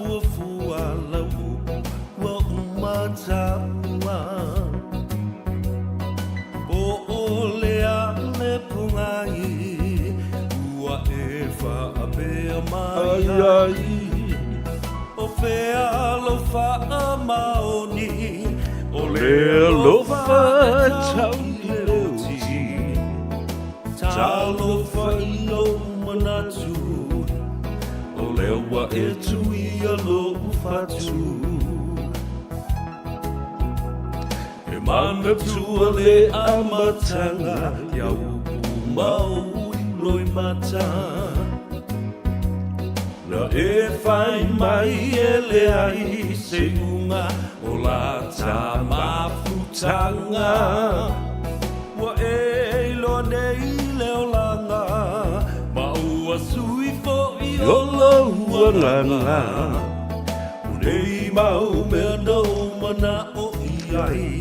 fuafua lau upu ua uma taua. Po o le a le pogai ua e faapea mai ai. O fea lou faamaoni o le alofa e tau i le oti. Talofa i lou manatu, o lea ua e tuia lou fatu. E manatua le amataga ia upu mau i loimata. Na e whai mai e leai se iuga o la ta mafutanga. Ua e iloa nei le olaga ma ua sui foʻi o lou agaga. O nei mau mea na ou manaʻo i ai,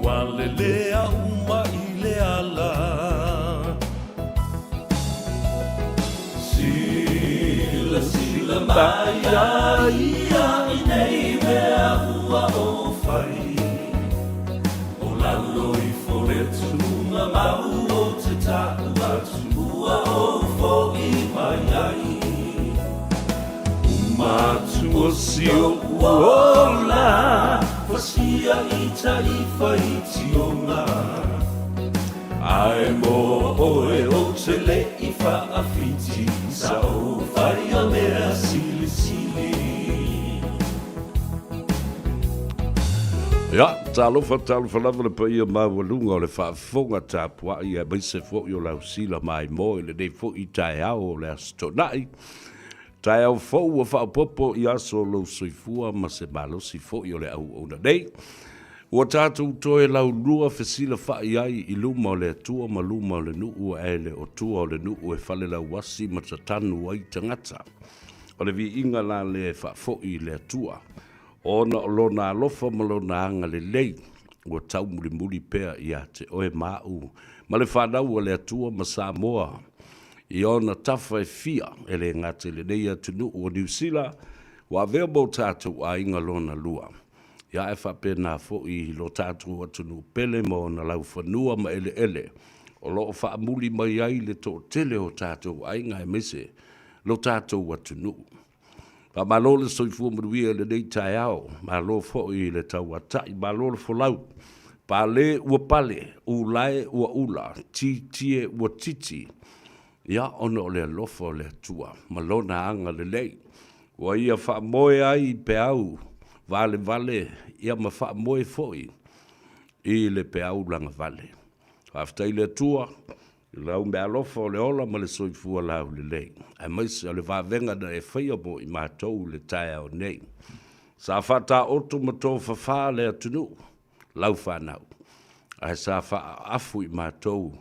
ua lelea uma i le ala. Silasila mai a ia i nei mea ua ou whai. O lalo ifo le tūnga mau o te taʻu atu ua ou foʻi mai ai. U matua si oʻu ola, fasia i taifa i tionga. Ae mo oe ou te leʻi faawhiti sa ou whai mea silisili. Ia, talofa, talofa lava le paia maualuga o le faafofoga tapuai aemaise foi o lau sila maimoa i lenei foi taeao o le Aso Toonai. Taeao fou ua faaopoopo i aso o lou soifua ma se malosi foi o le auauna nei. Ua tatou toe laulua fesilafaʻi ai i luma o le Atua ma luma o le nuu ae le o tua o le nuu e falelauasi ma tatanu ai tagata. O le viiga la lea e faafoʻi i le Atua, ona o Lona alofa ma Lona agalelei ua taumulimuli pea ia te oe ma aʻu ma le fanau a le Atua ma Samoa i ona tafa e fia, e le gata i lenei atunuu o Niu Sila, ua avea ma o tatou aiga lona lua. Ia ae faapena foi i lo tatou atunuu pele ma ona laufanua ma eleele o lo o faamuli mai ai le toatele o tatou aiga aemaise lo tatou atunuu. Faamalo le soifua manuia i lenei taeao, malo foi i le tauatai, malo le folau. Pale ua pale, ulae ua ula, tietie ua titi, ia ona o le alofa o le Atua ma Lona agalelei. Ua ia faamoe ai i peau valevale ia ma faamoe foi i le peau lagavale. Faafetai i le Atua i lau meaalofa o le ola ma le soifua laulelei, aemaise o le vavega na e faia mo i matou i le taeao nei. Sa faataoto ma tofafa le atunuu, lau fanau, ae sa faaafu i matou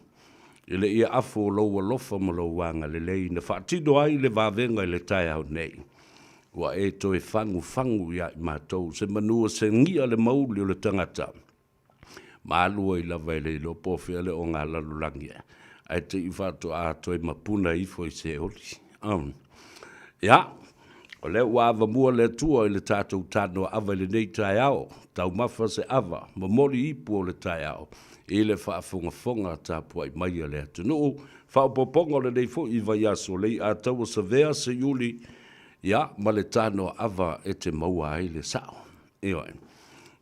i le ia afu o lou alofa ma lou agalelei na faatino ai le vavega i le taeao nei. Ua e toe fagufagu ia i matou se manu segia le mauli o le tagata, ma alu ai lava e le iloa po o fea le ogalalolagi ae te i faatoa toe mapuna ifo i se oli. Ia, o lea ua avamua le Atua i le tatou tanoaava i lenei taeao, taumafa se ava, momoli ipu o le taeao i le faafogafoga tapuai mai a le atunuu. Faaopoopoga o lenei foi vaiaso lei ataua savea se iuli, ia, ma le tanoaava e te maua ai le sao. Ioe.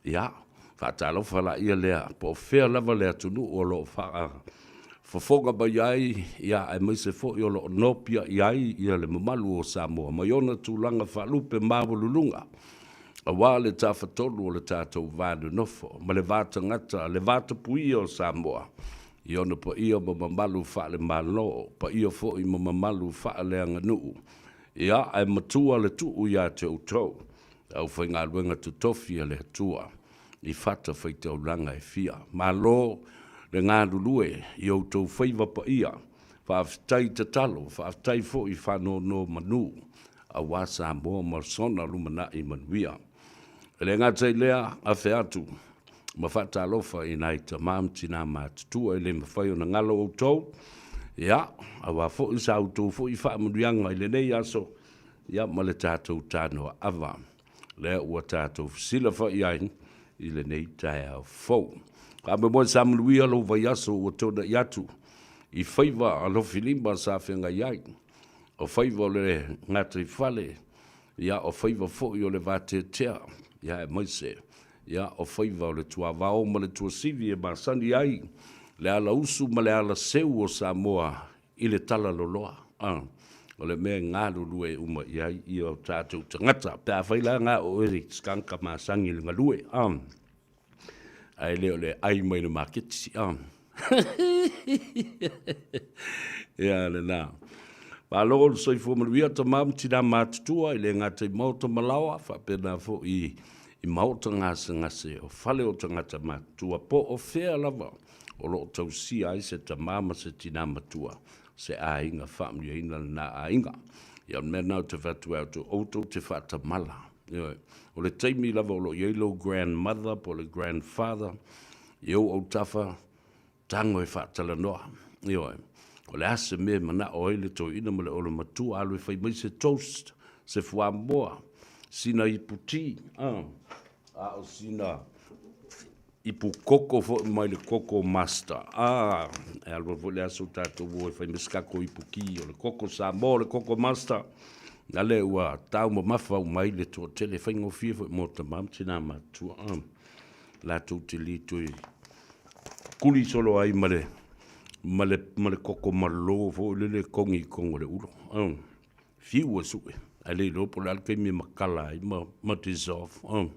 Ia, faatalofa laia lea, po o fea lava le atunuu o lo o faafofoga mai ai, ia, aemaise foi o lo o nopiai ai ia le mamalu o Samoa mai ona tulaga faalupe maualuluga, aua le tafatolu o le tatou va nonofo ma le va tagata, le va tapuia o Samoa i ona paia ma mamalu faale-Malo, paia foi ma mamalu faaleaganuu, ia, ae matua le tuu ia te outou. Le aufaigaluega totofi a le Atua i fatafaitaulaga e fia. Malo le galulue i outou faiva paia. Faafetai tatalo, faafetai foi faanonomanu aua Samoa ma sona lumanai manuia. E le gata i lea, afe atu ma faatalofa i nai tama ma tina matutua e le mafai ona galo outou, ia, aua foi sa outou foi faamanuiaga i lenei aso. ia ma le tatou tanoa ava lea ua tatou fesilafai ai i lenei taeao fou. Faamoemoe sa manuia lou vaiaso ua tuanai atu i faiva alofilima sa feagai ai, o faiva o le gataifale, ia o faiva foi o le vateatea, ia aemaise ia o faiva o le tuavao ma le tuasivi e masani ai le alausu ma le alaseu o Samoa i le talaloloa, a, o le mea e galulue uma i ai ia o tatou tagata. Pe afai la na o oe se tagata masani i le galue, a, ae le o le ai mai le maketi, a. Ia lena. Malo le soifua manuia tama ma tina matutua i le gata i maota ma laoa, faapena foi i maota gasegase o fale o tagata matutua po o fea lava o lo o tausia ai se tama ma se tina matua, se aiga faamanuiaina lena aiga. Ia o le mea lena ou te fai atu ai, outou te faatamala. Ioe. O le taimi lava o lo o i ai lou grandmother po o le grandfather i ou autafa, tago e faatalanoa. Ioe. O le a se mea e manao ai le toeaina ma le olomatua, alu e fai mai se toast, se fuamoa, sina ipu ti, a o sina ipu koko foi mai le Koko Master. A, e alu foi le aso tatou o e fai mai se tatou ipu ki o le Koko Samoa, o le Koko Master. Na le ua tau mamafa uma ai le toatele, faigofie foi mo tama ma tina matutua. A, latou te le toe kuli solo ai ma le ma le ma le koko malo foi lele kogi i totonu o le ulo. A, fiu e sue, ae le iloa po o le a le taimi e matala ai ma, ma dissolve. Oh.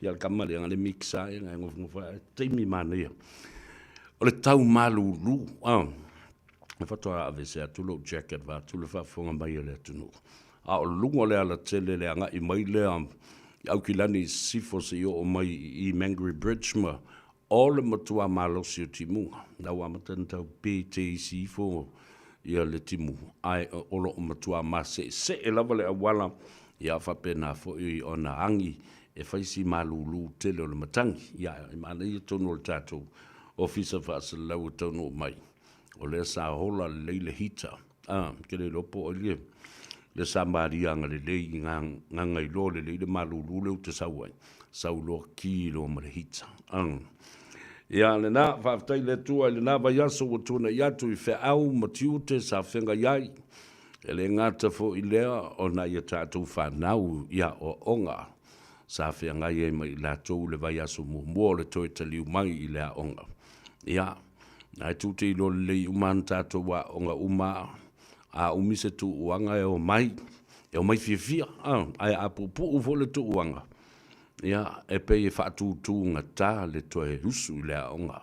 Ia le tama lea, le mix ai, ngai nofonofo ai, taimi manaia. O le tau malulu, oh. E faatoa aveese atu lou jacket vaeatu le faafofoga mai a le atunuu. A o luga o le alatele le agai mai lea i Aukilani i sisifo seia oo mai i Mangere Bridge ma O le matua malosi o timuga, la ua amata ona tau pe te isi ifo ia le timu, ae o lo o matua maseesee lava le auala, ia faapena foi ona agi e fai si malulu tele o le matagi. Ia, e manaia tonu o le tatou Ofisa Faasalalau e taunuu mai, o lea sa ola lelei le heater. A, ke le iloa po o ai le Samaria agalelei i gagailoa lelei le malulu lea ou te sau ai, sau loa ki loa ma le heater. A. Ia, lena, faafetai i le Atua i lena vaiaso ua tuanai atu i feau ma tiute sa feagai ai. E le gata foi i lea o nai a tatou fanau i aoaoga sa feagai ai ma i latou i le vaiaso muamua o le toe taliu mai i le aoga. Ia, Ae tou te iloa lelei uma ana tatou aoga uma, a umi se tuuaga e omai, e omai fiafia, ae a puupuu foi le tuuaga, ia, e pei e faatutugata le toe usu i le aoga.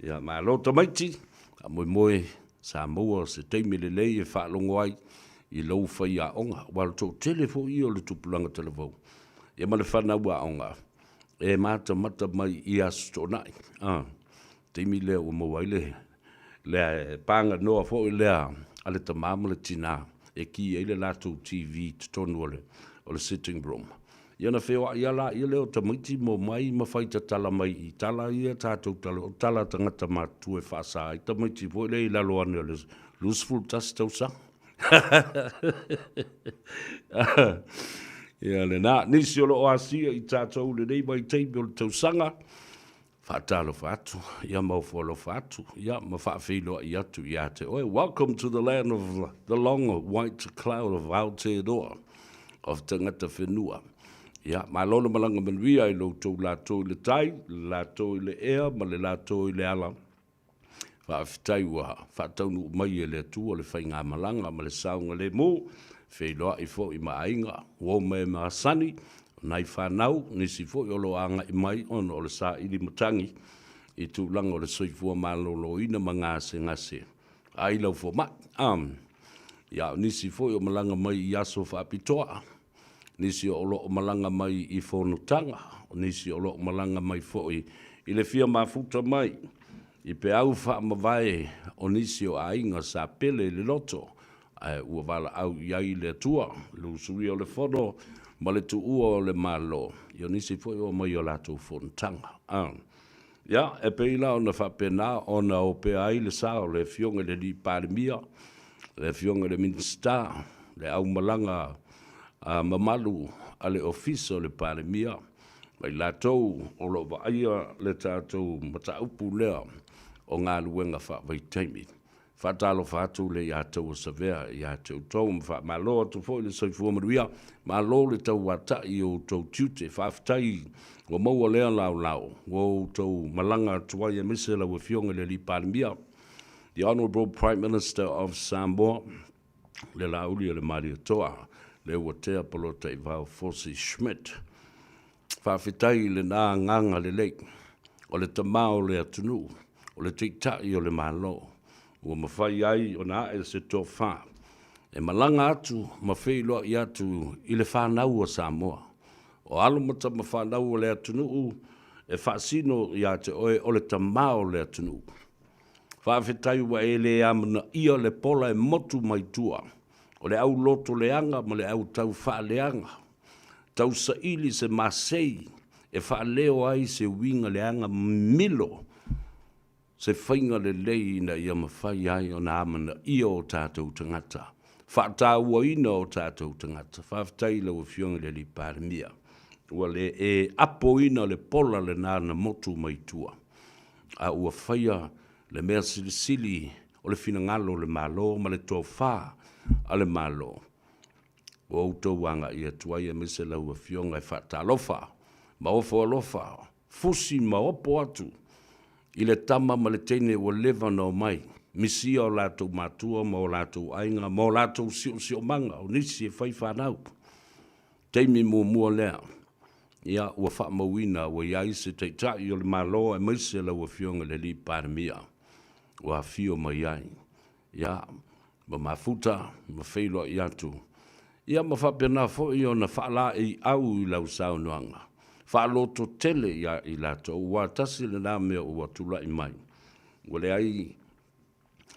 Ia, malo tamaiti, faamoemoe sa maua se taimi lelei e faalogo ai i lou faiaoga, aua o le toatele foi ia o le tupulaga talavou, ia ma le fanau aoga, e matamata mai i Aso Toonai. A, taimi lea ua maua ai le, le paganoa foi lea a le tama ma le tina e ki ai le latou TV i totonu o le, o le sitting room. Ia ona feoai lava laia lea o tamaiti ma omai ma fai tatala mai i tala ia tatou tala, o tala a tagata matutua e faasa ai tamaiti foi lea i lalo ane o le 21 tausaga. Ia lena, nisi o lo o asia i tatou i lenei vaitaimi o le tausaga, faatalofa atu, ia ma ofo alofa atu, ia ma faafeiloai atu ia te oe. Welcome to the land of the long white cloud of Aotearoa, of tagata whenua. Ia, malo le malaga manuia i lo outou latou i le tai, le latou i le ea ma le latou i le ala. Faafetai ua faataunuu mai e le Atua le faigamalaga ma le saogalemu, feiloai foi ma aiga, uo ma e masani, o nai fanau, nisi foi o lo o agai mai ona o le saili matagi i tulaga o le soifua maloloina ma gasegase ai lau fomai. Ia, o nisi foi o malaga mai i aso faapitoa, nisi o lo o malaga mai i fonotaga, o nisi o lo o malaga mai foi i le fia mafuta mai i peau faamavae o nisi o aiga sa pele i le loto, ae ua valaau i ai le Atua, le usuia o le fono ma le tuua o le Malo, ia o nisi foi o omai i o latou fonotaga. Ia, e pei la ona faapena ona opea ai le sa o le Afioga i le Alii Palemia, le Afioga i le Minisita, le aumalaga a mamalu a le Ofisa o le Palemia ma i latou o lo o vaaia le tatou mataupu lea o galuega faavaitaimi. Faatalofa atu le ia Taua Savea ia te outou ma faamalo atu foi le soifua manuia. Malo le tauatai i o outou tiute. Faafetai ua maua lea laolao ua outou malaga atu ai aemaise lau Afioga i le Alii Palemia, the Honourable Prime Minister of Samoa, le Laauli o le Malietoa, Leuatea Polataivao Fosi Schmidt. Faafetai i lena agaga lelei o le tama o le atunuu, o le Taitai o le Malo, ua mafai ai ona ae se tofa e malaga atu ma feiloai atu i le fanau a Samoa. O alo ma tama fanau o le atunuu e faasino ia te oe o le tama o le atunuu. Faafetai ua e le amanaia le pola e motu mai tua o le au loto leaga ma le au tau faaleaga, tau saili se masei e faaleo ai se uiga leaga mimilo, se faiga lelei ina ia mafai ai ona amanaia o tatou tagata, faatauaina o tatou tagata. Faafetai i lau Afioga i le Alii Palemia, ua le e apoina le pola lena na motu mai tua, a ua faia le mea silisili o le finagalo o le Malo ma le tofa a le Malo ua outou agai atu ai aemaise lau Afioga e faatalofa ma ofo alofa, fusi ma opo atu i le tama ma le teine ua leva ona omai, misia o latou matua ma o latou aiga ma o latou siosiomaga, o nisi e fai fanau. Taimi muamua lea, ia ua faamauina ua i ai se Taitai o le Malo aemaise lau Afioga i le Alii Palemia ua afio mai ai, ia, ma mafuta ma feiloai atu, ia ma faapena foi ona faalaeiau i lau saunoaga, faalototele ia i latou, aua tasi lena mea ua tulai mai, ua leai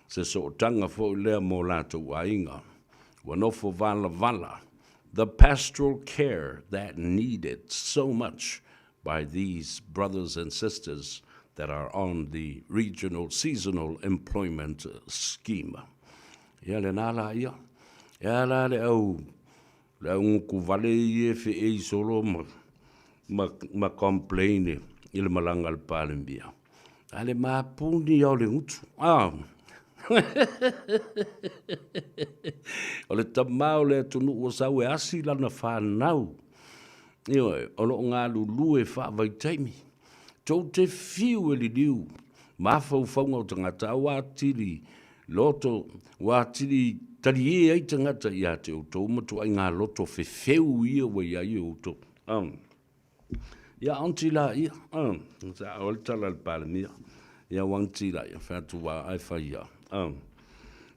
se sootaga foi lea mo latou aiga, ua nofo valavala, the pastoral care that needed so much by these brothers and sisters that are on the regional seasonal employment scheme. Ia lena la ia. E a la le au le au gutu vale ia e feei solo ma ma ma complain i le malaga a le Palemia. A le mapuni ia o le gutu. Ah. O le tama o le atunuu ua sau e asi lana fanau. Ioe, o lo o galulue faavaitaimi. Tou te fiu e liliu mafaufauga o tagata, a ua atili loto, ua atili talie ai tagata ia te outou ma tuaiga loto fefeu ia ua i ai outou. Ia aunty la ia, sa o le tala a le Palemia, ia aunty la ia, fai atu ua ae fai ia.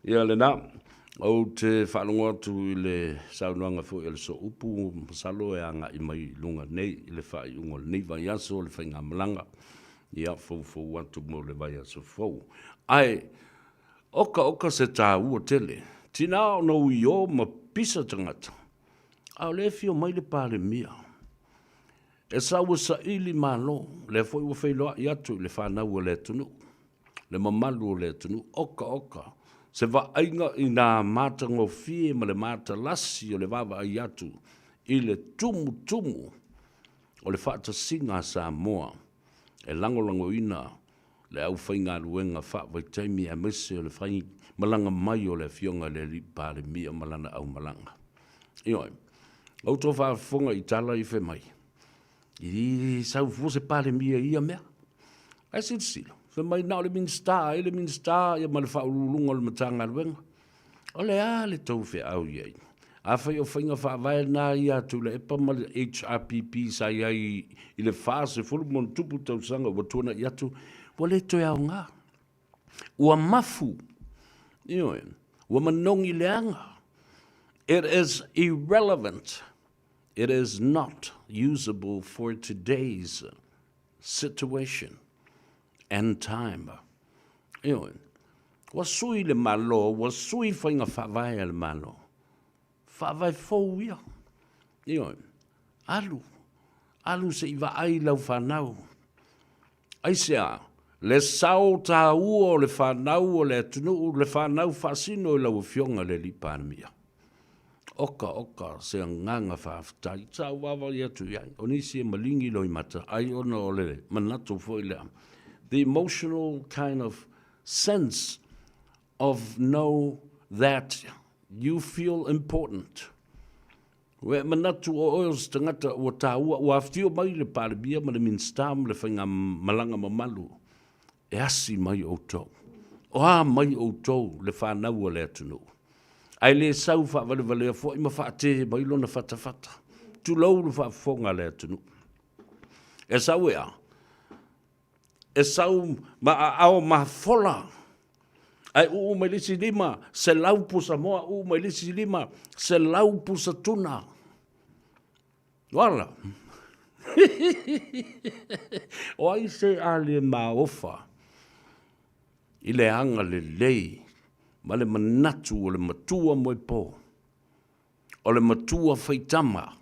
Ia lena, ou te faalogo atu i le saunoaga foi a le Sooupu, masalo e agai mai i luga nei i le faaiuga o lenei vaiaso o le faigamalaga, ia foufou atu mo le vaiaso fou. Ae oka oka se taua tele, tina ona uio ma pisa tagata, a o lea e fio mai le Palemia. E sau e saili malo, lea foi ua feiloai atu i le fanau a le atunuu. le mamalu o le atunuu, oka oka se vaaiga i nā matagofie ma le matalasi o le vaavaai atu i le tumutumu o le faatasiga a Samoa e lagolagoina le aufaigaluega faavaitaimi aemaise o le fai malaga mai o le Afioga i le Alii Palemia ma lana aumalaga. Ioe, outou faafofoga i tala i fai mai, I sau fua se Palemia i ia mea. Ae silasila, fai mai na o le Minisita ai le Minisita ia ma le Faauluuluga o le Matagaluega. O le a le tou feau i ai? Afai o faiga faavae na ia a Tuilaepa ma le HRPP sa i ai i le 40 ma ona tupu tausaga ua tuanai atu, ua le toe aoga. Ua mafu, ioe, ua manogi leaga. It is irrelevant. It is not usable for today's situation and time. Ioe, ua sui le Malo, ua sui faiga faavae a le Malo. Faavae fou ia. Ioe, alu, alu se i vaai lau fanau. Aisea? Le sao taua o le fanau o le atunuu, le fanau faasino i lau Afioga i le Alii Palemia. Oka oka se agaga faafetai. Sa ou vaavaai atu i ai, o nisi e maligi loimata, ai ona o le manatu foi lea, the emotional kind of sense of know that you feel important. Ua e manatu o oe o se tagata ua taua, ua afifio mai le Palemia ma le Minisita ma le faigamalaga mamalu e asi mai outou. O a mai outou le fanau a le atunuu? Ae le sau faavalevalea foi ma faatē mai lona fatafata. Tulou le faafofoga a le atunuu. E sau e a? E sau ma aao mafola, ae uu mai le isi 500 pusa moa, uu mai le isi 500 pusa tuna. Uala! O ai se a le maofa i le agalelei ma le manatu o le matua moepo, o le matua faitama,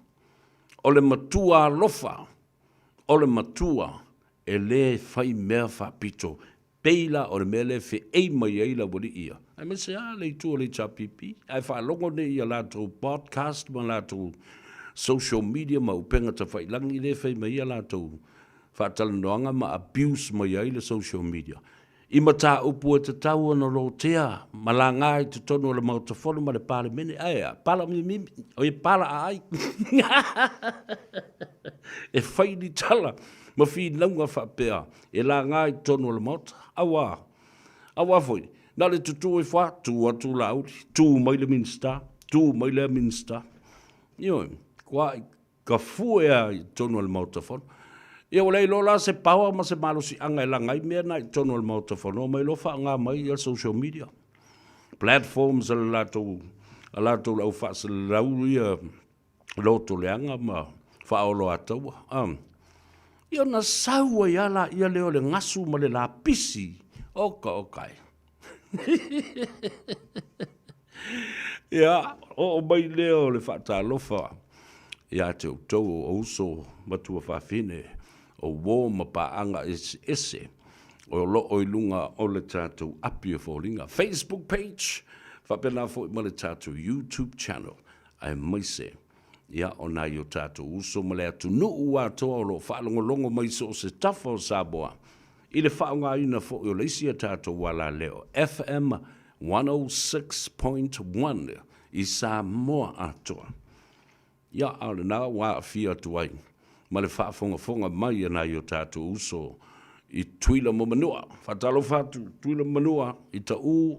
o le matua alofa, o le matua e le fai mea faapito, Pei la o le mea lea e feei mai ai le aualii ia, aemaise lava le itu o le HRPP, ae faalogo nei i a latou podcast ma latou social media ma upega tafailagi lea e fai mai ai a latou faatalanoaga ma abuse mai ai le social media i mataupu e tatau ona lotea ma laga i totonu o le Maota Fono ma le Palemene. Ae a? Pala mimimi, oi pala aai. E fai ni tala ma finauga faapea e laga i totonu o le Maota. Auā, auā foi, na o le tutū ifo lava, tū atu Laauli, tū mai le Minisita, tū mai lea Minisita. Ioe, kua ka fue lava i totonu o le Maota Fono. Ia ua le iloa la se power ma se malosiaga e laga ai mea na i totonu o le Maota Fono, omai loa faaaoga mai ia social media platforms a le latou, a latou le au faasalalau ia loto leaga ma faaoloataua. Ia ona sau ai lava laia lea o le gasu ma le lapisi. Oka oka e. Ia, oo mai lea o le faatalofa ia te outou o uso ma tuafafine, o uo ma paaga eseese o lo o i luga o le tatou api o foliga, Facebook page, faapena foi ma le tatou YouTube channel. aemaise ia o nai o tatou uso ma le atunuu atoa o lo o faalogologo mai i so o se tafa o Samoa i le faaaogaina foi o le isi a tatou alaleo FM 106.1 i Samoa atoa. Ia, a o lena ua aafia atu ai ma le faafogafoga mai a nai o tatou uso i Tutuila ma Manua. Faatalofa atu Tutuila ma Manua i Taʻu,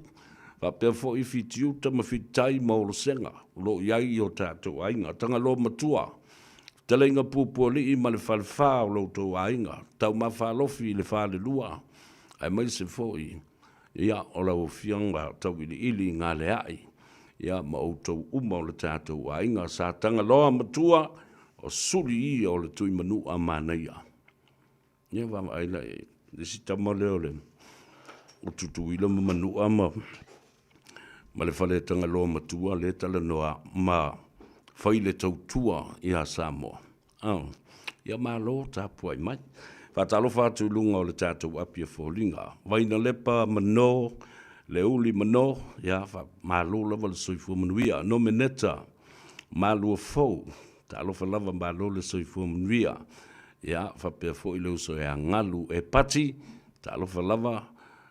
faapea foi Fitiuta ma Fititai ma Olosega o lo o i ai i o tatou aiga. Tagaloa Matua, Fetalaiga Puapualii ma le Falefa o lo outou aiga, Taumafa Alofi i le Falelua, aemaise foi Ia, o lau Afioga Tauiliili Galeai, ia, ma outou uma o le tatou aiga, sa Tagaloa Matua, o suli ia o le Tuimanua manaia. Ia, vaavaai la i ai, le isi tama lea o le o Tutuila ma Manua ma, ma le fale Tagaloa Matua lea e talanoa ma fai le tautua ia Samoa. Oh, ia malo tapuai mai. Faatalofa atu i luga o le tatou api o foliga. Vainalepa Mano, Leuli Mano, ia malo lava le soifua manuia. Nomeneta Maluafou, talofa lava malo le soifua manuia. Ia faapea foi le uso ia Galu e Pati, talofa lava.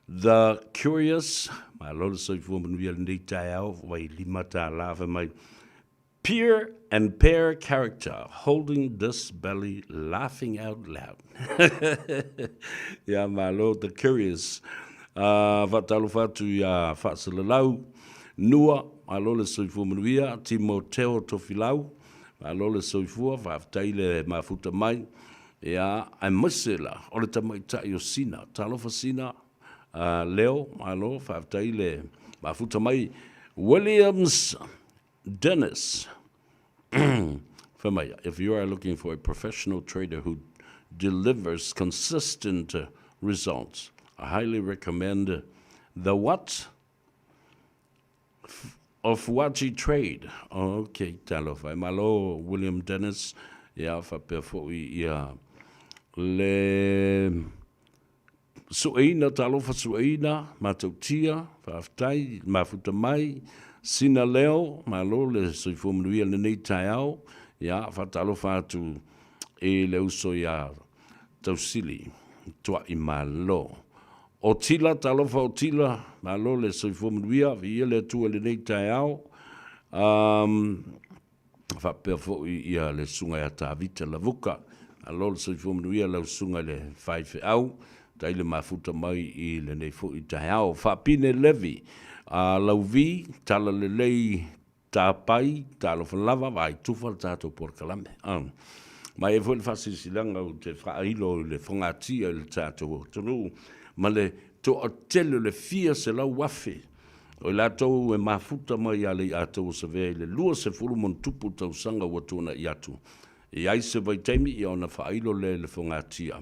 The Curious, malo le soifua manuia lenei taeao, vai $5 fai mai. Peer and pair character holding this belly laughing out loud. Ia malo the curious. Faatalofa atu ia Faasalalau Nua, malo le soifua manuia, Timoteo Tofilau, malo le soifua, faafetai le mafuta mai. Ia, aemaise la o le tamaitai o Sina, talofa Sina, Leo, malo, faafetai le mafuta mai. Williams Dennis, fai mai, if you are looking for a professional trader who delivers consistent results, I highly recommend the what? Of Waji Trade. Okay, talofa. E malo William Dennis, ia faapea foi ia le Sueina, talofa Sueina, matautia, faafetai, mafuta mai, Sina Leo, malo le soifua manuia i lenei taeao. Ia, faatalofa atu i le uso ia Tausili Tuaimalo. O Tila, talofa o Tila, malo le soifua manuia, viia le Atua i lenei taeao. Um, faapea foi ia le susuga ia Tavita Lavuka. Malo le soifua manuia lau susuga i le faifeau, tai le mafuta mai i lenei foi taeao. Faapine Levi, a Lauvi, tala lelei tapai, talofa lava, vaai tufa le tatou polokalame. Ma e i ai foi le faasilasilaga ou te faailo i le fogatia i le tatou atunuu ma le toatele o le fia 100,000 o i latou e mafuta mai ia Leiatau o Savea i le 20+ tausaga ua tuanai atu. E i ai se vaitaimi ia ona faailo lea i le fogatia,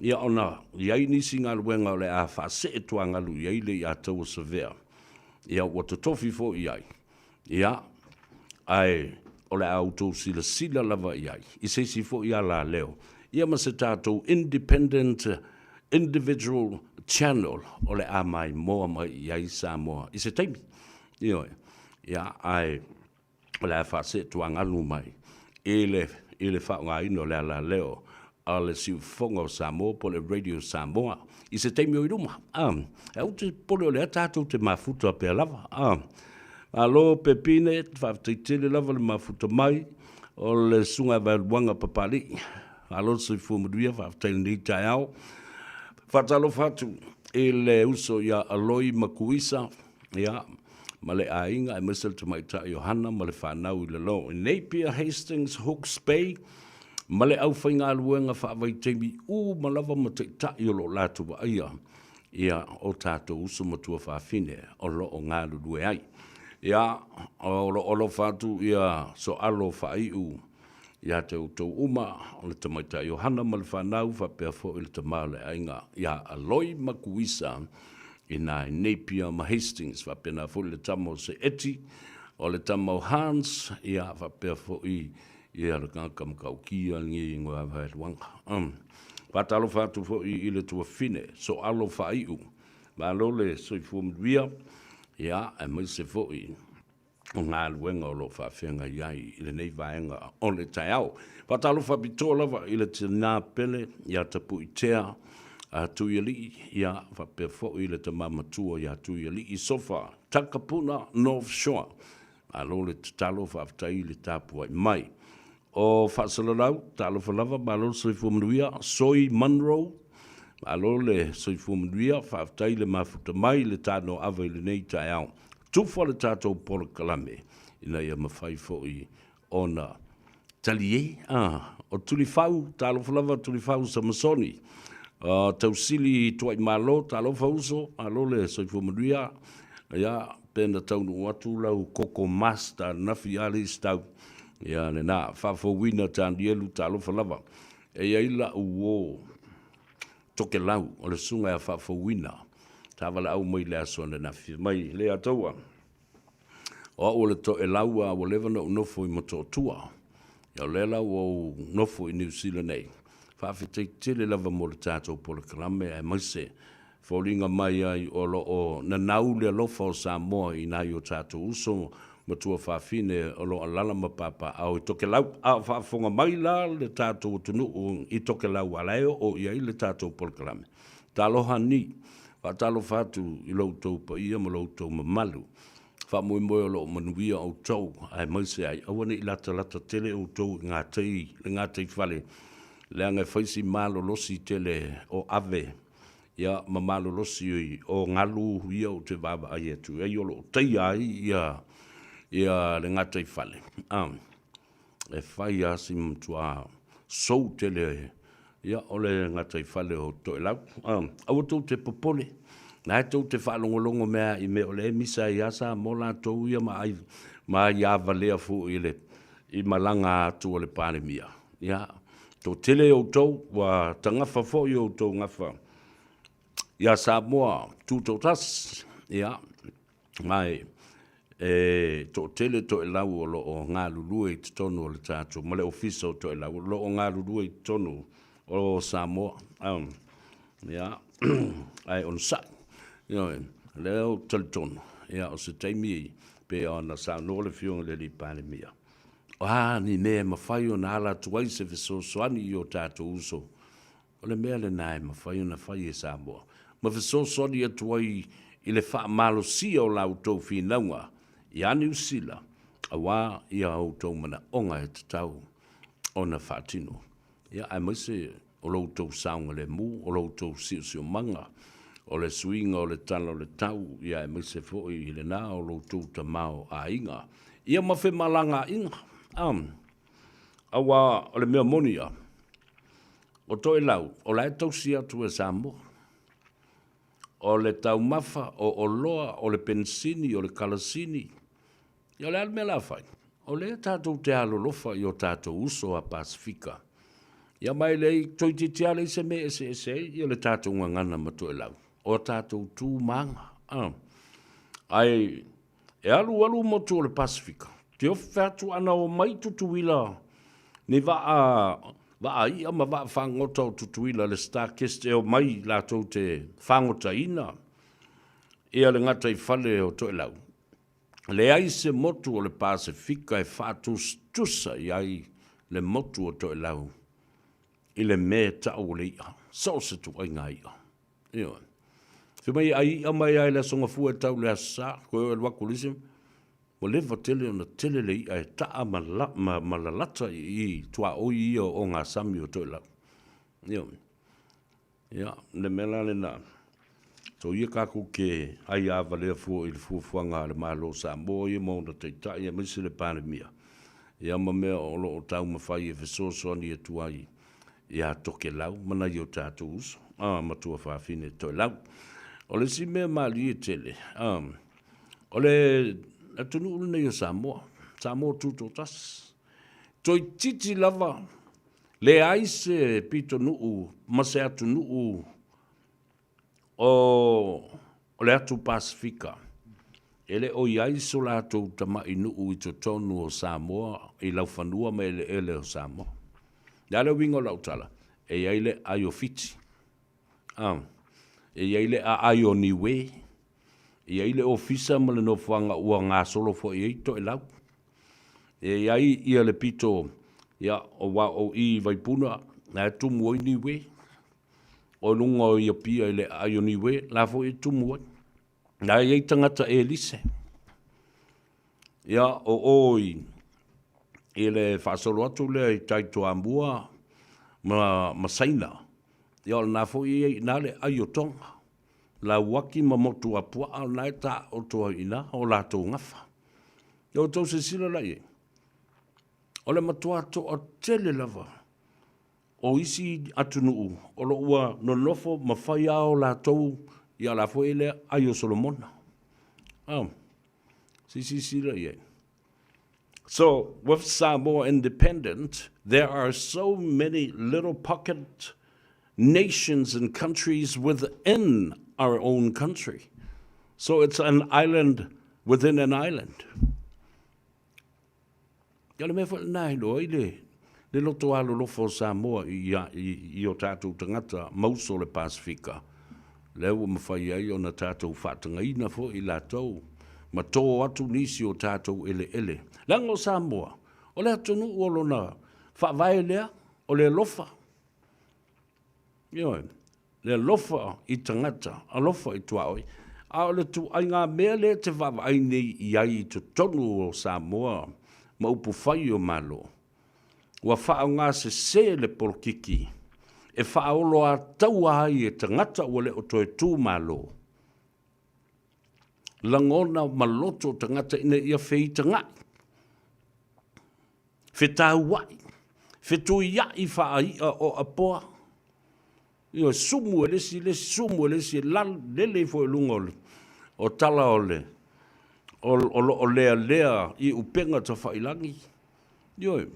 ia ona i ai nisi galuega o le a faasee tuagalu i ai Leiatau o Savea, ia ua totofi foi i ai, ia, ae o le a outou silasila lava i ai i se isi foi alaleo, ia ma se tatou independent individual channel o le a maimoa mai i ai Samoa i se taimi. Ioe. Ia, ae o le a faaseetuagalu mai i le, i le faaaogaina o le alaleo a le Siufofoga o Samoa po o le Radio Samoa i se taimi o i luma. A, e aua te popole o lea tatou te mafuta pea lava. A, malo Pepine, faafetai tele lava le mafuta mai o le Susuga ia Vaeluaga Papalii. Malo le soifua manuia, faafetai i lenei taeao. Faatalofa atu i le uso ia Aloi Makuisa, ia, ma le aiga aemaise le tamaitai o Hana ma le fanau i lalo i Napier, Hastings, Hawke's Bay, ma le aufaigaluega faavaitaimi uma lava ma taitai o lo o latou vaaia ia o tatou uso ma tuafafine o lo o galulue ai. Ia, o lo o alofa atu ia Soalo Faaiu ia te outou uma, o le tamaitai o Hana ma le fanau, faapea foi le tama o le aiga ia Aloi Makuisa i na i Napier ma Hastings, faapena foi le tama o Seeti, o le tama o Hans, ia faapea foi ia le tagata matautia lenei ingoa vaeluaga. Faatalofa atu foi i le tuafine Soalo Faaiu, malo le soifua manuia, ia aemaise foi o galuega o lo o faafeagai ai i lenei vaega o le taeao. Faatalofa pitoa lava i le tina pele ia Tapuitea a Tuialii, ia faapea foi le tama matua ia Tuialii Sofa Takapuna North Shore. Malo le tatalo, faafetai le tapuai mai. O Faasalalau, talofa lava, malo le soifua manuia. Soi Munro, malo le soifua manuia, faafetai le mafuta mai le tanoa ava i lenei taeao. Tufa le tatou polokalame ina ia mafai foi ona talie. Ah, o Tulifau, talofa lava Tulifau Samasoni. Tausili Tuaimalo, talofa uso, malo le soifua manuia. Ia, pe na taunuu atu lau koko master nafi ali stau. Ia lena, faafouina Tanielu, talofa lava. E i ai lau uo Tokelau, o le susuga ia Faafouina, sa valaau mai i le aso ananafi mai le Ataua. O au o le Toelau a ua leva ona ou nofo i Motootua. Ia o lea la ua ou nofo i Niu Sila nei. Faafetai tele lava mo le tatou polokalame aemaise foliga mai ai o lo o nanau le alofa o Samoa i nai o tatou uso ma tuafafine o lo o alala ma papaaao i Tokelau. A o faafofoga mai la le tatou atunuu i Tokelau a la e oo i ai le tatou polokalame. Taloha ni! Faatalofa atu i lo outou paia ma lo outou mamalu. Faamoemoe o lo o manuia outou, aemaise ai, aua ne i latalata tele outou i gatei, le gataifale, leaga e fai si malolosi tele o ave, ia, ma malolosi o galu ia ou te vaavaai atu i ai o lo o taia ai ia, ia le gataifale. A, e fai lava si matua sou tele ia o le gataifale o Toelau. A, aua tou te popole, na e tou te faalogologo mea i mea o lea e misa ai lava Samoa latou ia ma ai, ma aia valea foi i le i malaga atu a le Palemia. Ia, toatele outou, ua tagafa foi outou gafa ia Samoa Tutoatasi, ia, ma e, e toatele Toelau o lo o galulue i totonu o le tatou, ma le Ofisa o Toelau o lo o galulue i totonu o Samoa. Ia, ae onosai. Ioe, o lea ou te talitonu, ia, o se taimi Pei ona saunoa le Afioga i le Alii Palemia, o a ni mea e mafai ona ala atu ai se fesoasoani i o tatou uso, o le mea lena e mafai ona fai e Samoa, ma fesoasoani atu ai i le faamalosia o la outou finauga ia Niu Sila, aua ia outou manaoga e tatau ona faatino. Ia, aemaise o lo outou saogalemu, o lo outou siosiomaga, o le suiga o le tala o le tau, ia aemaise foi i lena o lo outou tamaoaiga, ia ma femalagaaiga. Aua o le mea moni ia, o Toelau, o la e tausi atu e Samoa. O le taumafa, o oloa, o le penisini, o le kalasini, Ia o le a le mea o le a fai? O lea tatou te alolofa i o tatou uso a Pasefika. Ia ma e leai, toeitiiti lava leai se mea e eseese ai ia le tatou gagana ma Toelau, o a tatou tu ma aga. A. Ae e alu alu motu o le Pasefika, te ofe atu ana omai Tutuila ni vaa, vaa i'a ma vaa fagota o Tutuila, le Starkist e omai latou te fagotaina ia le gataifale o Toelau. Leai se motu o le Pasefika e faatusatusa i ai le motu o Toelau i le mea e tau o le i'a, so o se ituaiga i'a. Ioe. Fai mai e ai i'a mai lava i le Aso Gafua e tau i le Aso Sa, toe o e alu atu i le isi, ua leva tele ona tele le i'a e taa ma, ma, ma lalata i tuaoi ia o ogasami o Toelau. Ioe. Ia, le mea la lena, soia tatou te aia valea fua i le fuafuaga a le Malo o Samoa ia ma ona taitai aemaise le Palemia, ia ma mea o lo o taumafai e fesoasoani atu ai ia Tokelau ma nai o tatou uso, a, matua fafine Toelau. O le isi mea malie tele, a, o le atunuu lenei o Samoa, Samoa Tutoatasi, toeitiiti lava Leai se pitonuu ma se atunuu o le atu Pasefika e le o i ai so latou tamai nuu i totonu o Samoa i laufanua ma eleele o Samoa. O le a le uiga o lau tala? E i ai le aai o Fiti, e i ai le aai o Niue, e i ai le ofisa ma le nofoaga ua gasolo foi i ai Toelau. E i ai ia le pito, ia, aua o i i Vaipuna, la e tumu ai Niue. O luga o Apia i le aai o Niue, la foi e tumu ai. La e i ai tagata elise. Ia, o o i, i le faasolo atu lea i tai Toamua ma, ma Saina, ia o lena foi e i ai i ina le ai o Tonga. Lauaki ma Motuapuaa, o lena e taoto ai i ina o latou gafa. Ia outou silasila la i ai, o le matua toatele lava o isi atunuu o lo o ua nonofo ma fai lava o latou, ia o la foi e le ai o Solomona. Oh, se i silasila i ai. So, with Samoa independent, there are so many little pocket nations and countries within our own country. So it's an island within an island. Ia le mea foi lena e iloa ai le, le loto alolofa o Samoa i, i, i o tatou tagata ma uso o le Pasefika, lea ua mafai ai ona tatou faatagaina foi i latou ma tō atu nisi o tatou eleele. Leaga o Samoa, o le atunuu o lona faavae lea, o le alofa. Ioe, le alofa i tagata, alofa i tuaoi. A o le ituaiga mea lea e te vaavaai nei i ai i totonu o Samoa ma upufai o Malo, ua faaaogasese le polokiki e faaoloataua ai e tagata ua le o toe tu Malo, lagona ma loto o tagata ina ia feitagaʻi, fetauaʻi, fetuiaʻi faaiʻa o apoa, ioe, sumu e le isi le isi, sumu e le isi, e lele ifo i luga o le o tala o le o, o lo o lealea i upega tafailagi, ioe,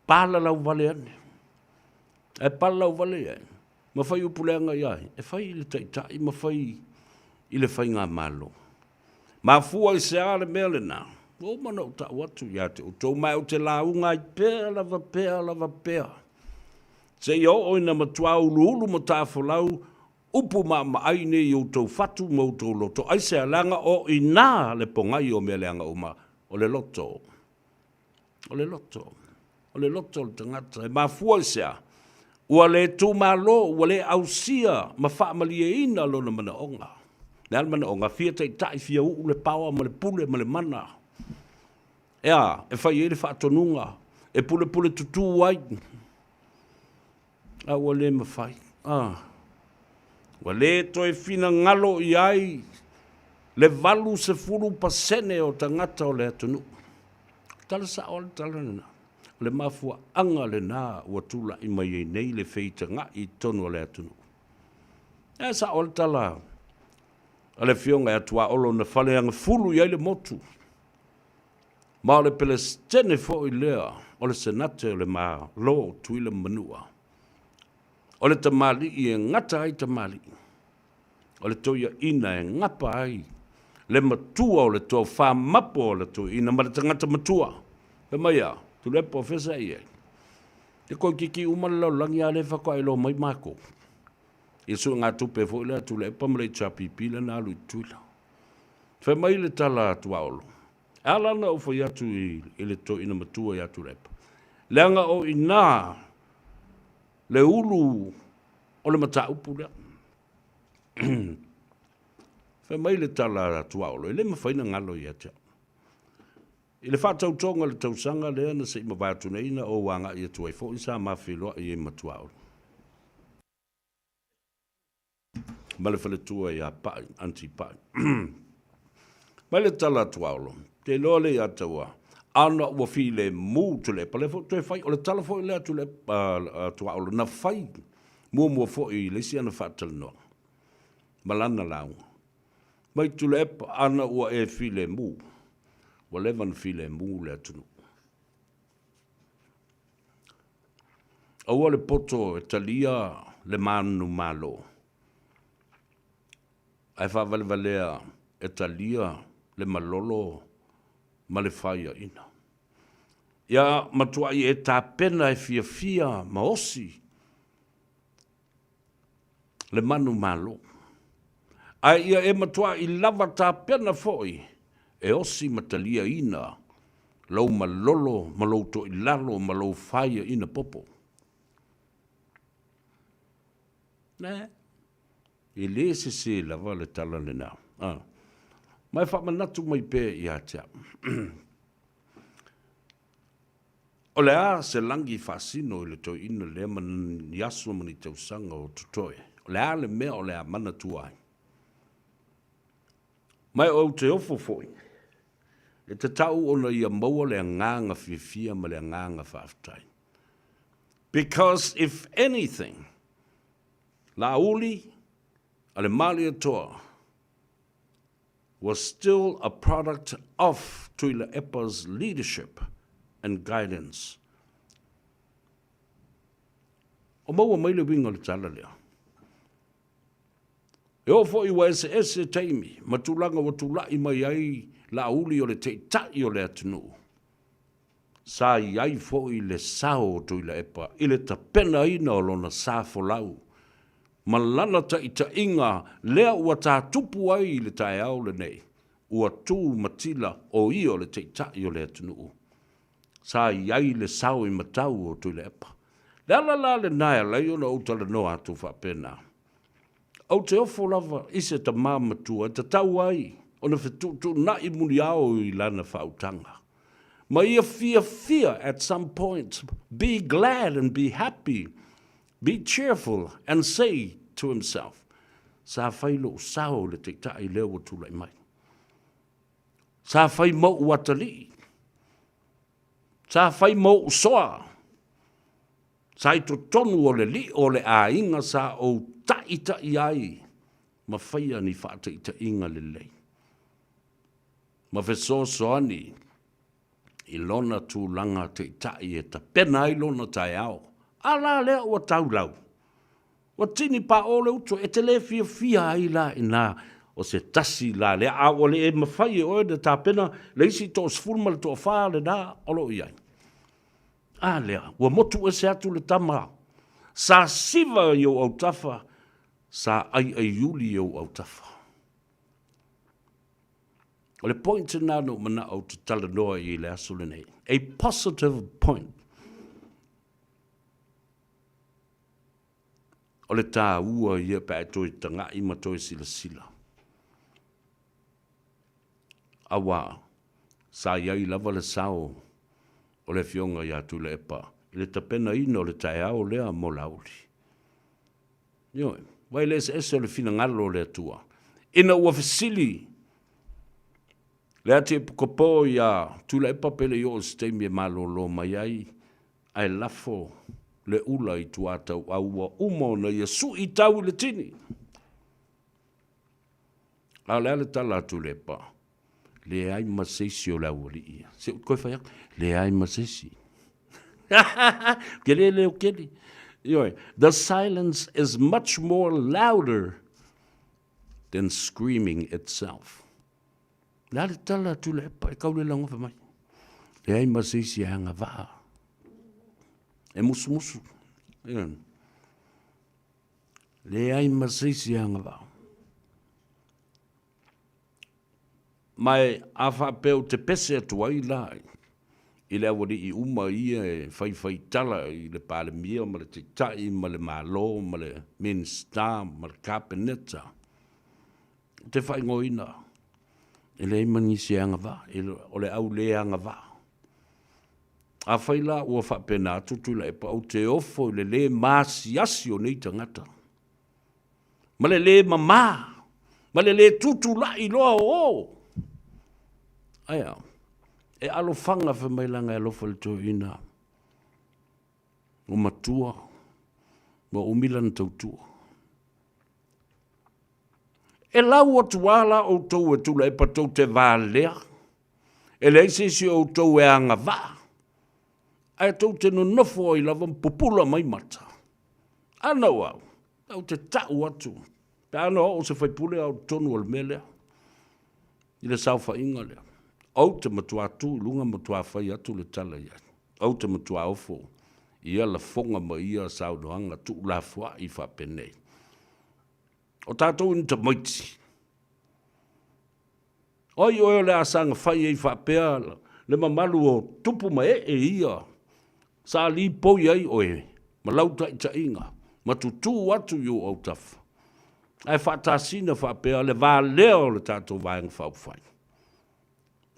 palalau vale ane. Ae palalau vale ia, ma fai upu leaga ia ai, e fai i le taitai ma fai i le faigamalo. Mafua i se a le mea lena? Ua uma ona ou tau atu ia te outou, ma ou te lauga ai pea lava pea lava pea, seia oo ina matua uluulu matafolau upu maamaai nei i outou fatu ma outou loto. Aisea? Leaga o i ina le pogai o mea leaga uma. O le loto. O le loto. O le loto o le tagata. E mafua i se a? Ua le tumalo, ua le ausia ma faamalieina lona manaoga. Le a le manaoga? Fia taitai, fia uu le paoa ma le pule ma le mana. E a? E fai ai le faatonuga, e pulepule tutū ai. A ua le mafai. A. Ua le toe finagalo i ai le 80% o tagata o le atunuu. Tala sao le tala lena. O le mafuaaga lena ua tulai mai ai nei le feitagai i totonu o le atunuu. E sao le tala a le Afioga ia Tuaolo na faleagafulu i ai le motu. Ma o le Peresetene foi lea o le Senate o le Malo o Tutuila ma Manua. O le tamalii e gata ai tamalii. O le toeaina e gapa ai le matua o le tofa mapo o le toeaina ma le tagata matua. Fai mai a, Tuilaepa o fea sa e i ai? E toeitiiti uma le lalolagi a lea faatoa iloa mai matou. I le suegatupe foi lea a Tuilaepa ma le HRPP lea na alu i Tutuila. Fai mai le tala a Tuaolo, e ala ona ou fai atu i le toeaina matua ia Tuilaepa, leaga o i ina le ulu o le mataupu lea. Fai mai le tala a Tuaolo, e le mafai ona galo ia te au. I le faatautoga o le tausaga lea na se i mavae atu nei na ou agai atu ai foi sa ma feiloai ai ma Tuaolo ma le faletua ia Pai, Aunty Pai. Mai le tala a Tuaolo, te iloa le ia taua, ana ua filemu Tuilaepa, lea foi toe fai, o le tala foi lea a Tuilaepa, a Tuaolo, na fai muamua foi i le isi ana faatalanoaga ma lana lauga. Mai Tuilaepa, ana ua e filemu, ua leva ona filemu le atunuu. Aua le poto e talia le manumalo, ae faavalevalea e talia le malolo ma le faiaina. Ia matuai e tapena e fiafia ma osi le manumalo, ae ia e matuai lava tapena foi e osi ma taliaina lou malolo ma lou toilalo ma lou faiaina popo. Ne, e le sese lava le tala lena. Ah. Ma e faamanatu mai pea ia te au. O le a se lagi faasino i le toeaina lea ma ni aso ma ni tausaga o totoe? O le a le mea o le a manatua ai? Ma ou te ofo foi, e tatau ona ia maua le agaga fiafia ma le agaga faafetai. Because if anything, Laauli a le Malietoa was still a product of Tuilaepa's leadership and guidance. O maua mai le uiga o le tala lea. E oo foi ua eseese taimi ma tulaga ua tulai mai ai Laauli o le taitai o le atunuu. Sa i ai foi le sao o Tuilaepa i le tapenaina o lona sa folau ma lana taitaiga lea ua tatupu ai i le taeao lenei, ua tu matila o ia o le taitai o le atunuu. Sa i ai le sao i matau o Tuilaepa. Le ala la lena e ala ai ona ou talanoa atu faapena. Ou te ofo lava i se tama matua e tatau ai ona fetuutuunai muniao i lana faautaga. Ma ia fiafia at some point, be glad and be happy, be cheerful and say to himself, sa fai lou sao i le taitai lea ua tulai mai. Sa fai ma ou atalii. Sa fai ma ou soa. Sa i totonu o le lio o le aiga sa ou taita'i ai ma faia ni faataitaiga lelei ma fesoasoani i lona tulaga taita'i e tapena ai lona taeao. A la lea ua taulau, ua tini paʻō le uto, e te le fiafia ai la inā o se tasi la lea, a ua le mafai e oe ona tapena le isi 14 lena o lo o i ai. A lea, ua motu ese atu le tama, sa siva i ou autafa, sa aiaiuli i ou autafa. O le point lena na ou manao ou te talanoa i le aso lenei. A positive point. O le tāua ia pe a e toe taga'i ma toe silasila. Auā, sa i ai lava le sao o le Afioga ia Tuilaepa i le tapenaina o le taeao lea mo Laauli. Ioe, vaai i le eseese o le finagalo o le Atua. Ina ua fesili le Atiepikopo iā Tuilaepa pe le i oo i se taimi e malolo mai ai, ae lafo le ula i tuatauau ua uma ona ia sui tau i le tini. A o le a le tala a Tuilaepa? Leai ma se isi o le aualii ia. Se i toe fai atu, leai ma se isi. Kele leo kele. Ioe, the silence is much more louder than screaming itself. Le a le tala a Tuilaepa e kau le lagofa mai. Leai ma se isi e agavaa. E musumusu. Ioe. Leai ma se isi e agavaa. Ma e a faapea ou te pese atu ai la i le aualii uma ia e faifaitala i le Palemia ma le Taitai ma le Malo ma le Minisita ma le Kapeneta, ou te faaigoaina e leai ma nisi e agavaa, o le au le agavaa. Afai la ua faapena atu Tuilaepa, ou te ofo i le le maasiasi o nei tagata. ma le lē mamā, ma le lē tutulaʻi loa o ō. Ae a? E alofaga fai mai leaga e alofa i le toeaina ua matua, ua umi lana tautua. E lau atu lava la outou e Tuilaepa tou te valea, e leai se isi o outou e agavaa, ae tou te nonofo ai lava ma pupula mai mata. A na o au, ou te tau atu, pe a na oo se faipule a o totonu o le mea lea, i le saofaiga lea, ou te matua tu i luga matua fai atu le tala i ai. Ou te matua ofo i ia lafoga ma ia saunoaga tuulafoai faapenei. O tatou ni tamaiti. Oi oe o le a saga fai ai faapea le mamalu o tupu ma ee ia sa lipoi ai oe ma lau taitaiga ma tutū atu i ou autafa, ae faatasina faapea le valea o le tatou Vaega Faaupufai.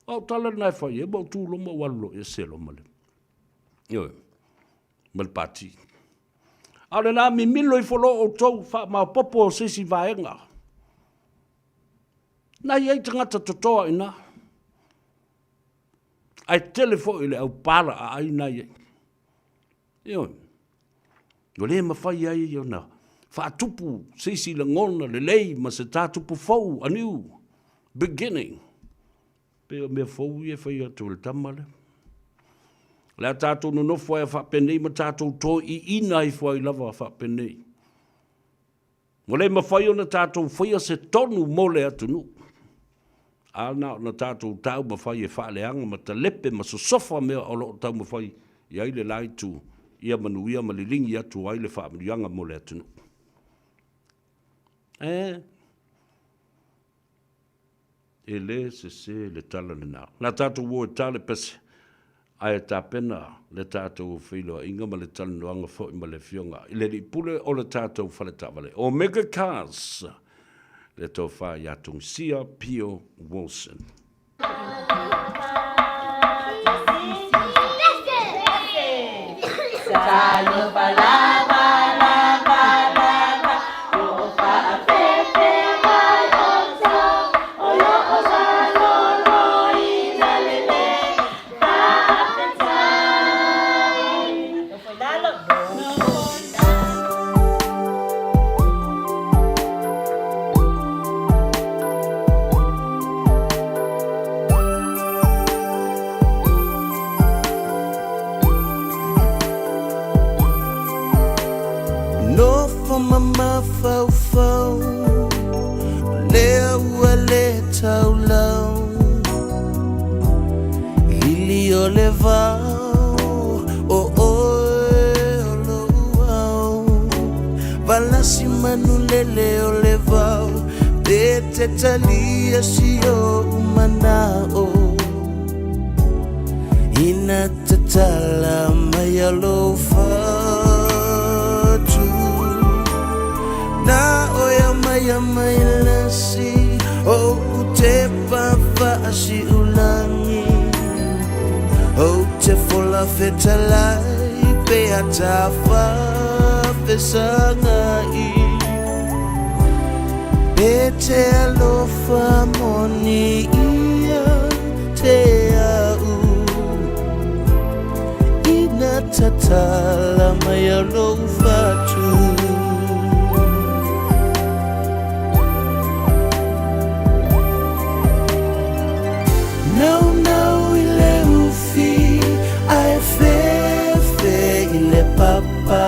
O au tala lena e fai ai, ma ou tu loa ma ou alu loa ese loa ma le, ioe, ma le pati. A o lena mimilo ifo loa outou faamaopopo o se isi vaega. Na i ai tagata totoa i ina. Ae tele foi le au pala aai na i ai. Ioe. Ua le mafai ai ona faatupu se isi lagona lelei ma se tatupu fou, a new beginning. Pei o mea fou ia e fai atu e le tama lea. O le a tatou nonofo ai faapenei ma tatou toiina ifo ai lava faapenei. Ua le mafai ona tatou faia se tonu mo le atunuu. A na ona tatou taumafai e faaleaga ma talepe ma sosofa mea o lo o taumafai i ai le la itu, ia manuia ma liligi atu ai le faamanuiaga mo le atunuu. E, E le sese le tala lena. Na tatou o e ta le pese, ae tapena le tatou feiloaiga ma le talanoaga foi ma le Afioga i le Alii Pule o le tatou fale taavale, Omega Cars, le Tofa ia Tongisia Pio Wilson. Nofo ma mafaufau lea ua le taulau Lili o le vao o oe o lou ao Valasi manu lele o le vao. E te talia si oʻu manaʻo Ina tatala mai a lou fatu Na oe mai a mai lasi Oʻu tepa faasiulagi Ou te fola fetalai pe a tafa fesagai E te alofa moni ia te au Ina tatala mai a lou fatu. Naunau i le ufi ae fefe i le papa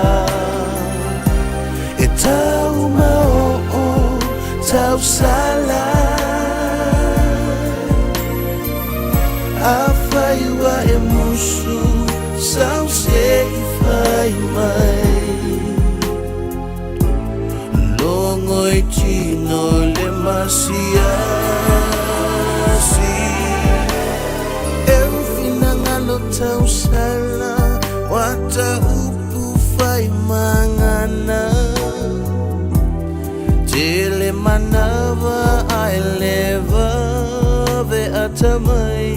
E tau maoo tausala Afai ua e musu sau se i fai mai Logo i tino le masiasi E finagalo tausala Wa ta upu fai mangana Tele manawa ae le vave atamai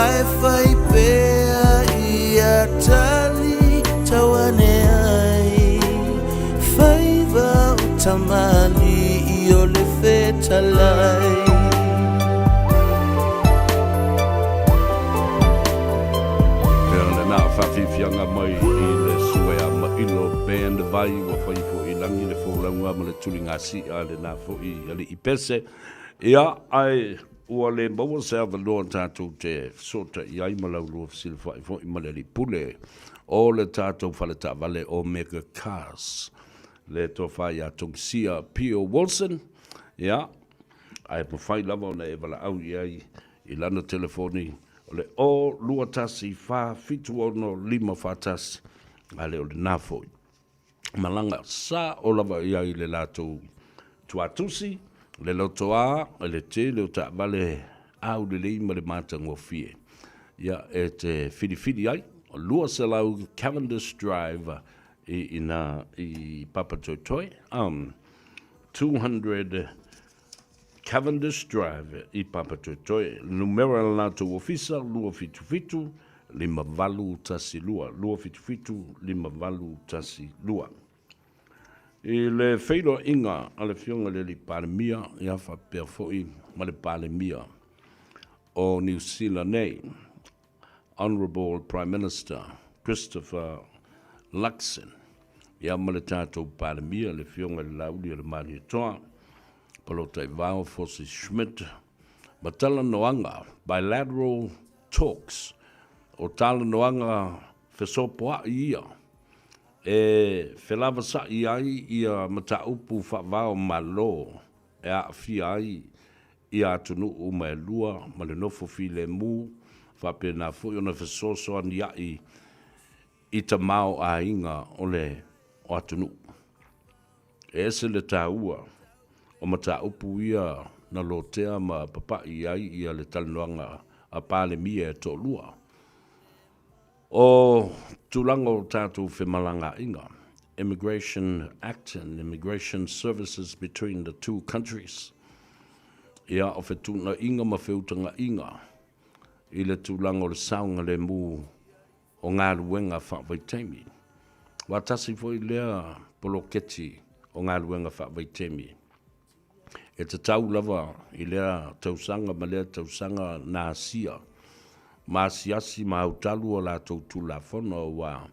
Ae fai pea ia tali tauane ai Faiva o tamalii o le fetalai. Ia lena faafiafiaga mai i le sue a Mailo Band Vai ua fai foi i lagi le folauga ma le tuligasia lena foi alii pese. Ia ae ua le maua se avanoa tatou te fesootai ai ma laulua fesilafai foi ma le alii pule o le tatou fale taavale o Mega Cars le tofa ia Tongisia Pio Wilson. Ia ae mafai lava ona e valaau i ai i lana telefoni o le 0 2 1 4 7 6 5 4 1, a le o lena foi malaga sao lava i ai i le latou tuatusi, le lotoa, le tele o taavale aulelei ma le matagofie. Ia, e te filifili ai, 200 Cavendish Drive i ina i Papatoetoe, 200 Cavendish Drive i Papatoetoe. Numera le latou ofisa, 277 5812, 277 5812. I le feiloaiga a le Afioga i le Alii Palemia, ia faapea foi ma le Palemia o Niu Sila nei, Honourable Prime Minister Christopher Luxon, ia ma le tatou Palemia, le Afioga i le Laauli o le Malietoa, Palotaivao Fosi Schmidt, ma talanoaga, bilateral talks, o talanoaga fesopoai ia e felavasa'i ai ia mataupu faava o Malo e aafia ai ia atunuu uma e lua ma le nofo filemu, faapena foi ona fesoasoania'i i tamaoaiga o le atunuu. E ese le taua o mataupu ia na lotea ma papa'i ai ia le talanoaga a Palemia e toalua. O tulaga o tatou femalagaaiga, Immigration Act and Immigration Services between the two countries, ia, o fetuunaiga ma feutagaiga i le tulaga o le saogalemu o galuega faavaitaimi. Ua tasi foi lea poloketi o galuega faavaitaimi e tatau lava i lea tausaga ma lea tausaga na asia ma asiasi ma autalu a latou Tulafono aua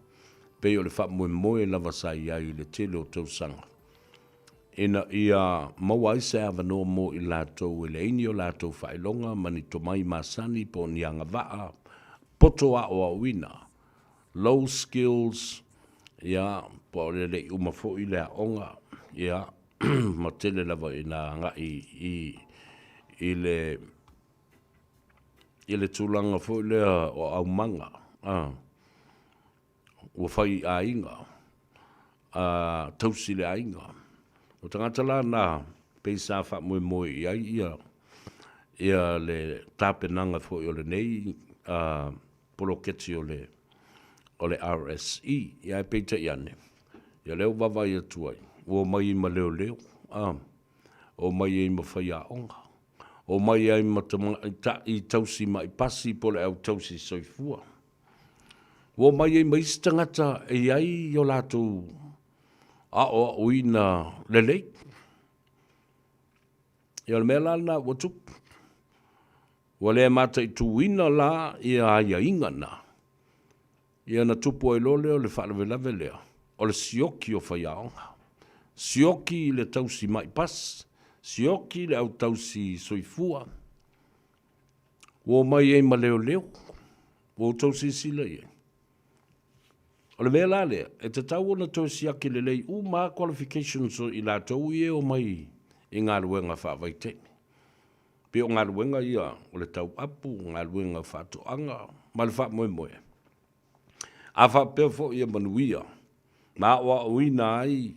pei o le faamoemoe lava sa i ai i le tele o tausaga ina ia maua ai se avanoa mo i latou e leai ni o latou faailoga ma ni tomai masani po o ni agavaa poto aoaoina, low skills, ia, po o le le i uma foi le aoga, ia, ma tele lava ina agai i, i le, i le tulaga foi lea o aumaga, a, ua fai i aiga, a, tausi le aiga. O tagata la na pei sa faamoemoe i ai ia ia le tapenaga foi o lenei poloketi o le o le RSE. Ia ae peitai ane, ia lea ua vaavaai atu ai, ua omai ai ma leoleo, a, omai ai ma faiaoga, omai ai ma tamaitai tausi mai pasi po o le au tausi soifua. Ua omai ai ma isi tagata e i ai o latou aoaoina lelei. Ia o le mea la lena ua tupu. Ua le mataituina la ia aiaiga na, ia ona tupu ai loa lea o le faalavelave lea, o le sioki o faiaoga, sioki le tausi mai pasi, sioki le au tausi soifua, ua omai ai ma leoleo, ua outou silasila i ai. O le mea la lea, e tatau ona toe siaki lelei uma lava qualifications o i latou ia e omai i galuega faavaitaimi. Pei o galuega ia o le tauapu, o galuega faatoaga ma le faamoemoe. A faapea foi e manuia ma aoaoina ai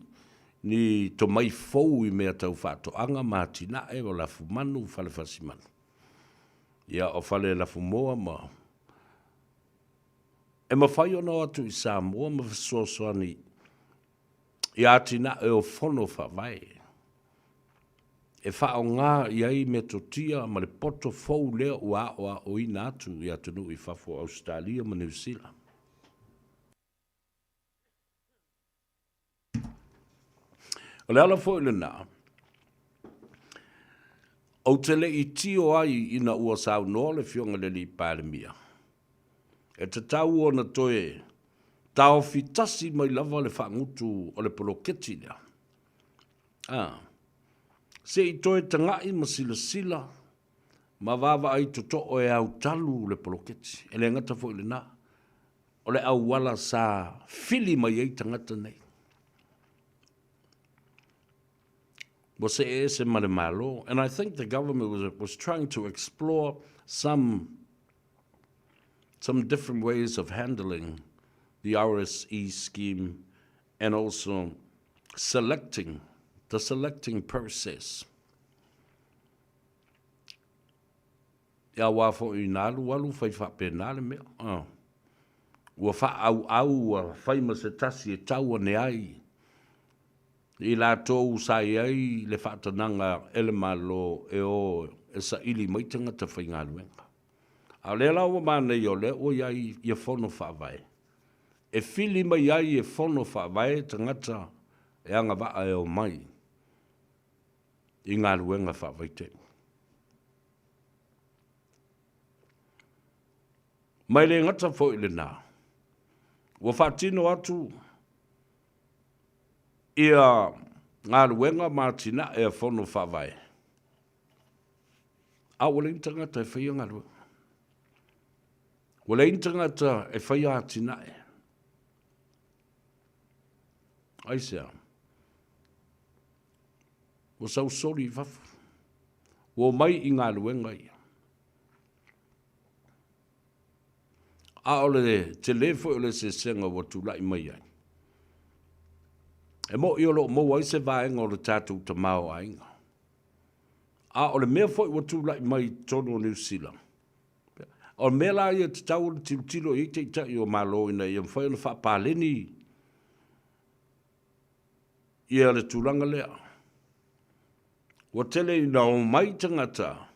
ni tomai fou i mea tau faatoaga ma atinae o lafumanu, fale fasimanu, ia o fale lafumoa ma e mafai ona o atu i Samoa ma fesoasoani i atinae o fono faavae e faaaoga i ai metotia ma le poto fou lea ua aoaoina atu i atunuu i fafo o Ausetalia ma Niu Sila. O le ala foi lena, ou te le i tio ai ina ua saunoa le Afioga i le Alii Palemia, e tatau ona toe taofi tasi mai lava le faagutu o le poloketi lea. A, se i toe taga'i ma silasila ma vaavaai toto'o e autalu le poloketi. E le gata foi i lena, o le auala sa fili mai ai tagata nei. Ua see ese ma le Malo. And I think the government was trying to explore some different ways of handling the RSE scheme and also selecting, the selecting process. Ia aua foi ina alualu fai faapena le mea. Uh. Ua faaauau ua fai ma se tasi e tau ane ai i latou sa i ai le faatanaga e le Malo e o e saili mai tagata faigaluega. A o lea la ua manaia o lea ua i ai ia fono faavae e fili mai ai e fono faavae tagata e agavaa e omai i galuega faavaitaimi. Ma e le gata foi i lena, ua faatino atu ia galuega ma atinae a Fono Faavae, a ua leai ni tagata e faia galuega. Ua leai ni tagata e faia atinae. Aisea? Ua sausoli i fafo. Ua omai i galuega ia. A o le tele foi o le eseesega ua tulai mai ai, e moʻi o lo o maua ai se vaega o le tatou tamaoaiga. A o le mea foi ua tulai mai i totonu o Niu Sila, o le mea la ia e tatau ona tilotilo i ai Taitai o Malo ina ia mafai ona faapaleni ia le tulaga lea. Ua tele ina omai tagata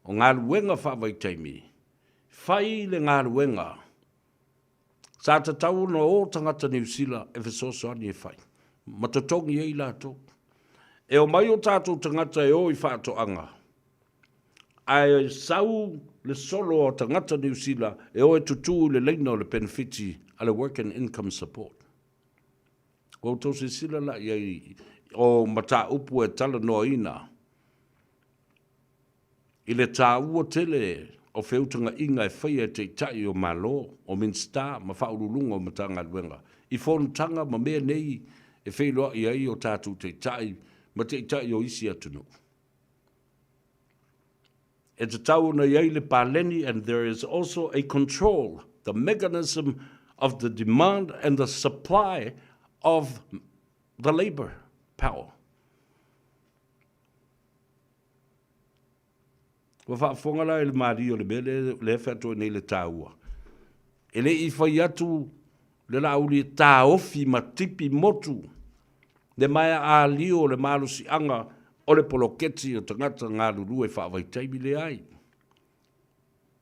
o galuega faavaitaimi, fai le galuega sa tatau ona o tagata Niu Sila e fesoasoani e fai ma totogi ai latou. E omai o tatou tagata e o i faatoaga, ae sau le solo a tagata Niu Sila e o e tutū i le laina o le penefiti a le Work and Income Support. Ua outou silasila la i ai o mataupu e talanoaina i le taua tele o feutagaiga e faia e Taitai o Malo, o Minisita ma Faauluuluga o Matagaluega i fonotaga ma mea nei e feiloai ai o tatou Taitai ma Taitai o isi atunuu. E tatau ona i ai le paleni and there is also a control, the mechanism of the demand and the supply of the labour. power. Ua faafofoga la i le malie o le mea lea, lea e featoai nei le taua. E le i fai atu le Laauli e taofi ma tipi motu le maea alio o le malosiaga o le poloketi o tagata galulue faavaitaimi. Leai.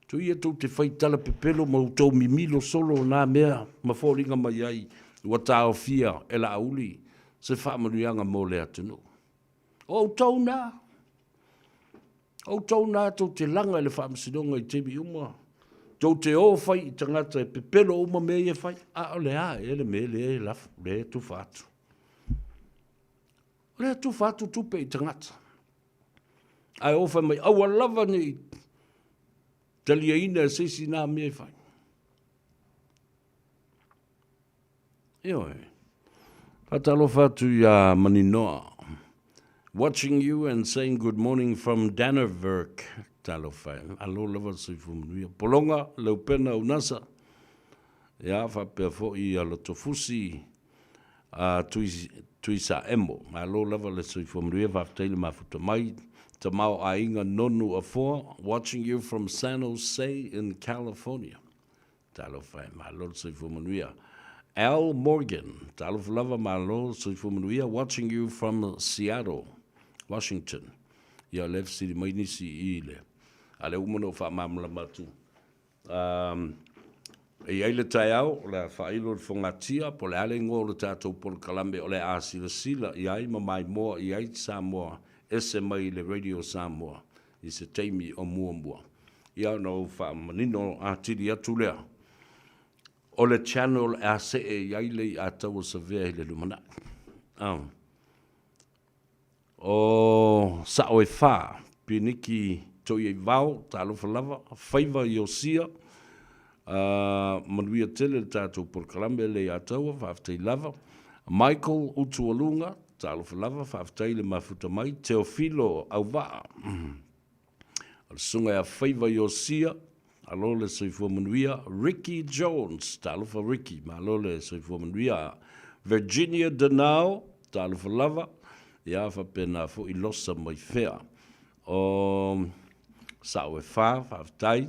Tuia tou te fai tala pepelo ma outou mimilo solo na mea ma foliga mai ai ua taofia e Laauli se faamanuiaga mo le atunuu. O outou na. O outou na tou te laga i le faamasinoga i taimi uma. Tou te o fai i tagata e pepelo uma mea ia e fai. A o le a ea le mea lea e lafo, lea e tufa atu? O lea e tufa atu tupe i tagata. Ae o fai mai, aua lava ne i taliaina e se isi na mea e fai. Ioe. Faatalofa atu iā Maninoa. Watching you and saying good morning from Dannevirke. Talofa e. Alo lava le soifua manuia. Pologa, Leupena, Unasa. Ia, faapea foi ia Lotofusi, a Tui, Tuisaemo. Malo lava le soifua manuia, faafetai le mafuta mai. Tamaoaiga Nonu Afoa, watching you from San Jose in California. Talofa e, malo le soifua manuia. Al Morgan, talofa lava, malo le soifua manuia, watching you from Seattle, Washington. Ia, o lea e fesili mai nisi i le, a lea ua uma ona ou faamalamalama atu. Um, e i ai le taeao, o le a faailo le fogatia, po o le a le igoa o le tatou polokalame o le a silasila i ai ma maimoa i ai Samoa ese mai le Radio Samoa i se taimi o muamua. Ia ona ou faamanino atili atu lea, o le channel e a see i ai le i'a taua savea i le lumanai. Oh. O Sao e Fa, Piniki Toiaivao, talofa lava, Faiva Iosia, uh, manuia tele le tatou polokalame le i'a taua, faafetai lava. Michael Utualuga, talofa lava, faafetai le mafuta mai. Teofilo Auvaa, O le susuga ia Faiva Iosia, malo le soifua manuia. Ricky Jones, talofa Ricky, malo le soifua manuia. Virginia Danao, talofa lava, ia faapena foi Losa Maifea. O Sao e Fa, faafetai.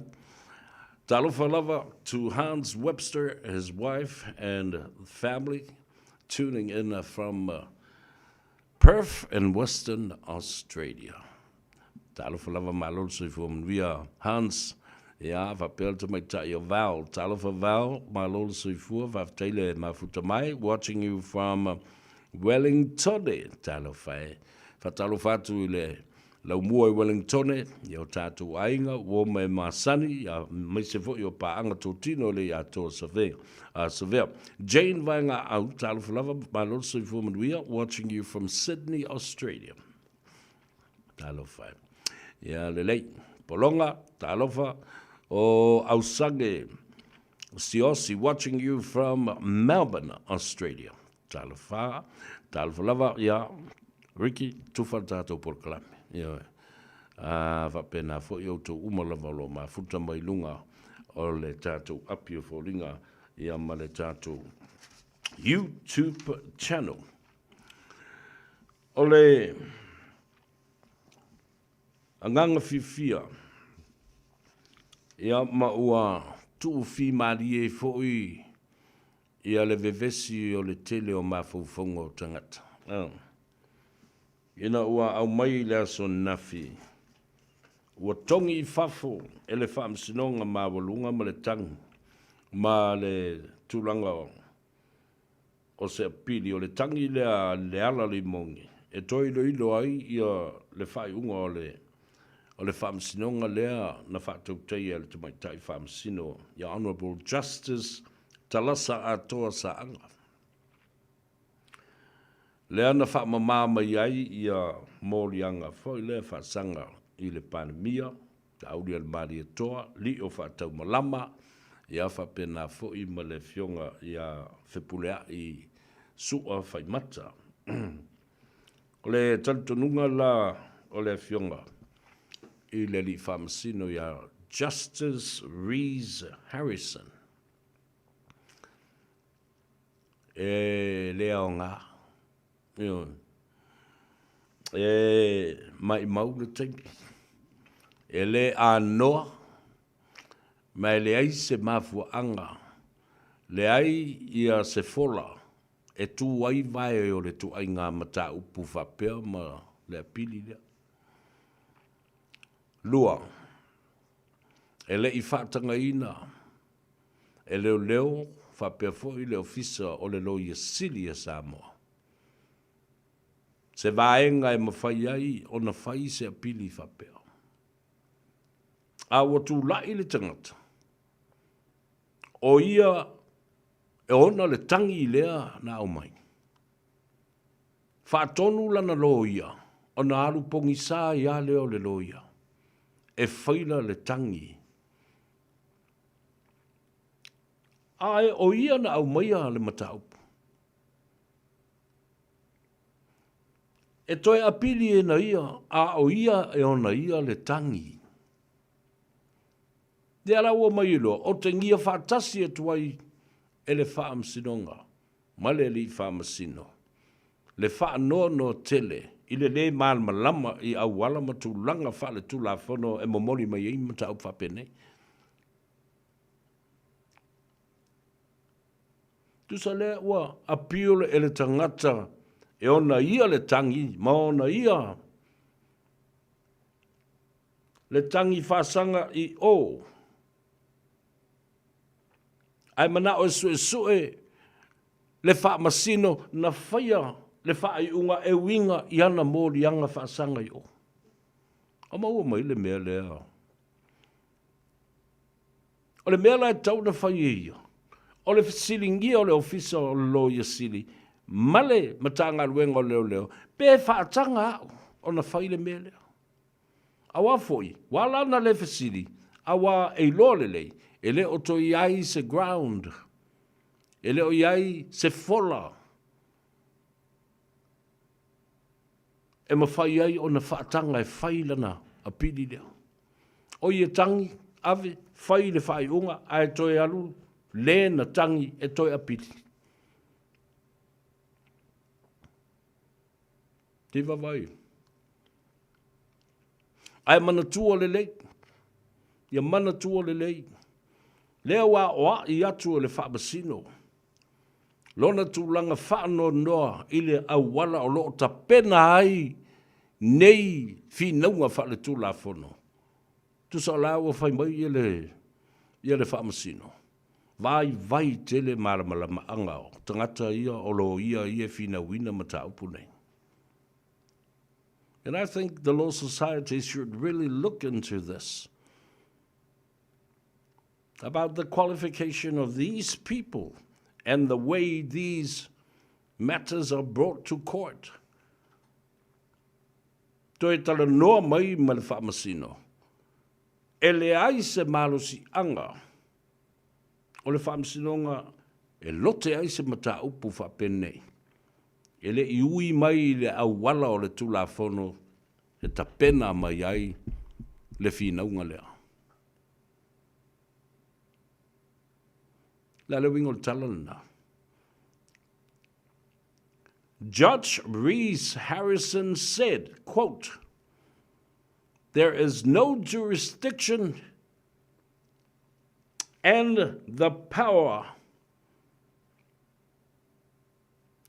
Talofa lava to Hans Webster, his wife and family, tuning in from Perth in Western Australia. Talofa lava malo le soifua manuia Hans. Ia, faapea le tamaitai o Val. Talofa Val, malo le soifua, faafetai le mafuta mai. Watching you from Wellingtone. Talofa e. Faatalofa atu i le laumua i Wellingtone, i o tātou aiga, uo ma e masani, aemaise foi o paaga totino le i atoa savea. Savea. Jane Vaegaau, talofa lava, malo le soifua manuia. Watching you from Sydney, Australia. Talofa e. Ia lelei. Pologa, talofa. O Ausage Siosi, watching you from Melbourne, Australia. Talofa, talofa lava, ia, Ricky, tufa le tātou polokalame. Ia, a, faapena foi outou uma lava o lo o mafuta mai luga o le tātou api o foliga, ia ma le tātou YouTube channel. O le agaga fiafia, ia ma ua tuufimalie ai foi ia le vevesi o le tele o mafaufauga o tagata. Ina ua aumai i le aso ananafi, ua togi i fafo e le Faamasinoga Maualuga ma le tagi ma le tulaga O se apili, o le tagi lea a Leala Limoni e toe iloilo ai ia le faaiuga o le o le Faamasinoga lea na faatautaia e le Tamaitai Faamasino ia Honourable Justice Talasa Atoa Saaga. Lea na faamama mai ai ia moliaga foi lea faasaga i le Palemia Laaulialemalietoa, Lio Faataumalama, ia faapena foi ma le Afioga ia Fepuleai Sua Faimata. O le talitonuga la o le Afioga i le Alii Faamasino ia Justice Rees Harrison, e le aoga. Ioe. E maimau le taimi. E le anoa, ma e leai se mafuaaga, leai ia se fola e tu ai vae o le ituaiga mataupu faapea ma le apili lea. Lua, e le i faatagaina e leoleo faapea foi le Ofisa o le Loia Sili a Samoa se vaega e mafai ai ona fai se apili faapea. A ua tulai le tagata, o ia e ona le tagi lea na aumai, faatonu lana loia ona alu pogisa ai lava lea o le loia e faila le tagi. Ae o ia na aumaia le mataupu. E toe apili e na ia, a o ia e ona ia le tagi. Lea la ua omai ai loa, otegia faatasi atu ai e le Faamasinoga ma le Alii Faamasino le faanoanoa tele i le lē malamalama i auala ma tulaga faaletulafono e momoli mai ai mataupu faapenei. Tusa lea ua appeal e le tagata e ona ia le tagi ma ona ia le tagi faasaga i o, ae manao e suesue le faamasino na faia le faaiuga e uiga i ana moliaga faasaga i o. A maua mai le mea lea. O le mea la e tatau ona fai e ia, o le fesiligia o le Ofisa o le Loia Sili ma le Matagaluega o Leoleo pe faataga au ona fai le mea lea. Aua foi, ua ala ona le fesili, aua e iloa lelei, e le o toe i ai se ground, e le o i ai se fola e mafai ai ona faataga e fai lana apili lea. O ia tagi, ave, fai le faaiuga ae toe alu le na tagi e toe apili. Te vaavaai. Ae manatua lelei, ia manatua lelei, lea ua aoai atu e le Faamasino lona tulaga faanoanoa i le auala o lo o tapena ai nei finauga faaletulafono. Tusa o la ua fai mai ia le, ia le Faamasino, vaivai tele malamalamaaga o tagata ia o loia ia e finauina mataupu nei. And I think the Law Society should really look into this about the qualification of these people and the way these matters are brought to court. Toe talanoa mai ma le Faamasino, e leai se malosiaga o le Faamasinoga e lote ai se mataupu faapenei, e le i ui mai i le auala o le Tulafono e tapena mai ai le finauga lea. O le a le uiga o le tala lena? Judge Reece Harrison said, quote, There is no jurisdiction and the power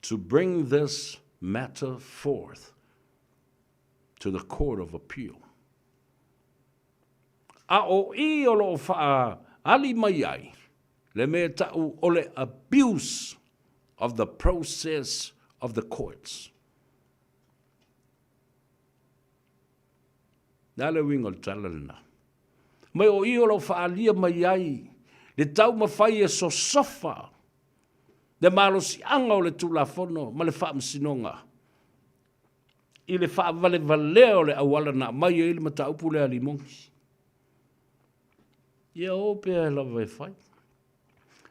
to bring this matter forth to the Court of Appeal. A o i o lo o faaali mai ai le mea ta'u o le abuse of the process of the courts. Le a le uiga o le tala lena? Mai o i o lo o faaalia mai ai le taumafai e sosofa le malosiaga o le Tulafono ma le Faamasinoga i le faavalevalea o le auala na aumai ai le mataupu lea a Limogi. Ia o pea lava e fai.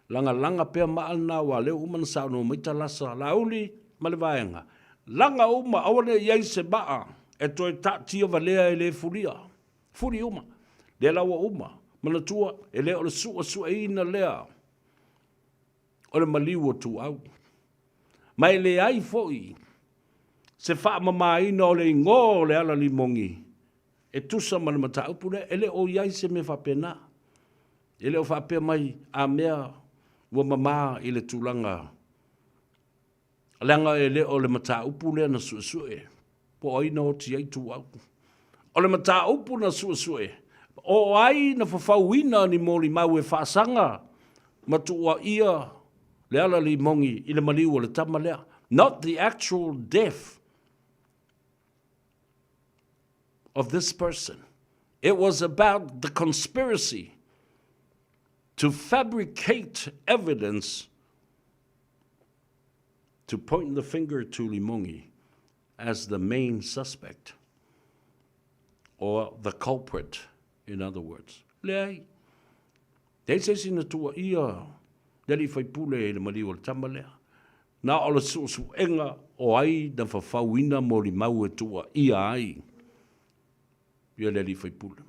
Lagalaga pea maa lena aua lea ua uma ona saunoa mai Talasa, Laauli ma le vaega. Laga uma, aua ne i ai se maa e toe taatia valea e le fulia. Fuli uma. Lea la ua uma. Manatua, e le o le suasuaina lea o le maliu o Tuau. Ma e leai foi. se faamamaina o le igoa o Leala Limogi e tusa ma le mataupu lea, e le o i ai se mea faapena. E le o faapea mai a mea ua mama i le tulaga leaga e le o le mataupu lea na suesue po o ai na oti ai Ituau. O le mataupu na suesue, o ai na fafauina ni molimau e faasaga ma tuuaia Leala Limogi i le maliu o le tama lea. Not the actual death of this person. It was about the conspiracy to fabricate evidence to point the finger to Limogi as the main suspect or the culprit, in other words. Leai. Leai se isi na tuuaia le alii faipule i le maliu o le tama lea. Na o le suesuega o ai na fafauina molimau e tuuaia ai ia le alii faipule.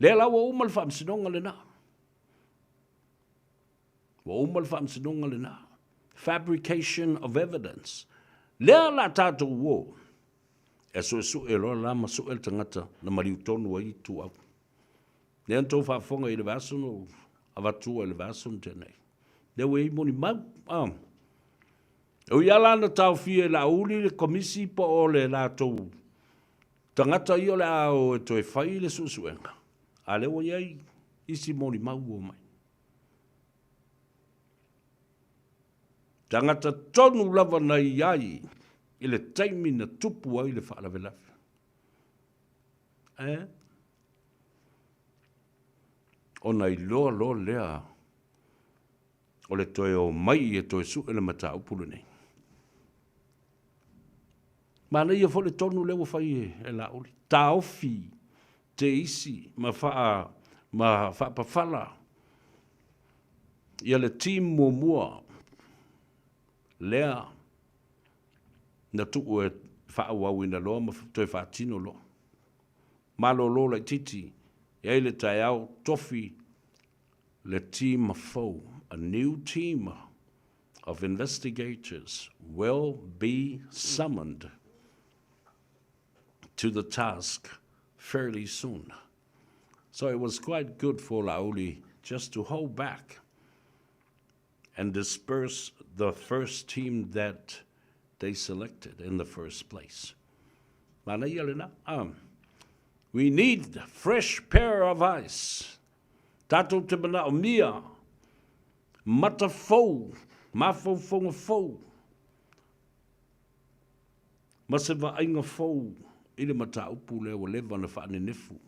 Lea la ua uma le faamasinoga lena. Ua uma le faamasinoga lena. Fabrication of evidence. Lea la tatou o e suesue loa la ma sue le tagata na maliu tonu ai Ituau. Lea na tou faafofoga i le vaiaso na ou avatua i le vaiaso na tea nei. Lea ua i ai molimau. Ah. E ui lava la na taofia e Laauli le komisi po o le latou tagata ia o le a o e toe fai le suesuega, a lea ua i ai isi molimau ua omai. Tagata tonu lava na i ai i le taimi na tupu ai le faalavelave. Eh? Ona iloa loa lea o le toe o mai e toe sue le mataupu lenei. Manaia foi le tonu lea ua fai e Laauli. Taofi teisi ma faa ma faapafala ia le team muamua lea na tuu e faaauauina loa ma toe faatino loa. Malolo laitiiti, e ai le taeao tofi le team fou, a new team of investigators will be summoned to the task fairly soon. So it was quite good for Laauli just to hold back and disperse the first team that they selected in the first place. Manaia lena. We need fresh pair of eyes. Tatou te manaomia mata fou, mafaufauga fou, ma se vaaiga fou i le mataupu lea ua leva ona faanenefu.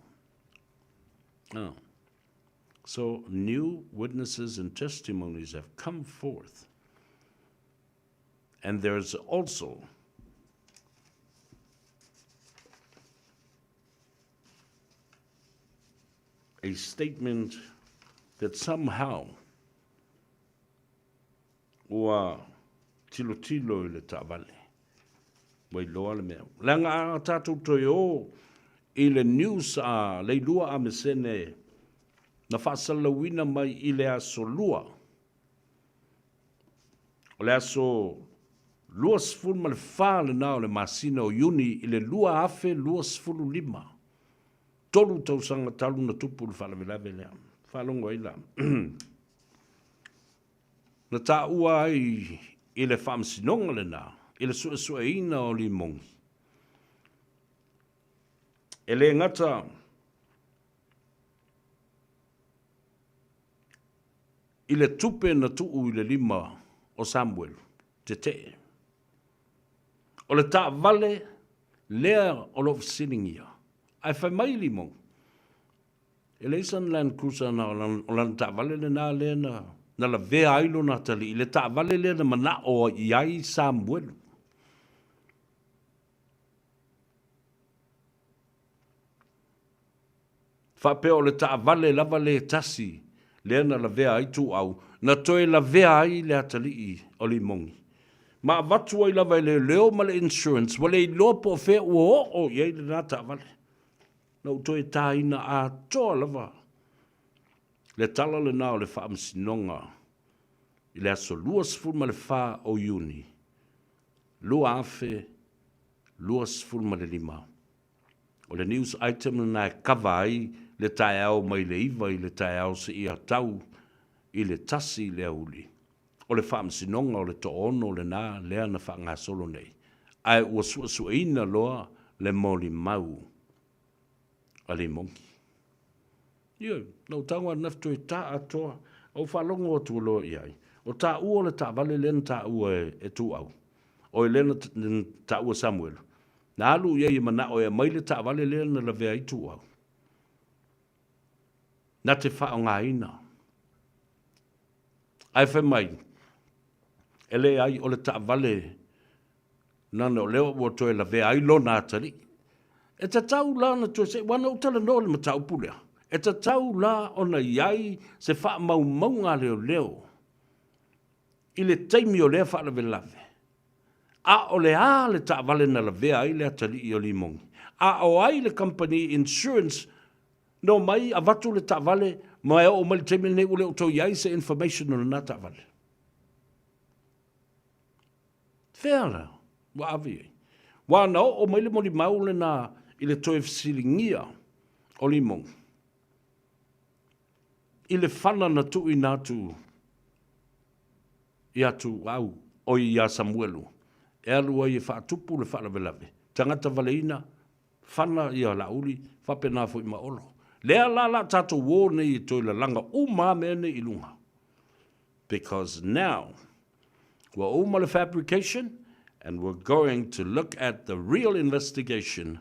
So new witnesses and testimonies have come forth. And there's also a statement that somehow ua tilotilo i le taavale, ua iloa le mea. Leaga a tatou toe o i le news a Leilua Amesene na faasalalauina mai i le aso Lua, o le aso 24 lena o le masina o Iuni i le 2025, tolu tausaga talu na tupu le faalavelave lea. Faalogo ai la. Na taua ai i le faamasinoga lena, i le suesueina o Limogi. E le gata i le tupe na tuu i le lima o Samuelu, tetee. O le taavale lea o lo o fesiligia, ae fai mai Limogi, E leai sana Land Cruiser na o lana taavale lena lea na na lavea ai lona atalii i le taavale lea na manao i ai Samuelu. Faapea o le taavale lava lea e tasi lea na lavea ai Tuuau, na toe lavea ai le atalii o Limogi. Ma avatu ai lava e leoleo ma le insurance, ua le iloa po o fea ua oo i ai lena taavale. Na ou toe tāina atoa lava le tala lena o le Faamasinoga i le aso 24 o Iuni. 2025. O le news item lena e kava ai le taeao mai le 9 i le taeao seia tau i le 1 i le aoauli. O le faamasinoga o le toaono lena lea na faagasolo nei, ae ua suesueina loa le molimau a Limogi. Ioe, na ou tago ananafi toe ta atoa, ou faalogo atu loa i ai, o taua o le taavale lea na taua e Tuau, oi lea na taua e Samuelu, na alu i ai e manao e aumai le taavale lea na lavea ai Tuau, na te faaaogaina. Ae fai mai, e leai, o le taavale nana o lea ua toe lavea ai lona atalii. E tatau la ona toe se, aua na ou talanoa i le mataupu lea, e tatau la ona i ai se faamaumauga a leoleo i le taimi o lea faalavelave, a o le a le taavale na lavea ai le atalii o Limogi, a o ai le kamupani insurance na omai avatu le taavale ma e oo mai le taimi lenei ua le o toe i ai se information o lena taavale. Fea la ua ave i ai? Aua na oo mai le molimau lena i le toe fesiligia o Limogi i le fana na tuuina atu ia Tuau, oi ia Samuelu, e alu ai e faatupu le faalavelave, tagata valeina, fana ia Laauli, faapena foi ma Olo. Lea la la tatou o nei e toe lalaga uma lava mea nei i luga. Because now, ua uma le fabrication and we're going to look at the real investigation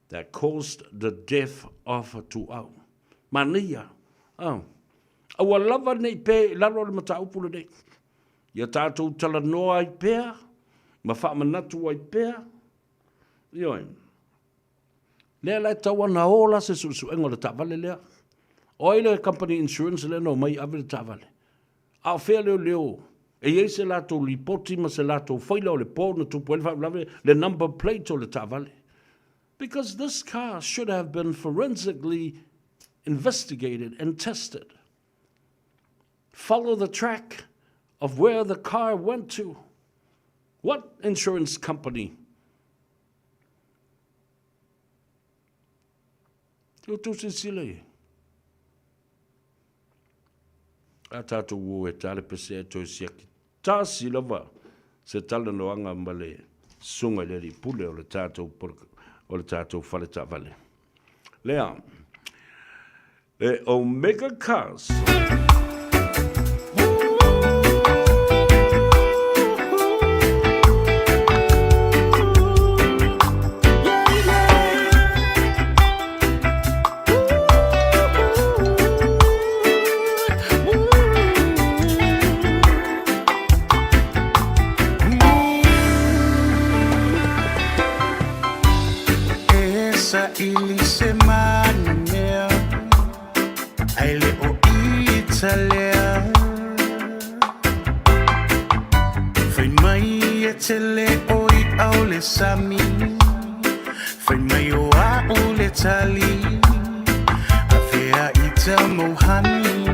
that caused the death of Tuau. Manaia. Oh. Aua lava nei pe i lalo o le mataupu lenei. Ia tatou talanoa ai pea, ma faamanatu ai pea. Ioe. Lea la e tatau ona o la se suesuega o le taavale lea. O ai le company insurance lea na omai ave le taavale? A o fea leoleo? E i ai se latou lipoti ma se latou faila o le po na tupu ai le faalavelave, le number plate o le taavale? Because this car should have been forensically investigated and tested. Follow the track of where the car went to. What insurance company? Te outou silasila i ai. A tatou o e tale pese e toe siaki tasi lava se talanoaga ma le susuga i le alii pule o le tatou o le tatou fale taavale. Lea, le Omega Cars. E saili se manumea ae le o ita lea. Fai mai e tele o i'a o le sami, fai mai o a'u le tali, avea ita mauhani.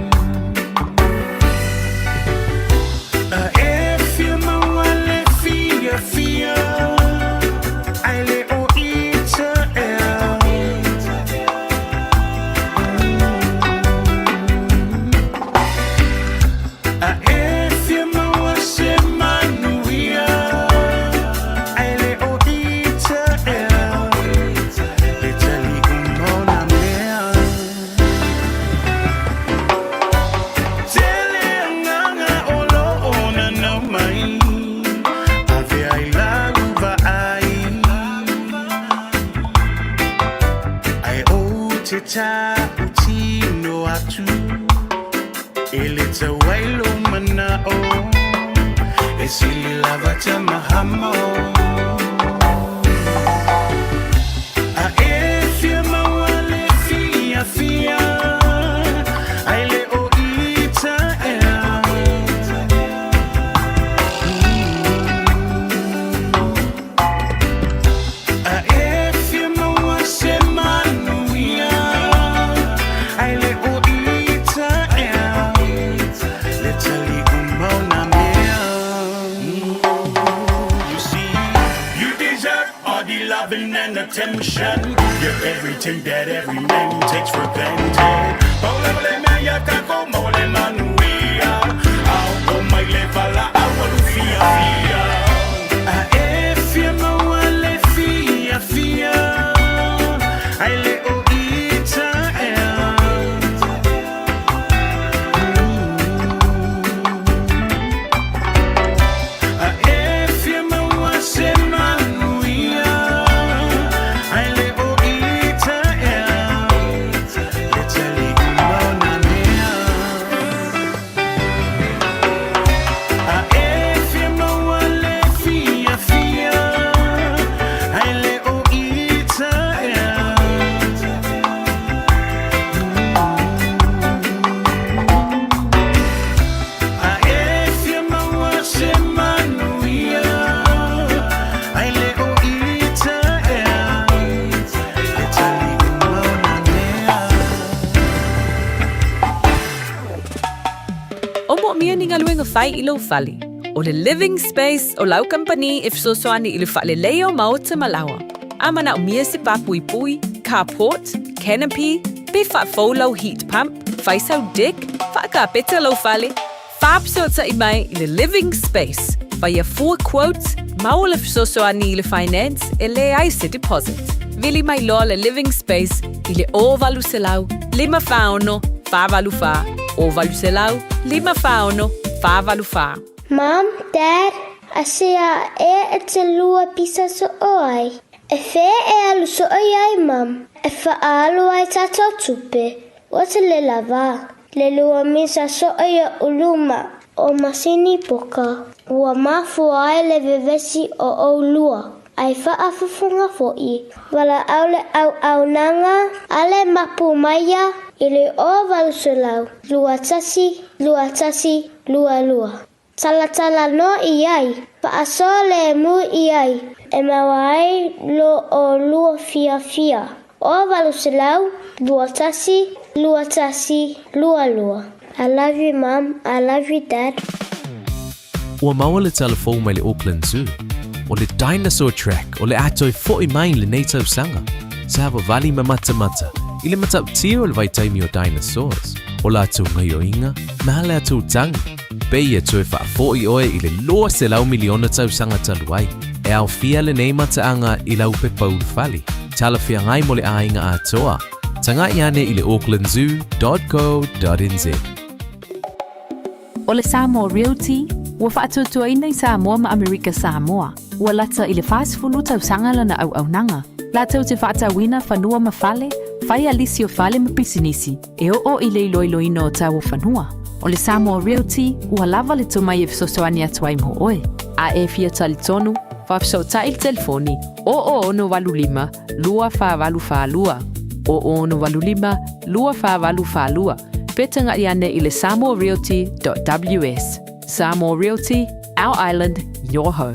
A e fia maua le fiafia, ae le o ita ea. A e fia maua se manuia, ae le o ita ea. Le tali uma o na mea. Tele agaga o lo o nanau mai, avea i lau vaai. Ae ou te tautino atu, e le tau ai lou mana'o, e sili lava Tamahamo. A e fia maua le fiafia, ae le o ita ea. A e fia maua se manuia, ae le o ita ea. Le tali uma o na mea. attention. You're everything that every man takes for granted. A e fia maua le fiafia, ai le o i taea. A e fia maua se manuia, ai le o i taea. Le taliuga o nanea. A e fia maua le fiafia, ai le o i taea. A e fia maua se manuia, ai le o i taea. Le taliuga o nanea. O moomia ni galuega fai i lou fale. O le Living Space o lau kamupani e fesoasoani i le faaleleia o maota ma laoa. A manaomia se pa puipui, carport, canopy, pe faafou lau heat pump, fai sau deck, faakapeta lou fale, faafesootai mai i le Living Space. Faia fua quotes, maua le fesoasoani i le finance e leai se deposit. Vili mai loa le Living Space i le 0800 546 484, 0800 546 484. Mom, Dad, asea ea e te lua pisa so'o ai? E fea e alu so'o i ai, Mom? E fa'aalu ai tatou tupe. Ua te le lava. Le lua misa so'o i luma o masini poka. Ua mafua ai le vevesi o ʻolua. Ai faafofoga fo'i. Valaau le auaunaga a le mapu maia i le 0800 21 21 22. Talatala noa i ai, faasoa lemu i ai, e maua ai lo ʻolua fiafia. 0800 21 21 22. I love you mom, I love you dad. Ua maua le tala fou mai le Auckland Zoo. O le Dinosaur Track o le a toe fo'i mai i lenei tausaga. Savavali ma matamata i le matautia o le vaitaimi o dinosaurs, o latou gaioiga ma a latou tagi. Pei e toe faafo'i oe i le 200 miliona tausaga talu ai. E aofia lenei mataaga i lau pepa ulufale, talafeagai mo le aiga atoa. Tagai ane i le aucklandzoo dot co dot nz. O le Samoa Realty, ua faatuatuaina i Samoa ma Amerika Samoa. Ua lata i le 40 tausaga lana auaunaga, latou te faatauina fanua ma fale, fai a lisi o fale ma pisinisi, e oo i le iloiloina o tau o fanua. O le Samoa Realty, ua lava le tomai e fesoasoani atu ai mo oe. A e fia talitonu, faafesootai i le telefoni 0085 2482, 0085 2482, pe tagaʻi ane i le samoarealty.ws. Samoa Realty, our island, your home.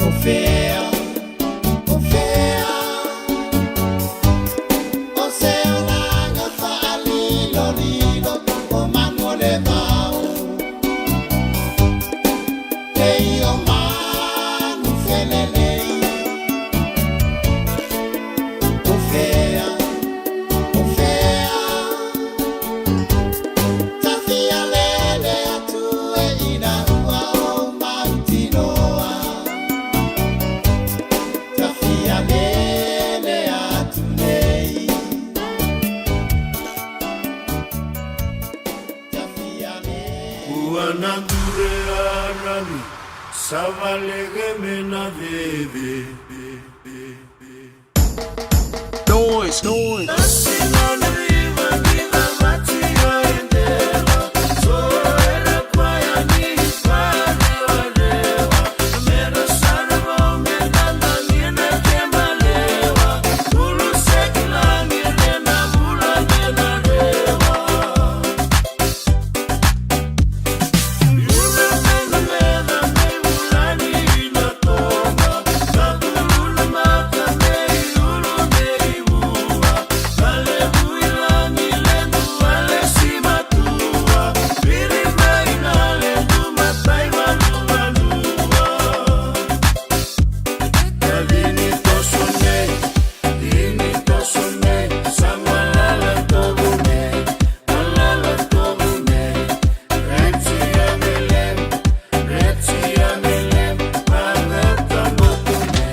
O fea, o fea, o se olaga faalilolilo o manu o le vao, Lei o manu felelei. O fea, o fea, tafia lele atu e ina ua o mautinoa. Tafia lele atu nei. Tafia lele. Ua nature arani savalege mena veve. Noise, noise.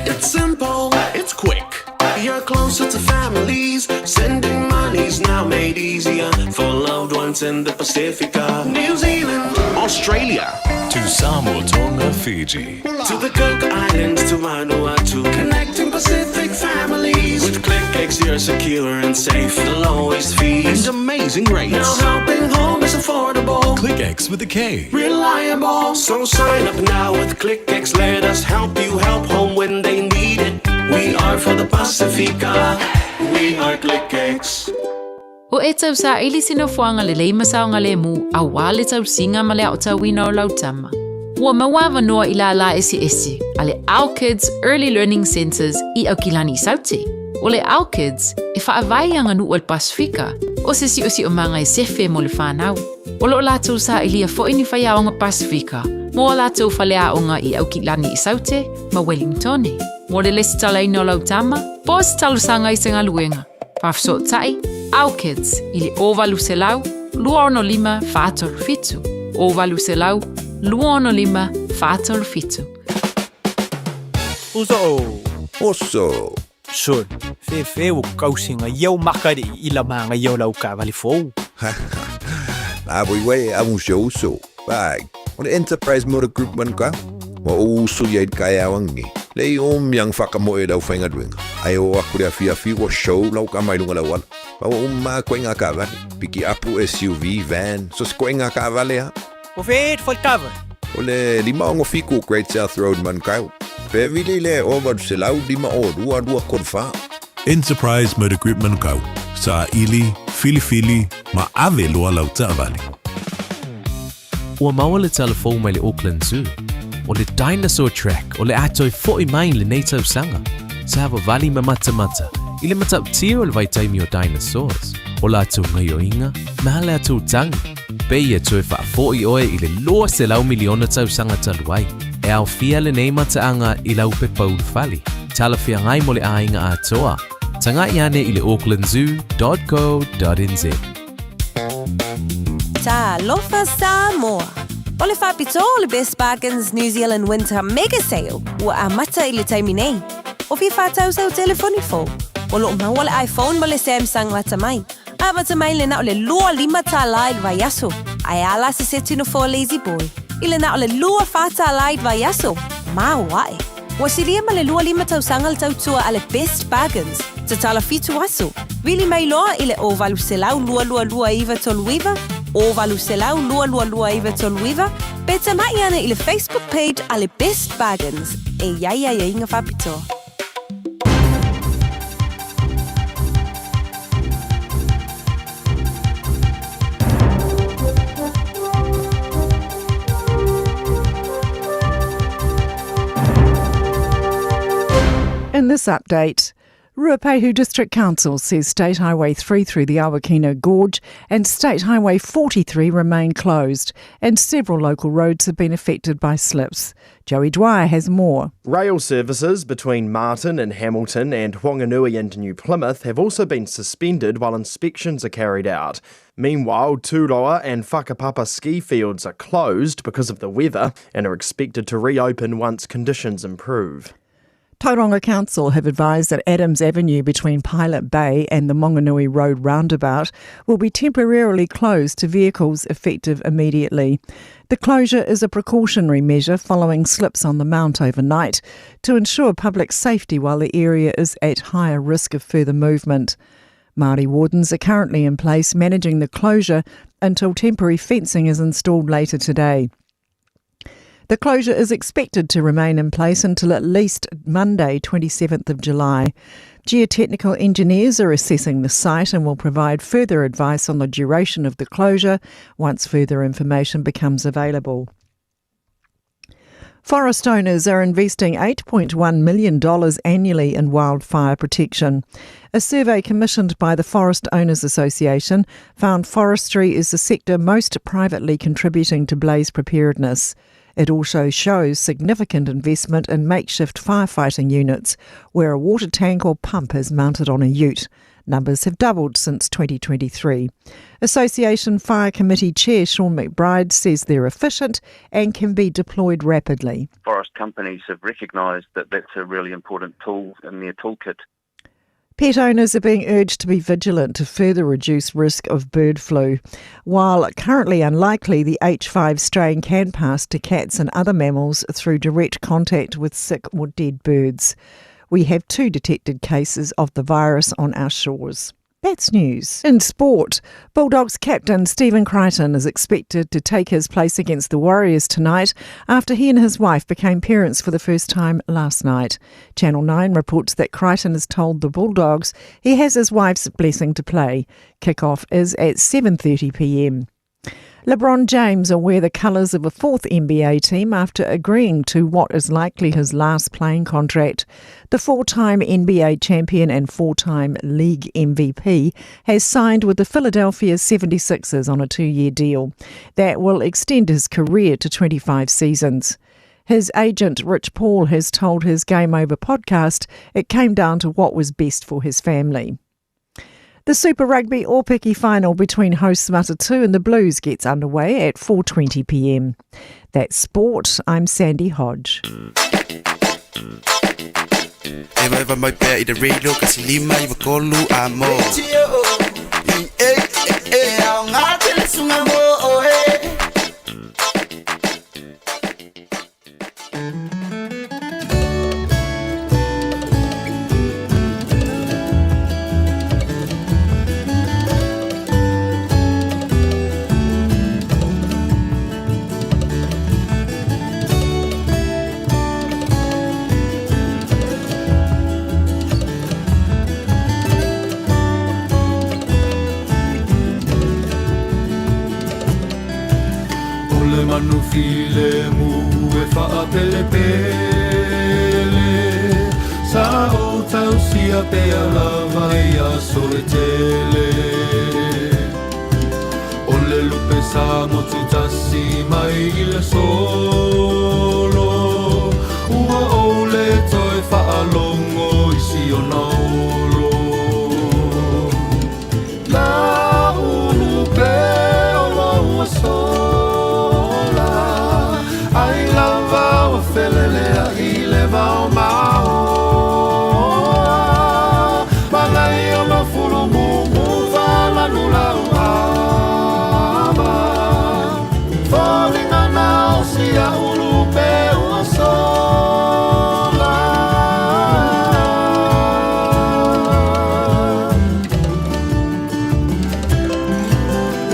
It's simple, it's quick. You're closer to families. Sending money's now made easier for loved ones in the Pacifica, New Zealand, Australia, To Samoa, Tonga, Fiji. to the Cook Islands, to Vanuatu. Connecting Pacific families. With ClickX, you're secure and safe. The lowest fees And amazing rates. Now helping home is affordable. Click X with a K. Reliable. So sign up now with ClickX. Let us help you help home when they need it. We are for the Pacifica. We are ClickX. Ua e tausaili se nofoaga lelei ma saogalemu auā le tausiga ma le aotauina o lau tama. Ua maua avanoa i lālā eseese a le Our Kids Early Learning Centres i Aukilani i Saute. O le Our Kids, e faavae i aganuu a le Pasefika, o se siosiomaga e sefe mo le fanau. O lo o latou sailia foi ni faiaoga Pasefika mo a latou faleaoga i Aukilani i Saute ma Wellingtone. Mo le lesitalaina o lau tama, po o se talosaga i se galuega, faafesootai Our Kids i le 0800 265 437, 0800 265 437. Uso o. Oso. Sol, fefe o kausinga iau makari i la manga iau lau kavali fou. La voi wei a un show so. Bai. O le Enterprise Motor Group man ka. Wa o uso ia i kai awangi. Le i o miang whaka mo e lau whainga duenga. Ai o aku le awhi awhi wa show lau ka mai lunga lau ala. Pa wa umma koe ngā kavale. Piki apu SUV, van, so se koe ngā kavale ha. O fe fo kava. O le 567 Great South Road Manukau. Pe vili le o 805 o 2 2 3 4. Enterprise Motor Group Manukau. Saili, filifili, ma ave loa lau taavale. Ua maua le tala fou mai le Auckland Zoo. O le Dinosaur Track o le a toe fo'i mai i lenei tausaga. Savavali ma matamata i le matautia o le vaitaimi o dinosaurs, o latou gaioiga ma latou tagi. Pei e toe faafo'i oe i le 200 miliona tausaga talu ai. E aofia lenei mataaga i lau pepa ulufale, talafeagai mo le aiga atoa. Tagai ane i le aucklandzoo.co.nz. Talofa Samoa! O le faapitoa o le Best Bargains New Zealand Winter Mega Sale ua amata i le taimi nei. O fia faatau sau telefoni fou? O lo o maua le iPhone ma le Samsung lata mai. Amata mai le na o le 25 tālā i le vaiaso. Ae a la se seti nofoa Lazy Boy i le na o le 24 tālā i le vaiaso. Maoae! Ua silia ma le 25 tausaga le tautua a le Best Bargains. Tatala 7 aso. Vili mai loa i le 0800 222 939, 0800 222 939, pe tama'i ane i le Facebook page a le Best Bargains. E i ai aiaiga faapitoa. In this update, Ruapehu District Council says State Highway 3 through the Awakino Gorge and State Highway 43 remain closed, and several local roads have been affected by slips. Joey Dwyer has more. Rail services between Marton and Hamilton and Whanganui and New Plymouth have also been suspended while inspections are carried out. Meanwhile, Turoa and Whakapapa ski fields are closed because of the weather and are expected to reopen once conditions improve. Tauranga Council have advised that Adams Avenue between Pilot Bay and the Maunganui Road roundabout will be temporarily closed to vehicles effective immediately. The closure is a precautionary measure following slips on the mount overnight to ensure public safety while the area is at higher risk of further movement. Māori wardens are currently in place managing the closure until temporary fencing is installed later today. The closure is expected to remain in place until at least Monday, 27th of July. Geotechnical engineers are assessing the site and will provide further advice on the duration of the closure once further information becomes available. Forest owners are investing $8.1 million annually in wildfire protection. A survey commissioned by the Forest Owners Association found forestry is the sector most privately contributing to blaze preparedness. It also shows significant investment in makeshift firefighting units, where a water tank or pump is mounted on a ute. Numbers have doubled since 2023. Association Fire Committee Chair Sean McBride says they're efficient and can be deployed rapidly. Forest companies have recognised that that's a really important tool in their toolkit. Pet owners are being urged to be vigilant to further reduce risk of bird flu. While currently unlikely, the H5 strain can pass to cats and other mammals through direct contact with sick or dead birds. We have two detected cases of the virus on our shores. That's news. In sport, Bulldogs captain Stephen Crichton is expected to take his place against the Warriors tonight after he and his wife became parents for the first time last night. Channel 9 reports that Crichton has told the Bulldogs he has his wife's blessing to play. Kickoff is at 7:30 p.m. LeBron James will wear the colours of a fourth NBA team after agreeing to what is likely his last playing contract. The four time NBA champion and four time league MVP has signed with the Philadelphia 76ers on a two year deal that will extend his career to 25 seasons. His agent, Rich Paul, has told his Game Over podcast it came down to what was best for his family. The Super Rugby Aupiki final between hosts Matatū and the Blues gets underway at 4:20 p.m. That's sport. I'm Sandy Hodge. O le manu filemu e whaapelepele Sa o tausia pea lava i aso e tele O le lupe sa motu tasi mai i le solo Ua ou le toe whaalongo i si ona olo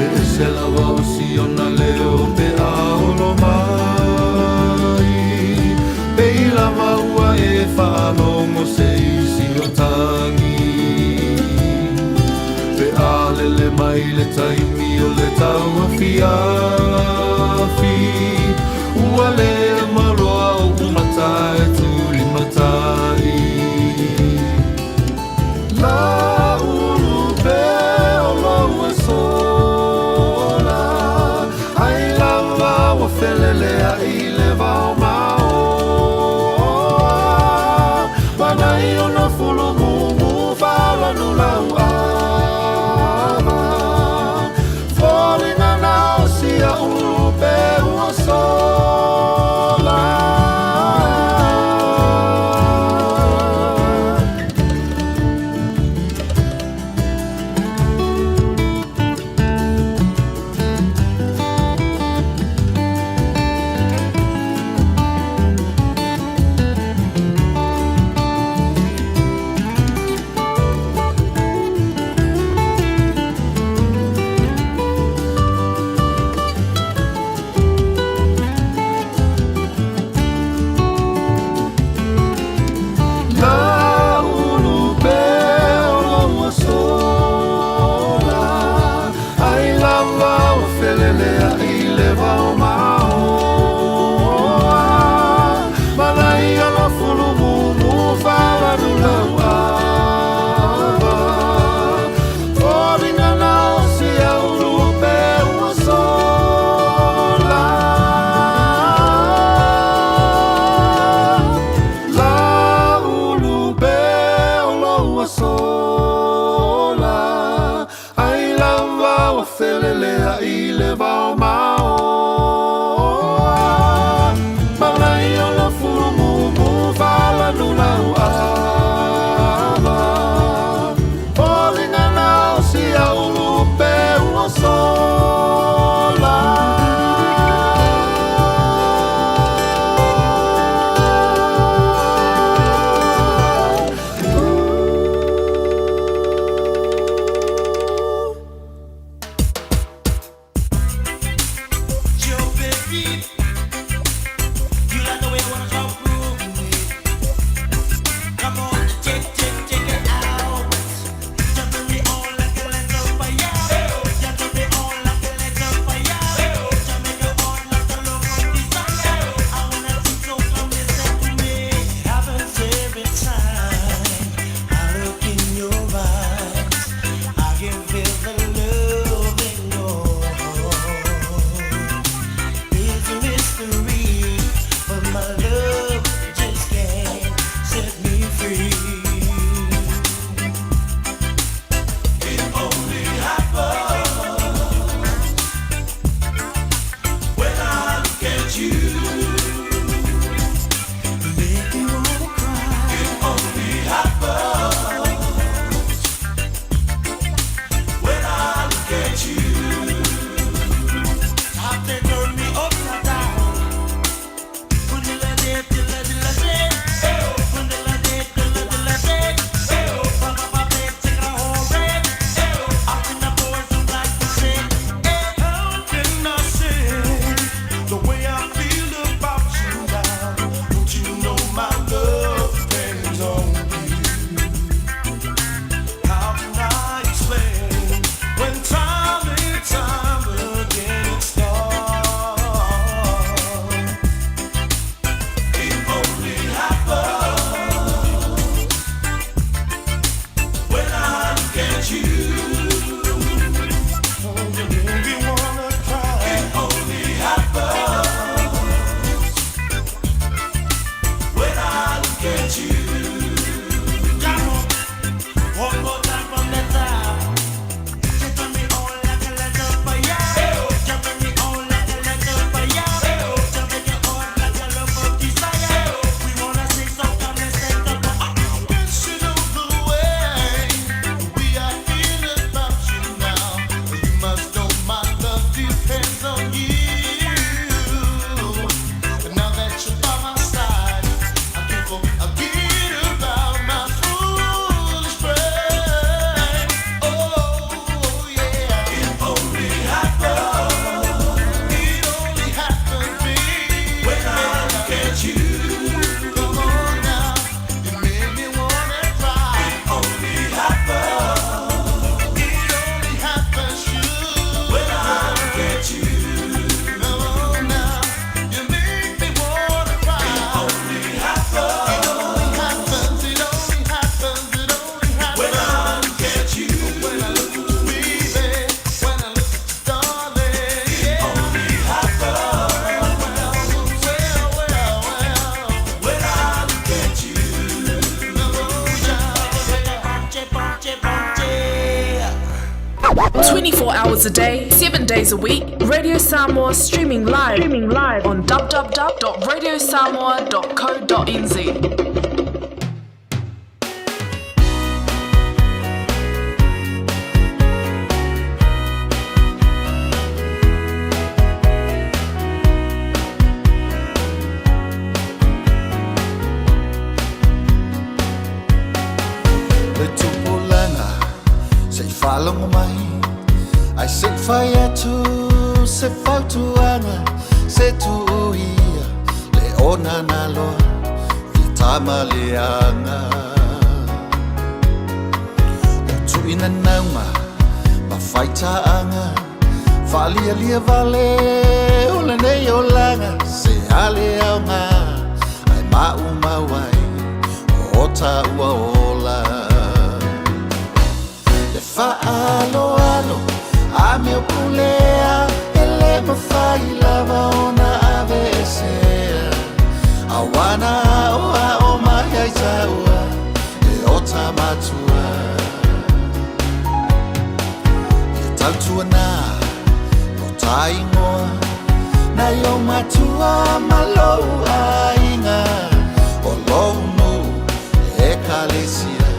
E ese lava o siona leo pe a olo mai Pe i lava ua e whaalongo se isi o tangi Pe a lele mai le taimi o le tau afiafi Ua le maloa o umata e tuli matai. 24 hours a day, 7 days a week, Radio Samoa streaming live, streaming live on www.radiosamoa.co.nz. Le tupulaga se i faalogo mai Ae se i fai atu se fautuaga Se tuu ia le onana loa Fia tama leaga O tuʻi nanauga ma faitaaga Faalialia vale o lenei olaga Se ale aoga ae maumau ai o taua ola Le faaaloalo a mea pulea E le mafai lava ona aveesea Auana aoao mai ai taua e ota matua Ia tautuana lo ta ingoa Nai ou matua ma lou aiga O lou nuu e ekalesia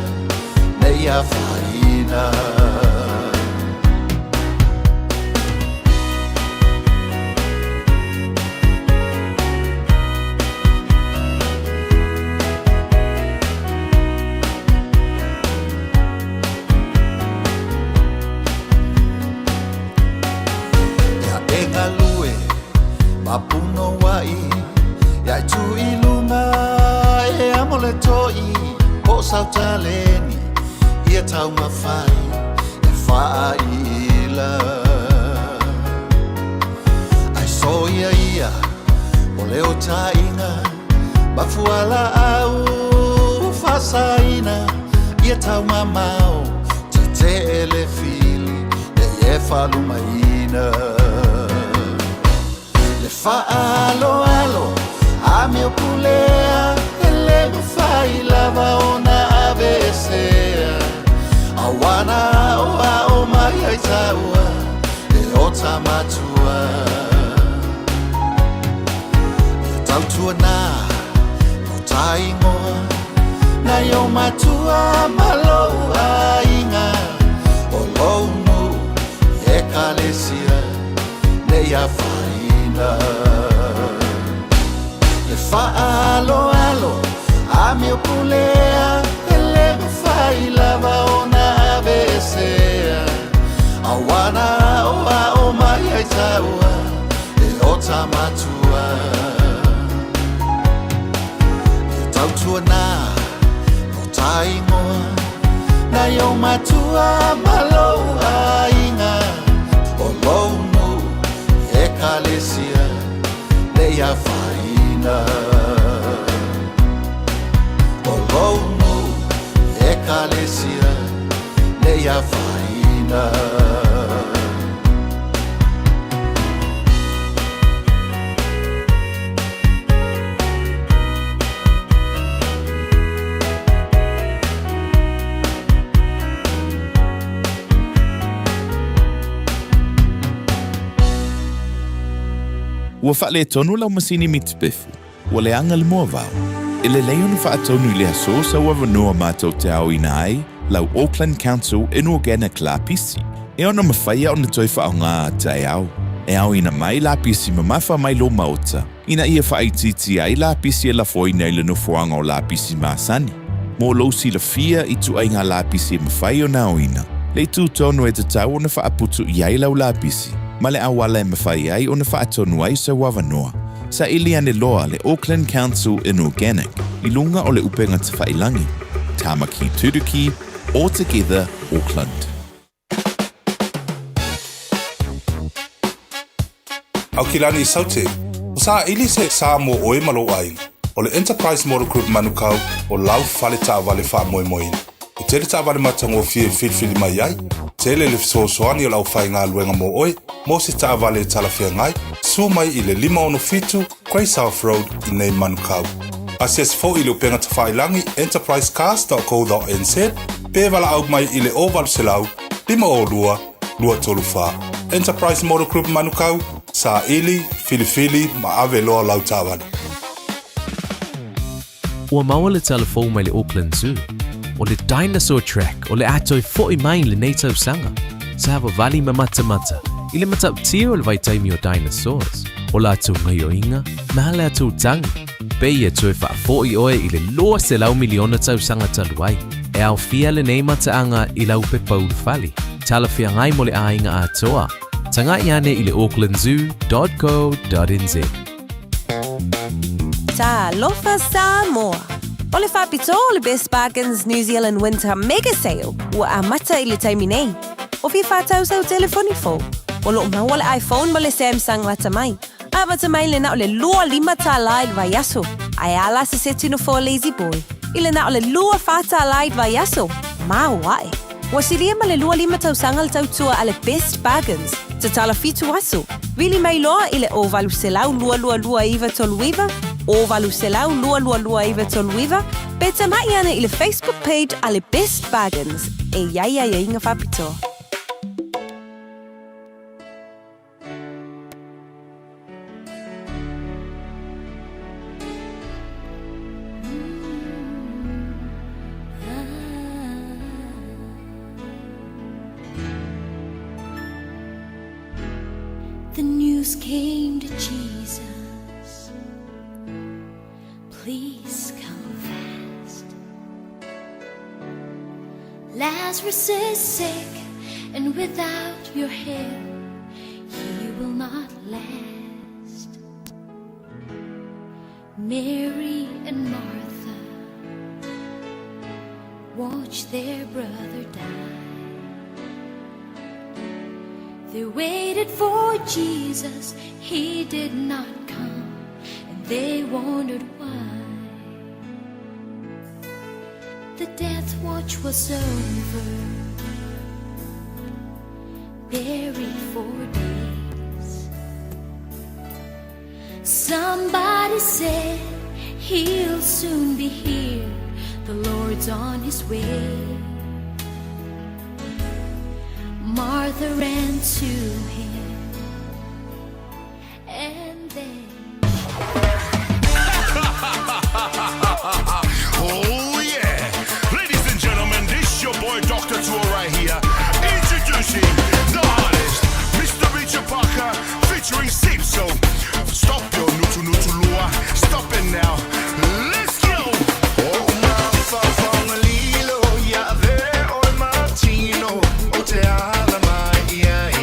Nei afaina. Ia e galue ma punouai Ia e tu i luga e amo le toi Po o sau taleni ia taumafai e faaila Ae soia ia o le otaiga ma fualaau faasaina Ia taumamao tetee le fili nei e faalumaina Le faaaloalo a mea pulea E le mafai lava ona aveesea Auana aoao mai ai taua e ota matua Ia tautuana lo ta ingoa Nai ou matua ma lou aiga O lou nuu i ekalesia Nei afaina Le faaaloalo a mea pulea E le mafai lava ona aveesea Auana aoao mai ai taua e ota matua Ia tautuana lo ta ingoa Nai ou matua ma lou aiga O lou nuu i ekalesia Nei afaina O lou nuu i ekalesia Nei afaina. Ua faaletonu lau masini mitipefu, ua leaga le moavao. E lelei ona faatonu i le aso sau avanoa matou te aoina ai lau Auckland Council Inorganic lapisi, e ono mafaia ona toe faaaoga a taeao. E aoina mai lapisi mamafa mai lou maota, ina ia faaitiitia ai lapisi e lafoina i le nofoaga o lapisi masani. Mo lou silafia i ituaiga lapisi e mafai ona aoina, le itu tonu e tatau ona faaputu i ai lau lapisi, ma le auala e mafai ai ona faatonu ai sau avanoa. Saili ane loa le Auckland Council Inorganic i luga o le upega tafailangi, Tamaki Turuki, Altogether Auckland. Aukilani Saute, o saili se sa mo oe ma lou aiga. O le Enterprise Motor Group Manukau o lau fale taavale faamoemoeina. E tele taavale matagofie e filifili mai ai, tele le fesoasoani o le aufaigaluega mo oe mo se taavale e talafeagai, suo mai i le 567 Grey South Road i nei Manukau. Asiasi foi i le upega tafailangi enterprisecars.co.nz pe valaau mai i le 0800 502 234. Enterprise Motor Group Manukau, saili, filifili ma ave loa lau taavale. Ua maua le tala fou mai le Auckland Zoo. O le Dinosaur Track o le a toe fo'i mai i lenei tausaga. Savavali ma matamata i le matautia o le vaitaimi o dinosaurs, o latou gaioiga ma a latou tagi. Pei e toe faafo'i oe i le 200 miliona tausaga talu ai. E aofia lenei mataaga i lau pepa ulufale, talafeagai mo le aiga atoa. Tagai ane i le aucklandzoo.co.nz. Talofa Samoa! O le faapitoa o le Best Bargains New Zealand Winter Mega Sale ua amata i le taimi nei. O fia faatau sau telefoni fou? O lo o maua le iPhone ma le Samsung lata mai. Amata mai le na o le 25 tālā i le vaiaso. Ae a la se seti nofoa Lazy Boy i le na o le 24 tālā i le vaiaso? Maoae! Ua silia ma le 25 tausaga le tautua a le Best Bargains, tatala fitu aso. Vili mai loa i le 0800 222 939, 0800 222 939, pe tamai ane i le Facebook page a le Best Bargains e i ai aiaiga faapitoa. The news came to Jesus. Please come fast. Lazarus is sick, and without your help, he will not last. Mary and Martha watched their brother die. They waited for Jesus, he did not come, and they wondered why. The death watch was over, buried for days. Somebody said he'll soon be here, the Lord's on his way. Martha ran to him, and then. Oh yeah! Ladies and gentlemen, this your boy Dr. Tour right here. Introducing the hottest, Mr. Richard Parker, featuring Sipso. Stop your nutu nutu lua. Stop it now. Let's go! Oh, mafafangalilo, ia ve o martino, o te ala mai ia i.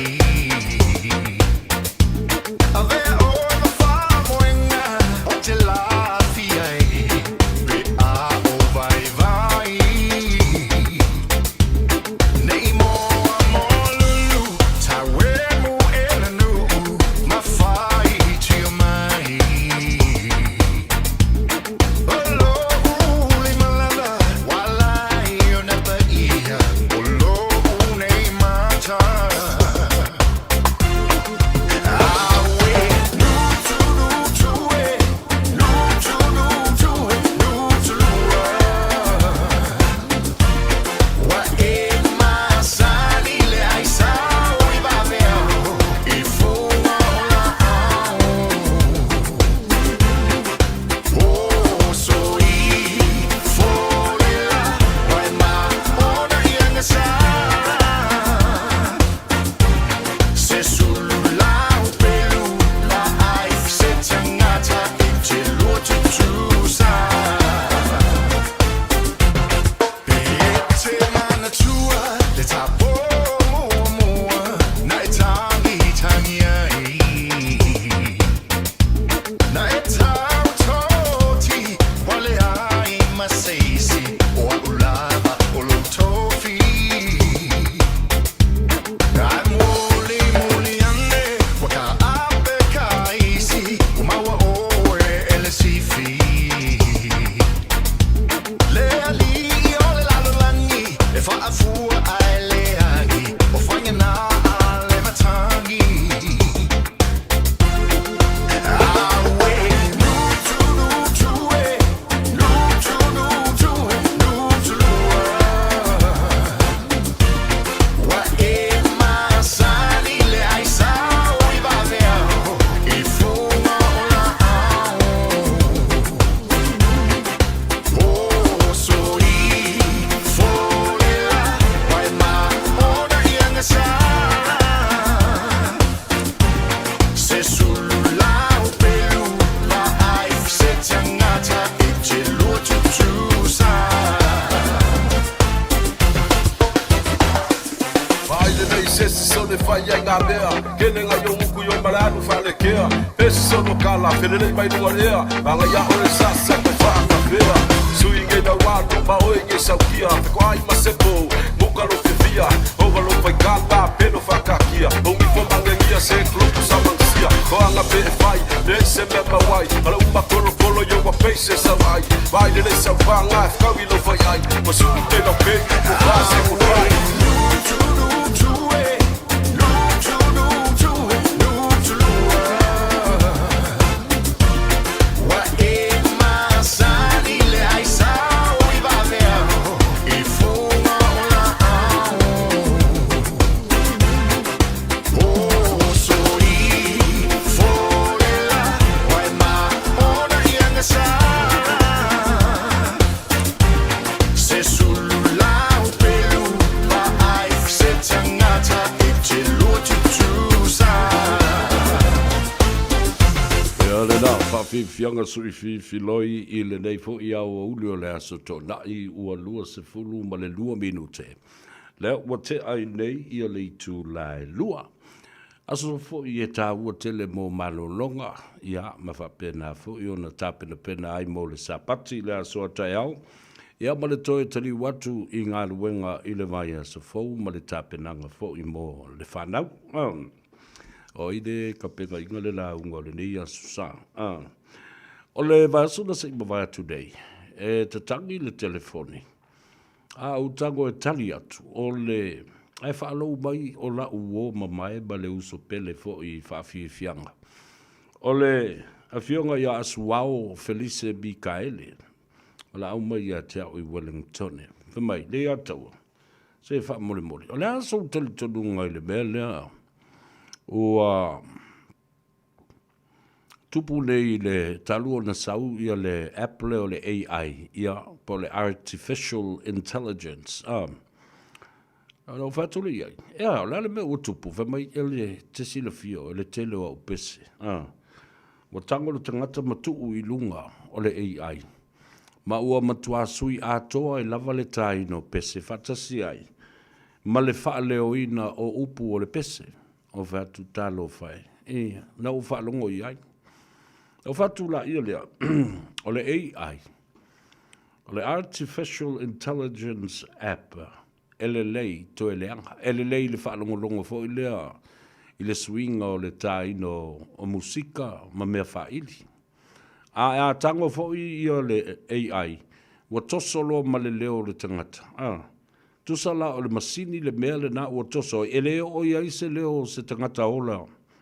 le fai ai ngā mea. Kele ngai o muku i oi male alu whaalekea. Pese so no kala, felele mai lunga lea. Manga ia ole sasa te whaakawhea. Sui ngei na wānu, ma oi ngei saukia. Te ko ai masepo, muka lo te via. Ova lo whai kala, pelo whakakia. Ongi fo mangengia se klupu sa mangsia. Ko anga pe e whai, le se mea mawai. Ala uma kolo kolo yo wa peise sa vai. Vai le le sa wanga, whakau i lo whai ai. Ma su te lo pe, ko whase ko whai. Ia lena, faafiafiaga suifiifiloi i lenei foi aoauli o le Aso Toonai ua 22 minute. Lea ua tea ai nei ia le itula e 2. Aso foi e tāua tele mo malologa, ia, ma faapena foi ona tapenapena ai mo le Sapati i le aso a taeao, ia ma le toe taliu atu i galuega i le vaiaso fou ma le tapenaga foi mo le fanau. O ai le kapegaiga le lauga o lenei aso sa. O le vaiaso na se i mavae atu nei, e tatagi le telefoni, A ou tago e tali atu, o le ae faalou mai o la'u uo mamae ma le uso pele fo'i i faafiafiaga. O le Afioga ia Asuao Felise Mikaele, o la au mai ia te a'u i Wellingtone. Fai mai, Leiataua, se faamolemole, o le a sou talitonuga i le mea lea ua tupu nei i le talu ona sau ia le app lea o le AI, ia, po o le Artificial Intelligence, a. Ona ou fai atu lea i ai, ea, o le a le mea ua tupu, fai mai, e le te silafia oe le tele o au pese, a. Ua tago le tagata ma tuu i luga o le AI, ma ua matuā sui atoa ai lava le tāina o pese faatasi ai ma le faaleoina o upu o le pese. O fai atu, Talofa e. Ia, na ou faalogo i ai. Na ou fai atu laia lea, o le AI, o le Artificial Intelligence App, e lelei toe leaga. E lelei i le faalogologo foi lea i le suiga o le tāina o musika ma mea faaili. A a tago foi ia le AI, ua toso loa ma le leo o le tagata. A. Tusa la o le masini le mea lena ua toso ai, e le oo i ai se leo o se tagata ola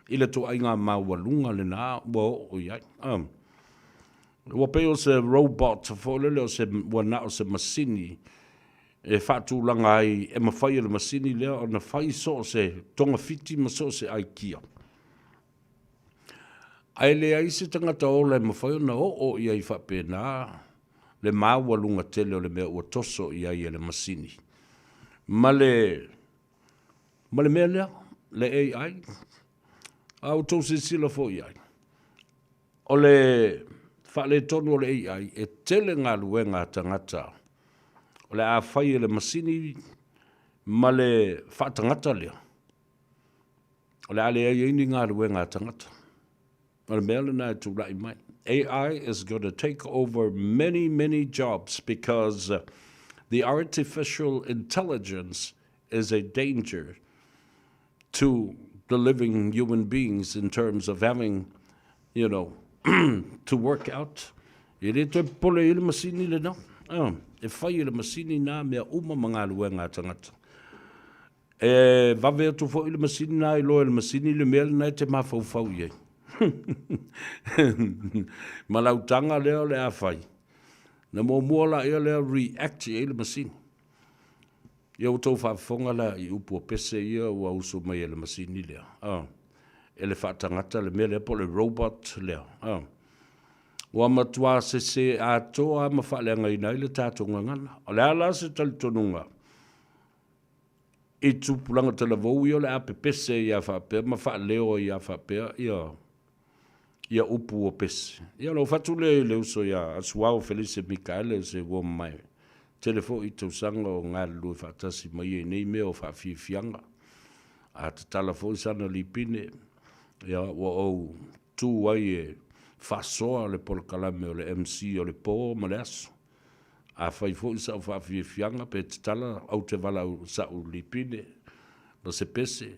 i le toaiga maualuga lena ua oo i ai. A. Ua pei o se robot foi lele o se, ua na o se masini e faatulaga ai e mafai e le masini lea ona fai so o se togafiti ma so o se aikia. Ae leai se tagata ola e mafai ona oo i ai faapena le maualuga tele o le mea ua toso i ai e le masini. Ma le, ma le mea lea, le AI, a outou silasila foi i ai, o le faaletonu o le AI, e tele galuega a tagata o le a fai e le masini ma le faatagata lea, O le a leai ai ni galuega a tagata. O le mea lena e tulai mai. AI is going to take over many, many jobs because the artificial intelligence is a danger to the living human beings in terms of having, you know, to work out. E le toe popole i le masini lena. E fai e le masini nā mea uma ma galuega a tagata. E vave atu foi le masini na iloa e le masini le mea lena e te mafaufau i ai. Ma lau taga lea o le a fai, na muamua laia lea react i ai le masini. Ia ua tou faafofoga la i upu o pese ia ua usu mai e le masini lea, e le faatagata le mea lea po o le robot lea. Ua matua sese atoa ma faaleagaina ai le tatou gagana. O le a la se talitonuga? I tupulaga talavou ia o le a pepese ai a faapea ma faaleo ai a faapea ia ia upu ua pese. Ia ona ou fatu lea i le uso ia Asuao Felise Mikaele o se uo mamae tele foi tausaga o galulue faatasi mai ai i nei mea o faafiafiaga. A tatala foi sana lipine, ia, ua ou tū ai e faasoa le polokalame o le MC o le pō ma le aso. Afai foi sa'u faafiafiaga pe tatala, ou te valaau sa'u lipine ma se pese,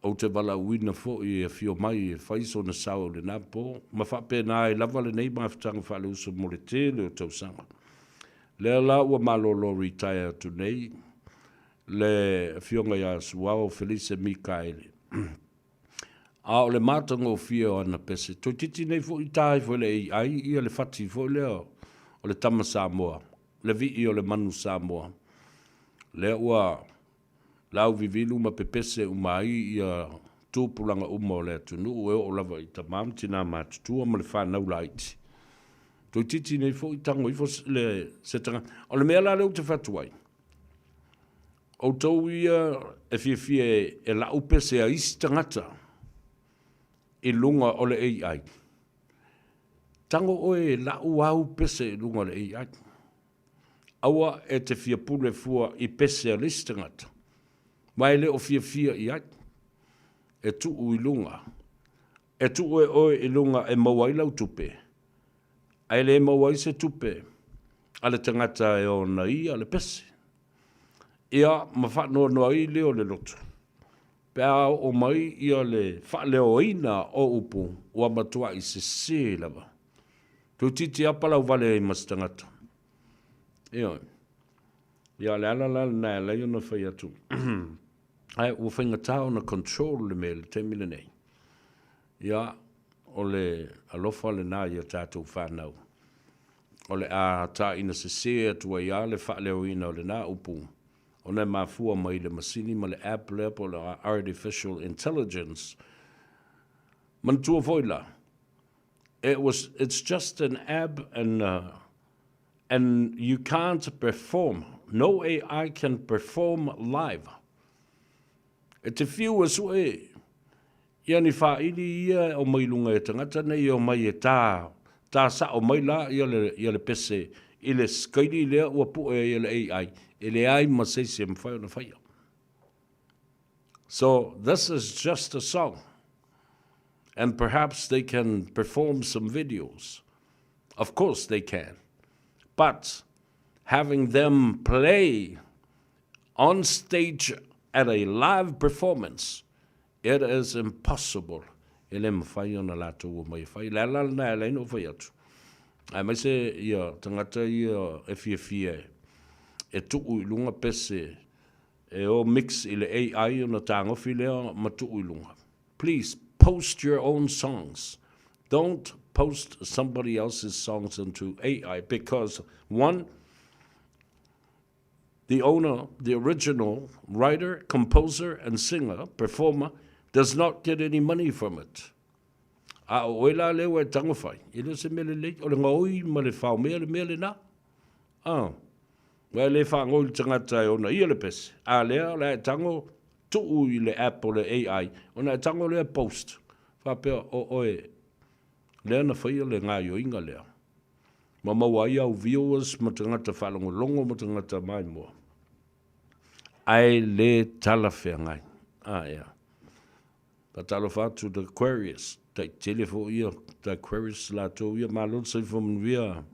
ou te valaauina foi e afio mai e fai sona sao i lena pō, ma faapena ai lava lenei mafutaga faaleuso mo le tele o tausaga. Lea la ua malolo retire atu nei le Afioga ia Suao Felice Mikaele. A o le matagofie o ana pese, toeitiiti nei foi ta ifo i le AI ia le fati foi lea o le tama Samoa, le vii o le manu Samoa, lea ua lauvivilu ma pepese uma ai ia tupulaga uma o le atunuu e oo lava i tama ma tina matutua ma le fanau laiti. Toeitiiti nei foi tago ifo le se tagata. O le mea la lea ou te fai atu ai, Outou ia e fiafia e lau pese a isi tagata i luga o le AI, tago oe e lau au pese i luga o le AI. Aua e te fia pule fua i pese a le isi tagata, ma e le o fiafia i ai e tuu i luga. E tuu e oe i luga e maua ai lau tupe, ae le maua ai se tupe a le tagata e ona ia le pese. Ia, ma faanoanoa ai lea o le loto, pe a oo mai ia le faaleoina o upu ua matuai sese lava. Toeitiiti lava palauvale ai ma se tagata. Ioe. Ia, o le ala la lena e ala ai ona fai atu, ae ua faigata ona control le mea i le taimi lenei. Ia, o le alofa lena i a tatou fanau. O le a taina sese atu ai lava le faaleoina o lena upu, ona e mafua mai i le masini ma le app lea po o le Artificial Intelligence. Manatua foi la, it was, it's just an app and, and you can't perform, no AI can perform live. E te whiu e sue Ia ni faaili ia e aumai i luga e tagata nei e omai e tā, tā sa'o mai la ia le, ia le pese i le sikaili lea ua pu'e ai e le AI, e leai ma se isi e mafai ona faia. So, this is just a song and perhaps they can perform some videos. Of course they can. But having them play on stage at a live performance It is impossible, e le mawhai ona latou o mai e whai. Le ala lena e ala ai ona ou whai atu. Aemaise ia tagata ia e fiafia e tuu i luga pese e o mix i le AI ona tagofi lea ma tuu i luga. Please post your own songs. Don't post somebody else's songs into AI because one, The owner, the original writer, composer and singer, performer, does not get any money from it. A o oe la lea ua e tago fai, e le o se mea lelei, o le gaoi ma le faomea le mea lena. Ah, ua e le faagoi le tagata e ona ia le pese, a lea o le a e tago tuu i le app o le AI, ona e tago lea post, faapea o oe lea na faia le gaioiga lea. Ma maua ai au viewers ma tagata faalogologo ma tagata maimoa. Ae le talafeagai. Ah, yeah. Faatalofa atu The Aquarius, taitele foi ia The Aquarius latou ia, malo le soifua manuia.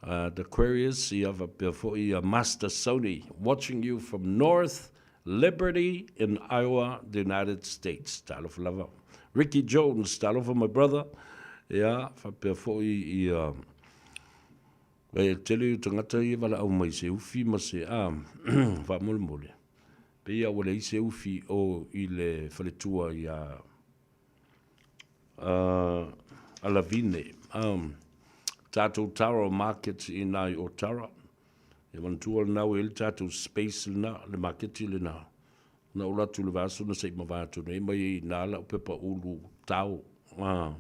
The Aquarius, ia faapea foi ia Master Sony, watching you from North Liberty in Iowa, the United States. Talofa lava. Ricky Jones, talofa my brother. Ia, faapea foi ia e tele o tagata ia valaau mai se ufi ma se a faamolemole. Pei a ua leai se ufi o i le faletua ia a Lavine. Tatou Taro Market i nā i Otara. E manatua lena ua i ai le tatou space lena, le maketi lena. Na ou alu atu i le vaiaso na se i mavae atu nei mai ai i ina lau pepa ulu tao. Ah,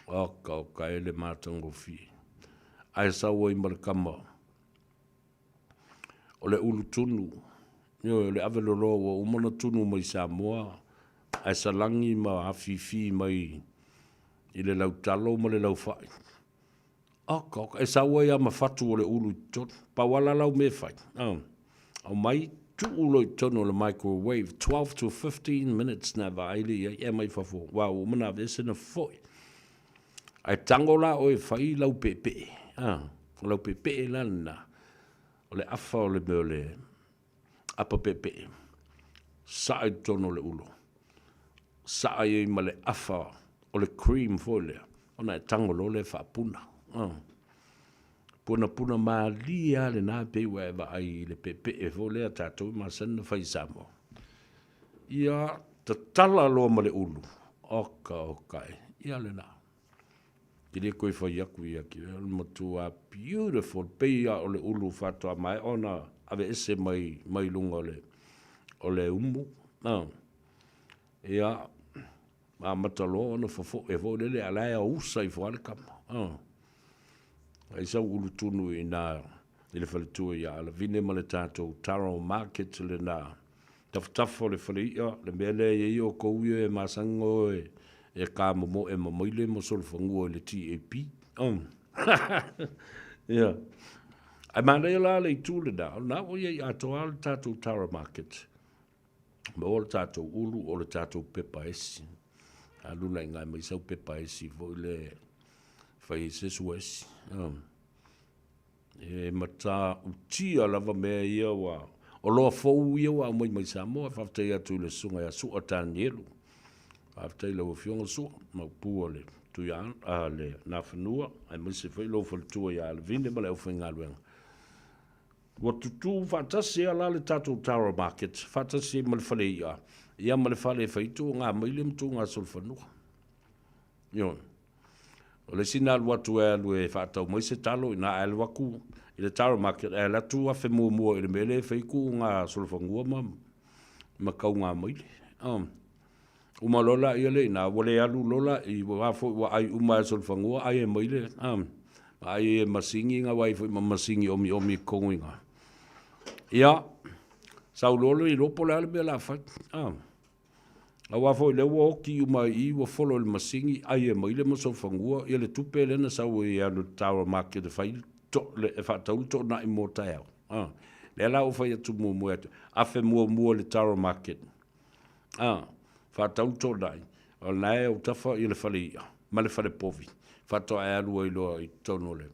oka oka e le matagofie. Ae sau ai ma le kama o le ulu tunu, ioe, o le ave loloa ua uma ona tunu mai Samoa, ae salagi ma afifi mai i le lautalo ma le laufai. Oka, oka, e sau ai lava ma fatu o le ulu i totonu. Pau lava la lau mea e fai, aumai. Tuu loa i totonu o le microwave 12 to 15 minutes na e vaai lea i ai e aumai i fafo aua ua uma ona aveese ona fofoe. Ae tago la oe e fai lau peepee, a, o lau peepee la lena, o le afa o le mea o le apa peepee, saa i totonu o le ulo, saa i ai ma le afa o le cream foi lea, ona e tago loa lea e faapuna. A. Punapuna malie lava lena pei ua e vaai i le peepee foi lea a tatou e masani ona fai i Samoa. Ia tatala loa ma le ulu, oka oka e, ia lena. Ke le koe fai aku ia ki o le matua beautiful, pei lava o le ulu faatoa maea ona aveese mai, mai luga o le, o le umu. A. Ia, amata loa ona fofoe foi lele, a o la e ausa ifo lava le tama. A. Ai sau ulu tunu i ina i le faletua ia Alavine ma le tatou Taro Market lena. Tafatafa o le fale i'a, le mea lea e i ai outou ia e masani ona o e kamomoe ma maile ma solofanua i le TAP. Oh. Ia. Ae manaia la le itu lena, o lena ua i ai atoa lava le tatou Taro Market. Maua le tatou ulu o le tatou pepa esi. Alu la inga mai sau pepa esi foi le fai ai se sua esi. E mata utia lava mea ia ua oloa fou ia ua aumai mai Samoa. Faafetai atu i le susuga ia Sua Tanielu. Faafetai i lau Afioga Sua, maupu o le Tuiaana, a le Nafanua, aemaise foi lou faletua ia Alevine ma le aufaigaluega. Ua tutū faatasi ai la le tatou Tara Market, faatasi ai ma le fale i'a, ia ma le fale e fai ai tuuga maile ma tuuga solofanua. Ioe. O le isi na alu atu e alu e faatau mai se talo, ina ae alu atu i le Tara Market, ae alu atu afe muamua i le mea lea e fai ai tuuga solofanua ma, ma kauga maile. Um. Uma loa la ia lea i ina, ua le alu loa la i, aua foi ua ai uma e solofanua, ai e maile, a, ma ai e masigi, na ai foi ma masigi omiomi i totonu i ina. Ia, sau loa le iloa po o le a le mea o le a fai, a. Aua foi o lea ua oti uma i i, ua folo i le masigi, ai e maile ma solofanua, ia le tupe lea na sau ai e alu i le Tower Market e fai to, le, e faatau le toonai mo taeao, a. Lea la ua fai atu muamua atu, afe muamua i le Tower Market, A, faatau le toonai, o lena e autafa ia le fale i'a ma le fale povi, faatoa e alu ai loa i totonu o le,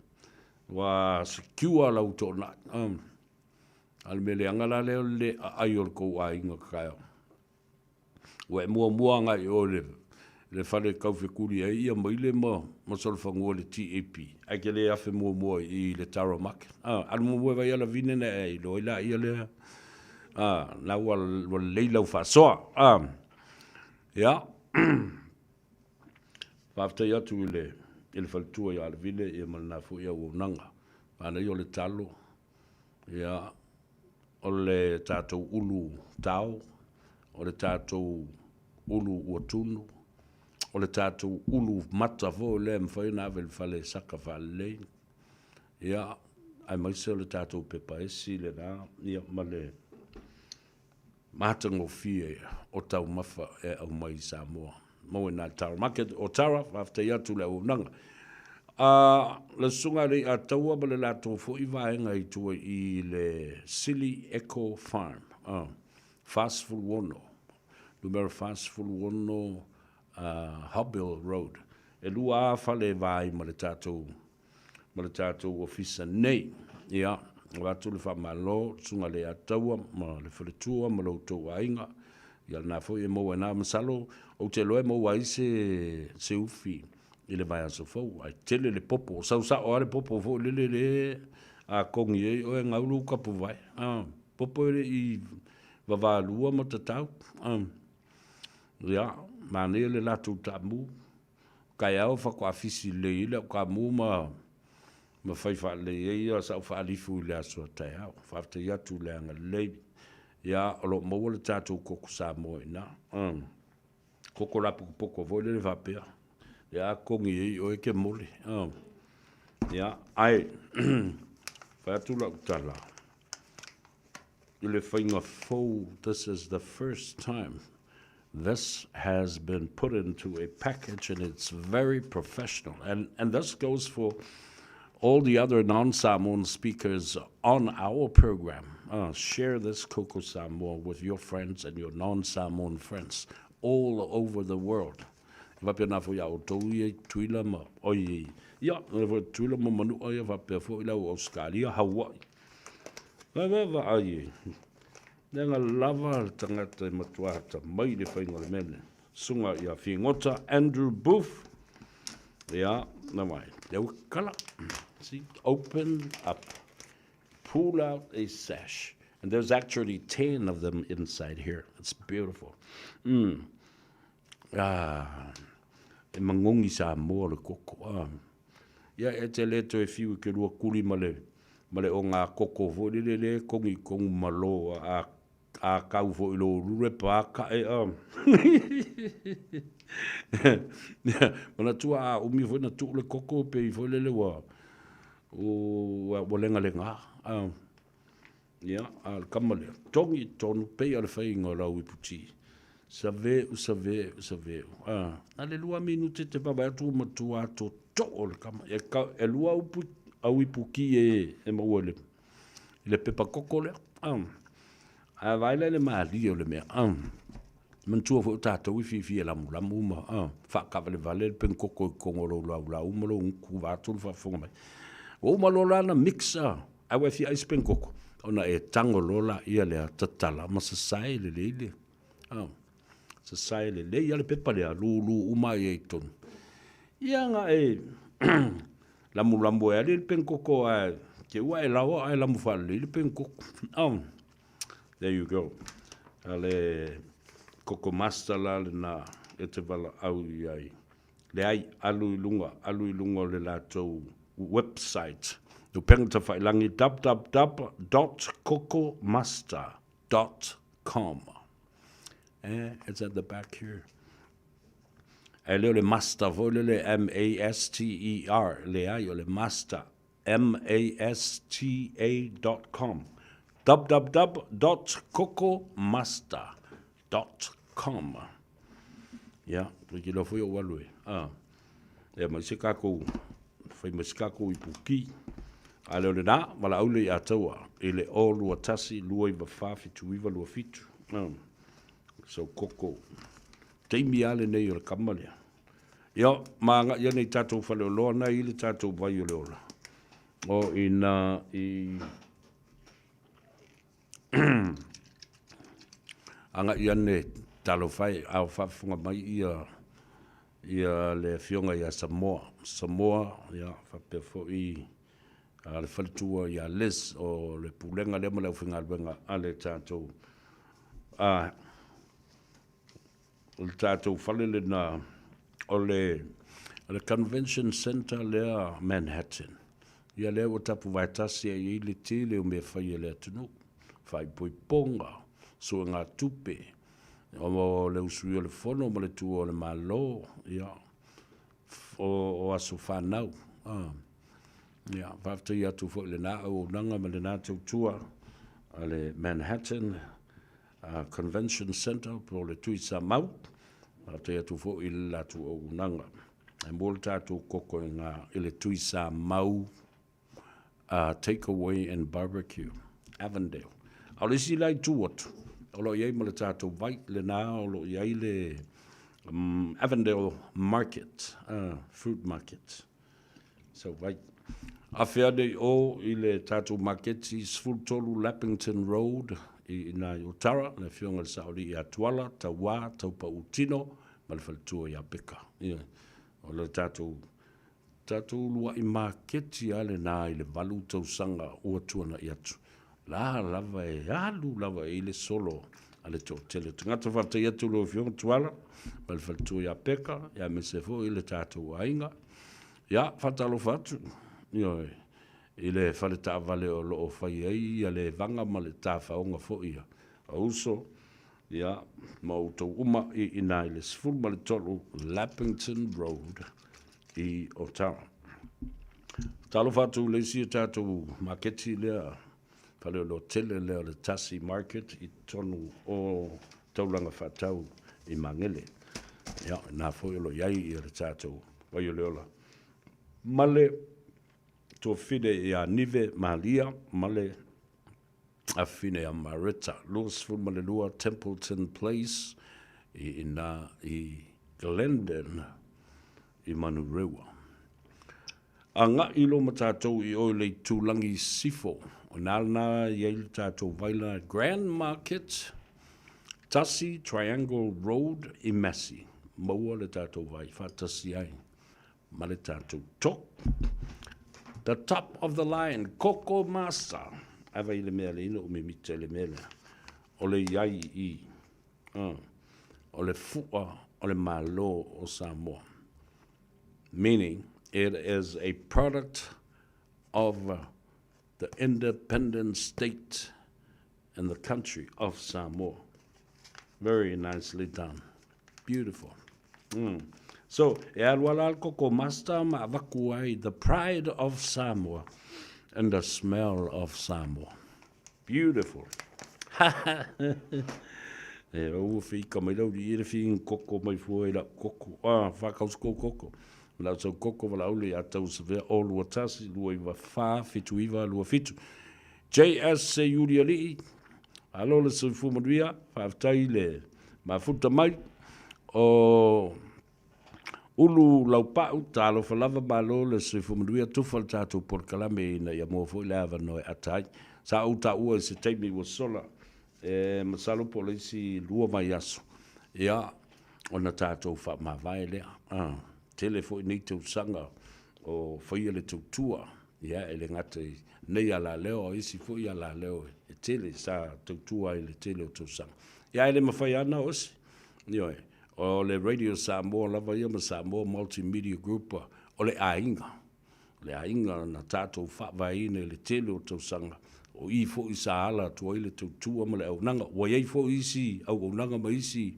ua secure lau toonai. A, a o le mea leaga la lea o le le aai o le tou aiga kakaeao. Ua e muamua agai i o i le, le fale taufekuli ai ia maile ma, ma solofanua i le TAP, ae te le afe muamua i i le Tara Market. A, alu muamua e vaai Alavine ona e iloa ai laia lea. A, la ua, ua lelei lau faasoa. A, ia, faafetai atu i le, i le faletua ia Alevine ia ma lena foi auaunaga. Manaia o le talo, ia, o le tatou ulu tao, o le tatou ulu uatunu, o le tatou ulu mata foi lea e mafai ona ave i le fale e saka faalelei. Ia, aemaise o le tatou pepa esi lena, ia, ma le matagofie o taumafa e aumai i Samoa. Maua i na Tara Market o Tara, faafetai atu i le auaunaga. A, le Susuga a Leiataua ma le latou foi vaega i tua i le Sili Eco Farm, a, 46, numera 46 Hobbill Road. E lua lava fale e va ai ma le tatou ma le tatou ofisa nei. Ia, avatu le faamalo, Susuga Leiataua ma le faletua ma lo outou aiga. Ia lena foi e maua ai na, masalo ou te iloa e maua ai se se ufi i le vaiaso fou. Ae tele le popo, sau sao lava le popo foi lele le a kogi ai oe gau lou tapuvae. Ah, popo e le i vavalua ma tatau. Ah. Ia, manaia le latou taamu. Taeao faatoa fisi lelei ai le au taamu ma ma fai faalelei ai ia sau faalifu i le aso a taeao. Faafetai atu i le agalelei. Ia, o lo o maua le tatou koko Samoa i ina. Um, koko lapokopoko foi lele faapea. Ia, a kogi ai oe ke mole. Um, ia, ae, fai atu lau tala i le faiga fou, this is the first time this has been put into a package and it's very professional. And, and this goes for all the other non-Samoan speakers on our program. Uh, share this Koko Samoa with your friends and your non-Samoan friends all over the world. E faapea nā foi a outou ia i Tutuila ma, oi, ia, e foi Tutuila ma Manua ia faapea foi lau Australia, Hawaii. Va va va ai e. Leaga lava le tagata e matua ata mai le faiga o le mea lea. Susuga ia Figota Andrew Booth. Ia, na mai. Lea ua kala. See, open up. Pull out a sash. And there's actually 10 of them inside here. It's beautiful. Mm. Ah, e magogi Samoa le koko. Ah. Ia, e te le toe fiu i ke lua kuli ma le, ma le o ngā koko foi lele le kongi kongu malo a, a kau foi lo rure pa ka e a. Manatua a umi foi na tuu le koko pe i foi lele ua, ua, ua lenga lenga. Ah. Ia, a o le kama lea, togi i totonu, pei o le faiga o lau iputi. Saveu, saveu, saveu. A, na le lua minute te vaavaai atu ua matua tootoo le kama. E, ka, e lua upu, au ipuki e, e maua i le, i le pepa koko lea. A, a vaai la i le malie o le mea. A, manatua foi o tatou i fiafia e lamulamu ma a, faakavalevale le penkoko i kogo o lou laulau ma lou gutu vaeatu le faafofoga mai. Ua uma loa la na mix a, Ae ua e fia ai se penkoko, ona e tago loa laia lea tatala ma sasae lelei le, a, sasae lelei lava le pepa lea, lulu uma ai i totonu. Ia na e lamulamu ai le penkoko ae te ua e laoa ae lamu faalelei le penkoko. Oh, there you go. A le koko master la lena e te valaau i ai. Leai, alu i luga, alu i luga o le latou website, upegatafailagi www dot kokomaster dot com. Eh, it's at the back here. Ae le o le master foi lele M-A-S-T-E-R, leai, o le master, M-A-S-T-A dot com. www dot kokomaster dot com. Ia, koe te iloa foi ou alu e. Ah, ia mai se kākou, whai mai se kākou i puki. A leo le nā, wala aule i a taua, i le o 21, 294, 79, 27. Ah, so koko, teimi a le nei o le kama lea. Ia, ma anga ia nei tātou whale o loa nei i le tātou vai o le ola. O ina i Agai ane talofa e, a o faafofoga mai ia ia le afioga ia Samoa. Samoa, ia, faapea foi a le faletua ia Liz o le pulega lea ma le aufaigaluega a le tatou a o le tatou fale lena o le o le Convention Centre lea Manhattan. Ia lea ua tapuvae tasi ai i le tele o mea fai a le atunuu, faaipoipoga, suegatupe, o le usui o le fono ma le tuo o le Malo, ia, o, o aso fanau. Ah. Ia, faafetai atu foi i lena auaunaga ma lena tautua a le Manhattan Convention Centre po o le Tui Samau, faafetai atu foi i le latou auaunaga. E mo le tatou koko i ngā i le Tui Samau uh, Takeaway and Barbecue, Avondale. A o le isi la i tu atu, o lo o i ai ma le tatou vai, lena o lo o i ai le um, Avondale Market, uh, Fruit Market. So vai. Awhea nei o i le tatou maketi 13 Lappington Road i ina i Otara, le afioga i le Saolii ia Tuala, Tauā, Taupautino ma le faletua ia Peka. Ia, o le tatou tatou uluai maketi lava lena i le 8 tausaga ua tuanai atu. La lava e alu lava i le solo a le toatele o tagata. Faafetai atu i lau Afioga Tuala ma le faletua ia Peka, ia aemaise foi le tatou aiga. Ia, faatalofa atu, ioe, i le fale taavale o lo o fai ai ia le vaga ma le tafaoga foi a uso, ia, ma outou uma i ina i le 13 Lappington Road i Otara. Talofa atu i le isi o tatou maketi lea, faleoloa tele lea o le Tasi Market i totonu o taulaga faatau i Magele. Ia, ina foi o lo o i ai ia le tatou Vaioleola ma le. Tuafafine ia Nive Malia ma le afafine ia Maretta, 22 Templeton Place i ina i Glendon i Manurewa. Agai loa ma tatou i o i le itulagi i sisifo, o ina lena i ai le tatou vaila Grand Market, 1 Triangle Road i Massey. Maua le tatou vai faatasi ai ma le tatou talk. The top of the line, Koko Master. Ava i le mea le ina o mimita i le mea lea. O le iai i, o le fua o le Malo o Samoa. Meaning, it is a product of the independent state in the country of Samoa. Very nicely done. Beautiful. So, e alu ala le koko master ma avaku ai the pride of Samoa and the smell of Samoa. Beautiful. E ua whika mai lau i ere whing koko mai fua i lau koko. Ah, whakausu kou koko. Lau sau koko wala aule i a tau sawea o 21, 294, 79, 27. JS Seiulialii, Malo le soifua manuia, faafetai le mafuta mai. O Ulu Laupau, talofa lava, malo le soifua manuia, tufa le tatou polokalame ina ia maua foi le avanoa e ata ai. Sa ou taua i se taimi ua sola, e masalo po o le isi 2 vaiaso, ia, ona tatou faamavae lea. Tele foi nei tausaga o faia le tautua, ia, e le gata i nei alaleo, a o isi foi alaleo e tele sa tautua ai i le tele o tausaga. Ia, ae le mafai lava ona oo ese. Ioe, o le Radio Samoa lava ia ma Samoa Multimedia Group, o le aiga. O le aiga na tatou faavaeina i le tele o tausaga, o i foi sa ala atu ai le tautua ma le auaunaga. Ua i ai foi isi auaunaga ma isi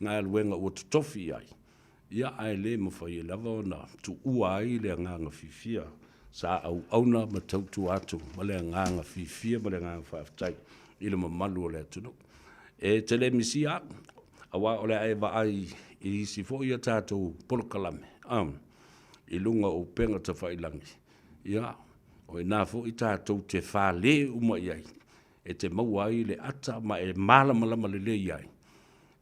galuega ua totofi i ai, Ia, ae le mafai ai lava ona tuua ai le agaga fiafia sa auauna ma tautua atu ma le agaga fiafia ma le agaga faafetai i le mamalu o le atunuu. E te le misia au, aua o le a e vaai i isi foi a tatou polokalame i luga o upega tafailagi, ia, o i ina foi tatou te fale uma i ai, e te maua ai le ata ma e malamalama lelei ai.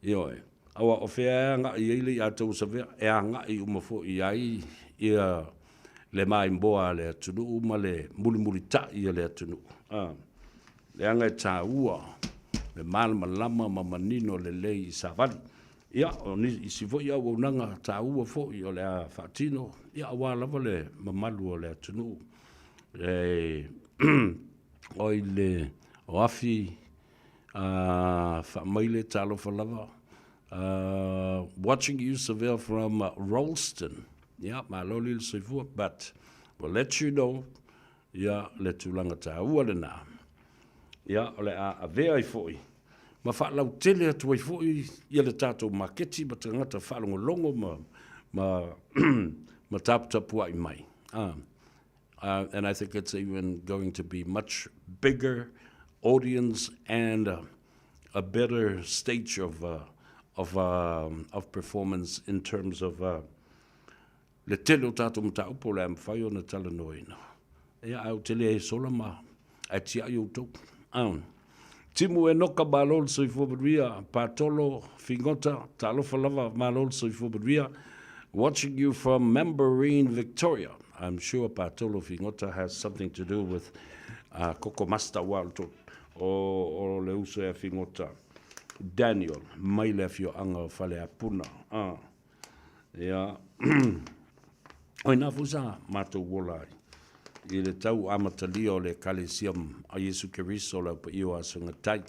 Ioe. Aua o fea e agai ai le iā Savea, e agai uma foi i ai ia le maimoa a le atunuu ma le mulimulitai a le atunuu. A, leaga e taua le malamalama ma manino lelei i savali. Ia, o nisi foi auaunaga taua foi o le a faatino, ia aua lava le mamalu o le atunuu. E, oi le, o afi Faamaile talofa lava. Watching you Savea from Rolleston. Ia, malo le soifua, but we'll let you know ia le tulaga taua lena. Ia, o le a avea ai foi ma faalautele atu ai foi ia le tatou maketi ma tagata faalogologo ma taputapuai mai. And I think it's even going to be much bigger audience and a better stage of of of performance in terms of le tele o tatou mataupu o le a mafai ona talanoaina. Ia, ae ou te le sola ma ae tiai outou. Timu Enoka, malo le soifua manuia. Patolo Figota, talofa lava, malo le soifua manuia. Watching you from Mambourin, Victoria. I'm sure Patolo Figota has something to do with Koko Master aua o le uso ia Figota. Daniel, mai le afioaga o Faleapuna. Ia, o ina foi sa matou ola ai i le tau amatalia o le Ekalesia a Iesu Keriso o le Au Paia o Aso Gatai,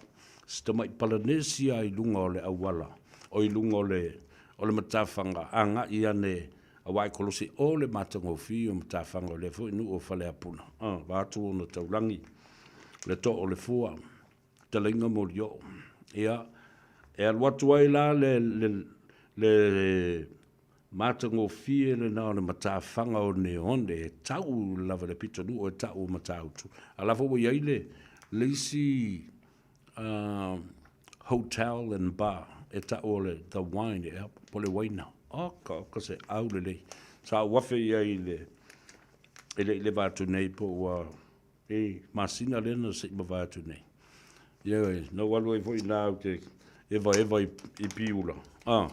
si tamai Palanesia i luga o le auala, o i luga o le, o le matafaga agai ane aua e kolosi o le matagofie o matafaga o lea foi nuu o Faleapuna, vaeatu ona taulagi le too o le fua. Fetalaiga Molioo. Ia, e alu atu ai la le, le, le matagofie lena o le matafaga o Neone e tau lava i le pitonuu e tau o Matautu. A la foi ua i ai le, le isi hotel and bar e tau o le The Wine, ea, po o le uaina. Oka, oka se au lelei. Sa ou afe i ai i le. E le i leva atu nei po ua e masina lea na se i mavae atu nei. Ioe, na ou alu ai foi i ina ou te evaeva i, i Piula. Ah,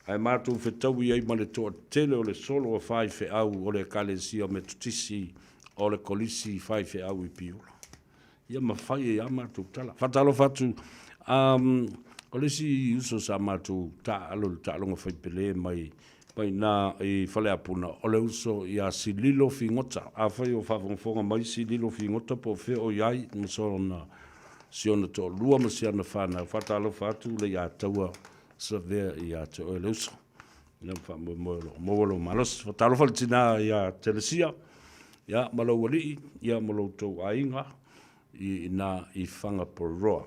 ae matou fetaui ai ma le toatele o le solo a faifeau o le Ekalesia Metotisi o le Kolisi Faifeau i Piula. Ia ma fai ai lava matou tala. Faatalofa atu, um, o le isi uso sa matou taaalo i le taaloga faipele mai mai ina i Faleapuna, o le uso ia Sililo Figota. Afai o faafogafoga mai Sililo Figota po o fea o i ai ma sona, si ona toalua ma si ana fanau, faatalofa atu le ia taua Savea ia te oe le uso. Ina faamoemoe o lo o maua lou malosi. Faatalofa le tina ia Telesia, ia, ma lou alii, ia, ma lo outou aiga i ina i Whangaporoa.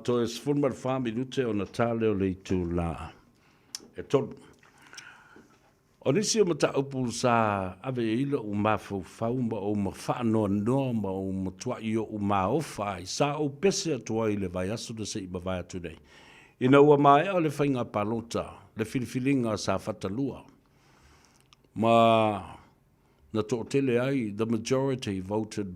Toe 14 minute ona ta lea o le itulā e 3. O nisi o mataupu sa ave i ai lo'u mafaufau ma ou faanoanoa ma ou matua'i o'u maofa ai, sa ou pese atu ai i le vaiaso na se i mavae atu nei, ina ua maea le faiga palota, le filifiliga sa fatalua, ma na toatele ai, the majority voted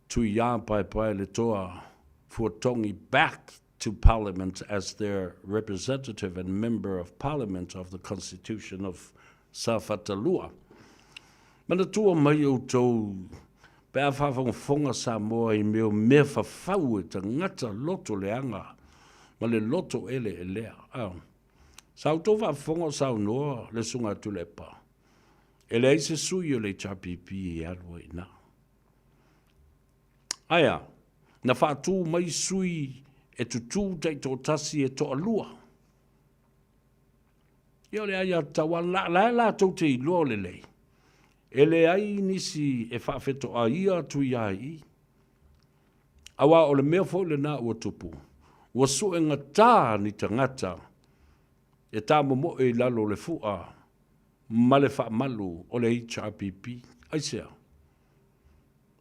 Tuiāpaepaeletoa Fuatongi back to Parliament as their representative and Member of Parliament of the Constitution of Safata-Lua. Manatua mai outou pe a faafogafoga Samoa i mea o mea fafau e tagata loto leaga ma le loto eleelea. A sa outou faafofoga o saunoa le Susuga Tuilaepa, e leai se sui o le HRPP e alu ai i ina. Aea, na faatū mai sui e tutū taitoatasi e toalua. Ia o le aiatatau lava la, la e latou te iloa lelei, e leai nisi e faafetoaia atu ia i i. Aua o le mea foi lena ua tupu, ua suegatā ni tagata e tāmomoe i lalo o le fua ma le faamalu o le HRPP. Aisea?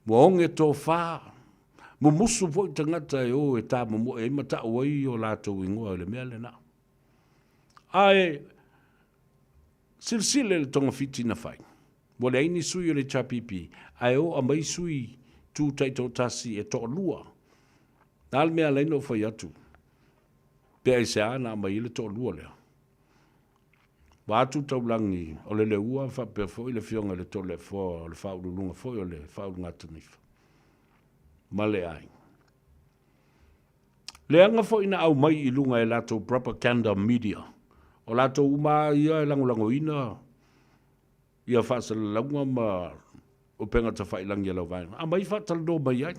Ua oge tofa, mumusu foi tagata e o e tāmomoe ai ma ta'u ai o latou igoa i le mea lena. Ae silasila i le togafiti na fai. Ua leai ni sui o le HRPP, ae o aumai sui tu taitoatasi e toalua. Na le mea alai na ou fai atu, pe aisea na aumai ai le toalua lea. Vaeatu taulagi o le Leua faapea foi le Afioga i le Toleafoa o le Faauluuluga foi o le Faaulugatanifa ma le aiga. Leaga foi na aumai i luga e latou propaganda media, o latou uma lava ia e lagolagoina ia faasalalauga ma upega tafailagi a lau vaega. Aumai faatalanoa mai ai.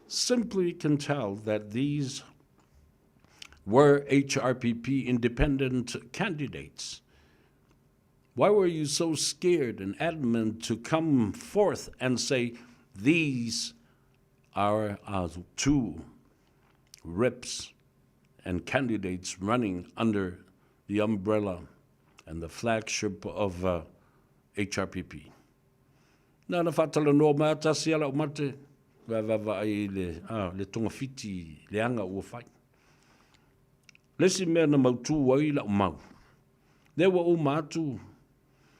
Simply can tell that these were HRPP independent candidates. Why were you so scared and adamant to come forth and say these are our two reps and candidates running under the umbrella and the flagship of uh, HRPP? Na na faatalanoa mai a tasi a lau mate, vaavaai i le, a, le togafiti leaga ua fai. Le isi mea na mautū ai lau mau, lea ua uma atu,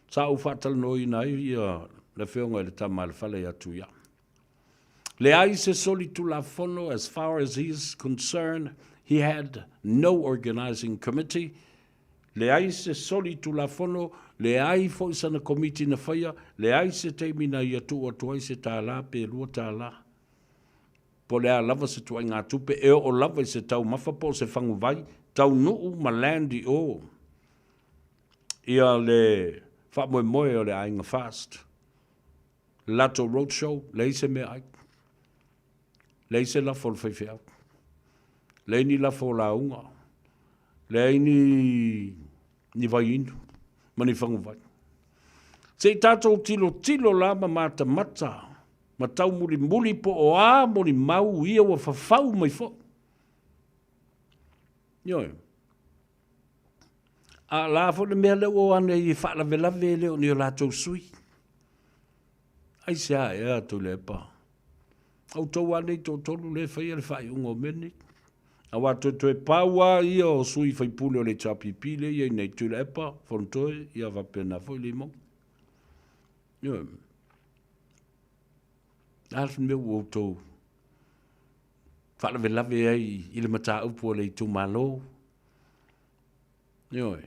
sa ou faatalanoaina ai ia le afioga i le tama a le fale ia Tuia. Leai se solitulafono as far as he is concerned, he had no organising committee, Leai se solitulafono, leai foi sana komiti na faia, leai se taimi na ia tuu atu ai se tālā pe $2. Po o le a lava se tuaiga tupe e oo lava i se taumafa po o se faguvai, taunuu ma land i o ia le faamoemoe o le aiga Fast. Lato Road Show, leai se meaai. Leai se lafo a le faifeau. Leai ni lafo o lauga. Leai ni, ni vai inu ma ni faguvai. Se i tātou tilotilo la ma matamata ma taumulimuli po o a molimau ia ua fafau mai foi. Ioe. A la foi le mea lea ua o ane i faalavelave e le o ni o latou sui. Aisea ea Tuilaepa? Outou lava nei toatolu lea e faia le faaiuga o mea nei. Aua toetoe pau lava ia o sui faipule o le HRPP lea e i ai nei, Tuilaepa, Fonotoe, ia faapena foi Limong. Ioe. A le mea ua outou faalavelave ai i le mataupu a le itumalo. Ioe.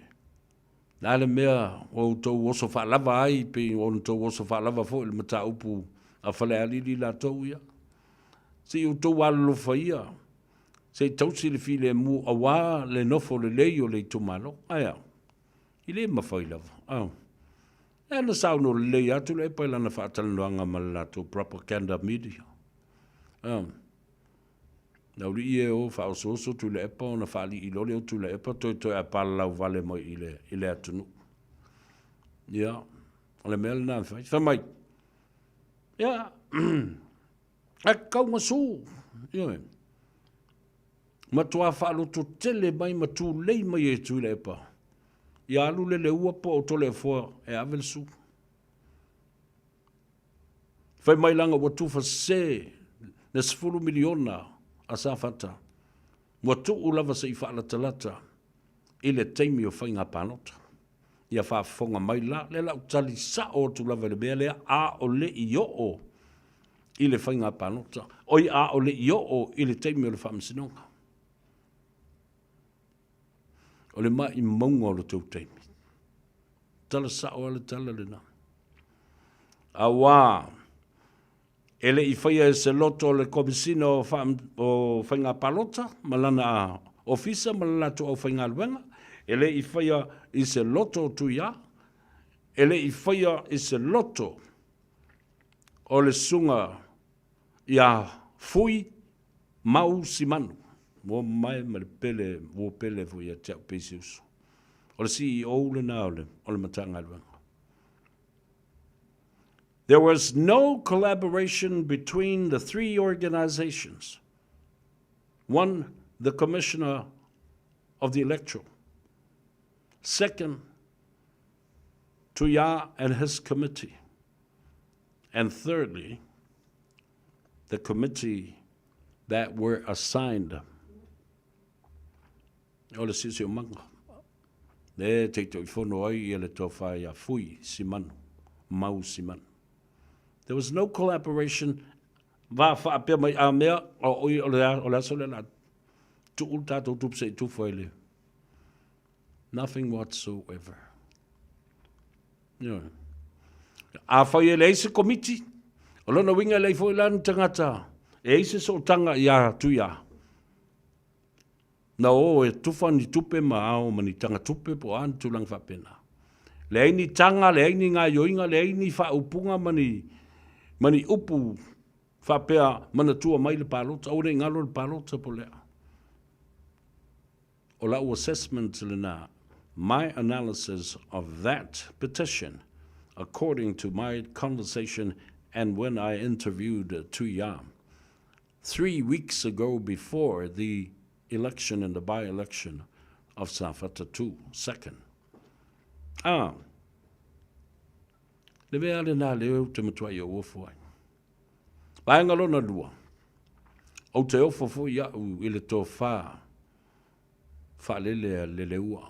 Le a le mea ua outou oso faalava ai pei ona outou oso faalava foi i le mataupu a Falealili latou ia. Se i outou alolofa ia, se i tausi le filemu aua le nofo lelei o le itumalo. Ae a? E le mafai lava. A. Lea na saunoa lelei atu le epa i lana faatalanoaga ma le latou propaganda media. A. Le auli'i e o faaosooso Tuilaepa ona faalii loa lea o Tuilaepa toetoe a palalauvale mai i le, i le atunuu. Ia, o le mea lena na fai. Fai mai, ia, a kaugasu, ioe, matuā faalototele mai ma tulei mai e Tuilaepa, ia alu le leua po o Toleafoa e ave le su. Fai mai leaga ua tufa sese le 10 miliona a Safata, ua tuu lava se i faalatalata i le taimi o faiga palota. Ia faafofoga mai la, lea la ou tali sao atu lava i le mea lea, a o le i oo i le faiga palota, oi a o le i oo i le taimi o le faamasinoga. O le maimauga o le tou taimi. Tala sao lava le tala lena. Auā, e le i faia e se loto o le Komesina o, o Faiga Palota ma lana ofisa ma le latou aufaigaluega, e le i faia i se loto o Tuiā, e le i faia i se loto o le susuga ia Fui Mau Simanu, ua mamae ma le pele, ua pele foi ia te au pei se uso. O le CEO lena o le, o le Matagaluega. There was no collaboration between the three organizations. One, the Commissioner of the Electoral. Second, Tuya and his committee. And thirdly, the committee that were assigned. O le siosiomaga, lea e taitaifono ai ia le tofa ia Fui Simanu, Mau Simanu. There was no collaboration va faapea mai a mea, o, o, le, o le aso lea la tuu le tatou tupe se i tufa i le nothing whatsoever. Ioe. Afai e leai se komiti, o lona uiga e leai foi la ni tagata e ai se sootaga iā Tuiā. Na o e tufa ni tupe ma ao ma ni taga tupe po o a ni tulaga faapena. Leai ni taga, leai ni gaoioiga, leai ni faaupuga ma ni, ma ni upu faapea manatua mai le palota, aua ne i galo le palota po o le a. O lau assessment lena, my analysis of that petition according to my conversation and when I interviewed Tuiā 3 weeks ago before the election and the by-election of Safata 2, second. Ah, le mea lena lea ou te matuai ou ofo ai. Vaega lona lua, ou te ofo foi au i le tofa faalele a Leleua.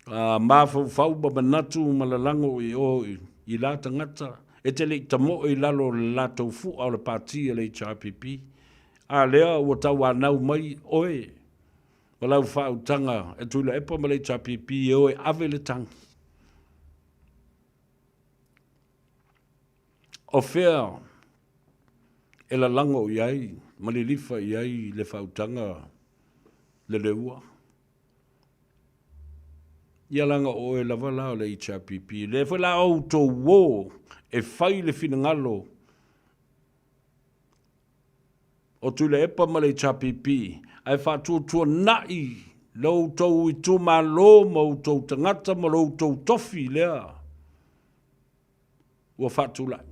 A mafaufau ma manatu ma lalago i o i la tagata e te le i tamoe i lalo o le latou fua o le pati a le HRPP, a lea ua tauanau mai oe ma lau faautaga e Tuilaepa ma le HRPP e o e ave le tagi. O fea e lalago i ai ma lilifa i ai le faautaga Leleua? Ia laga o oe lava la o le HRPP. Lea foi la outou o e fai le finagalo o Tuilaepa ma le HRPP, ae faatuatuanai lo outou itumalo ma outou tagata ma lo outou tofi lea ua faatulai.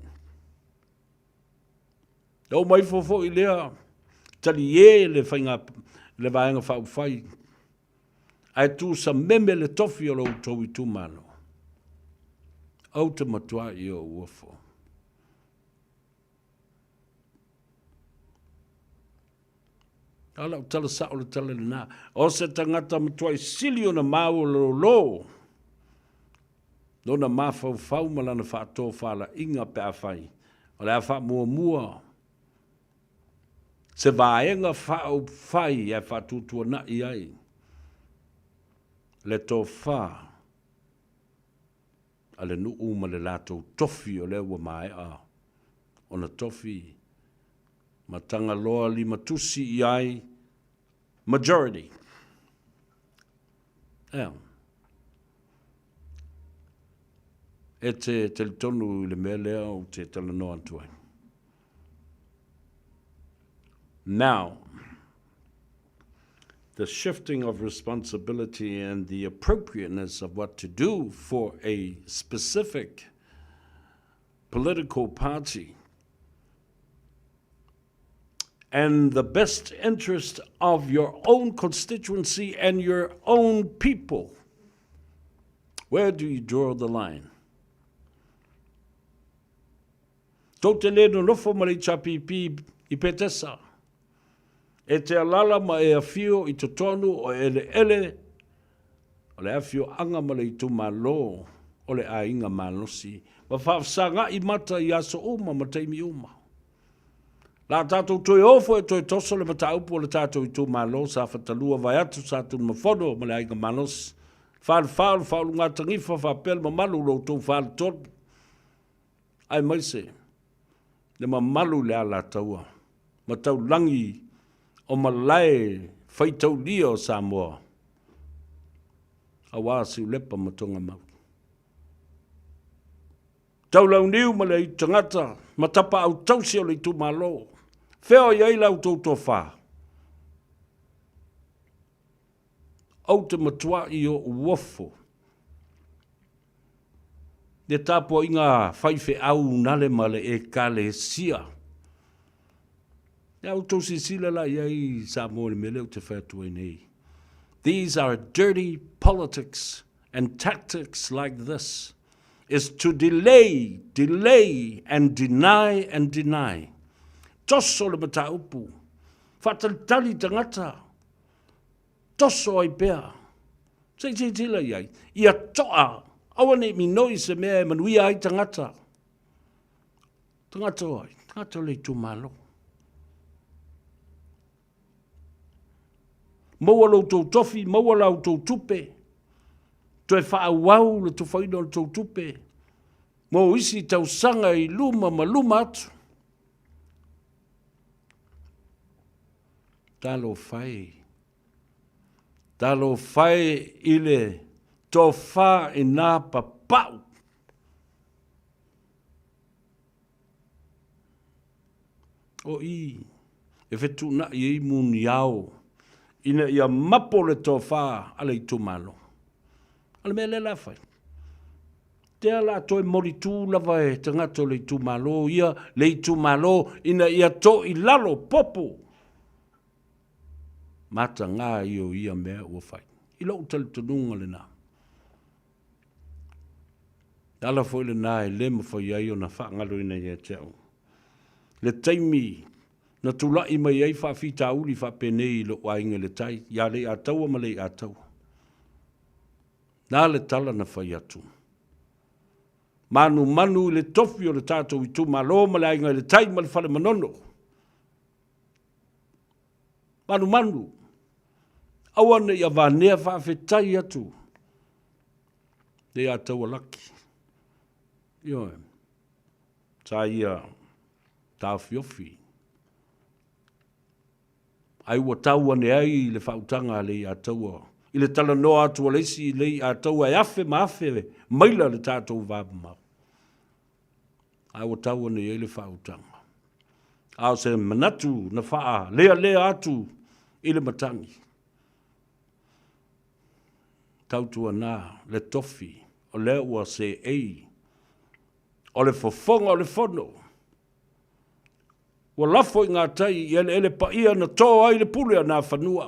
E oo mai ifo foi lea taliē le faiga le Vaega Faaupufai ae tuusameme le tofi o lo outou itumalo. Ou te matuai ou ofo. A o lau tala sao le tala lena. O se tagata matuai sili ona maualalo. Lona mafaufau ma lana faatofalaiga pe afai o le a faamuamua se vaega faaupufai ae faatuatuanai ai le tofa a le nuu ma le latou tofi o lea ua maea ona tofi ma Tagaloa limatusi i ai majority. Ea. E te talitonu i le mea lea ou te talanoa atu ai. Now, the shifting of responsibility and the appropriateness of what to do for a specific political party and the best interest of your own constituency and your own people. Where do you draw the line? Tou te le nonofo ma le HRPP i Petesa. E te alala ma e afio i totonu o eleele o le afioaga ma le itumalo o le aiga malosi ma faafesagaʻi mata i aso uma ma taimi uma. La tatou toe ofo e toe toso le mataupu o le tatou itumalo Safata 2 vaeatu Satunumafono ma le Aiga Malosi, Falefa o le Faaulugatanifa faapea le mamalu o lo outou faletolu, aemaise le mamalu i le Alataua ma taulagi o malae faitaulia o Samoa aua Siulepa ma Togamau. Taulauniu ma le aitu tagata ma tapaau tausi o le itumalo. Fea o i ai la outou tofa? Ou te matuaʻi oʻu ofo le tapuaiga a faifeau nale ma le Ekalesia. Ia outou silasila la i ai Samoa i le mea lea ou te fai atu ai nei. These are dirty politics and tactics like this is to delay, delay and deny and deny. Toso le mataupu, faatalitali tagata, toso ai pea. Se i silasila i ai, ia toa, aua ne i minoi se mea e manuia ai tagata. Tagata o ai? Tagata o le itumalo. Maua lo outou tofi, maua la outou tupe, toe faaauau le tufaina o le tou tupe mo isi tausaga i luma ma luma atu. Talofa e. Talofa e i le tofa i nā papau. O i e fetuunai ai muniao ina ia mapo le tofa a le itumalo. O le mea lea la fai. Tea la toe molitū lava e tagata o le itumalo ia le itumalo ina ia to i lalo popo matagā ia o ia mea ua fai. I lou talitonuga lena. Le ala foi lena e le mafai ai ona faagaloina ia te au le taimi na tulai mai ai faafitauli faapenei i lou aiga i le tai, ia Leiataua ma Leiataua. Na le tala na fai atu. Manumanu i le tofi o le tatou itumalo ma le aiga i le tai ma le fale manono. Manumanu, aua ne i avanea faafetai atu Leiataua Laki. Ioe. Sa ia taofiofi. Ai ua tau ane ai le faautaga a Leiataua i le talanoa atu a le isi i Leiataua e afe ma afe maila le tatou va mamao. Ae ua tau ane ai le faautaga. A o se manatu na faalealea atu i le matagi. Tautuana le tofi o lea ua seei o le fofoga o le fono. Ua lafo i ngā tai i eleele paia na tō ai le pule a Nafanua,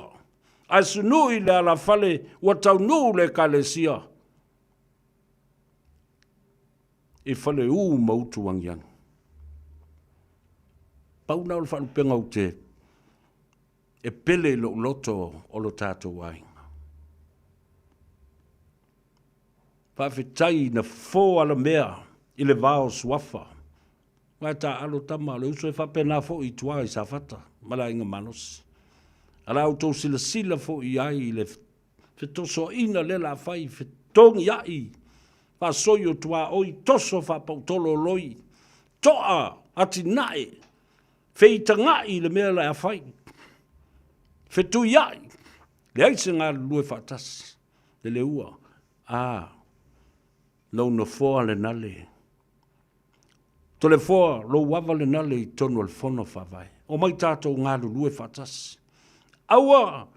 ae sunui le alafale ua taunuu le Ekalesia i Faleu ma Utuagiagi. Pau lena o le faalupega ou te e pele i lou loto o lo tatou aiga. Faafetai na fofo alamea i le va o Suafa. Aua e taaalo tama, o le uso e faapena foi i tua i Safata ma le Aiga Malosi. A la outou silasila foi i ai i le fetosoaina lea la fai, fetogiai, faasoi o tuaoi, toso faapautololoi, toa, atinae, feitagai i le mea la fai, fetuiai, leai se galulue faatasi, le leua, a, lou nofoa lena le Toleafoa, lou ava lena le i totonu o le Fono Faavae. Omai tatou galulue faatasi. Aua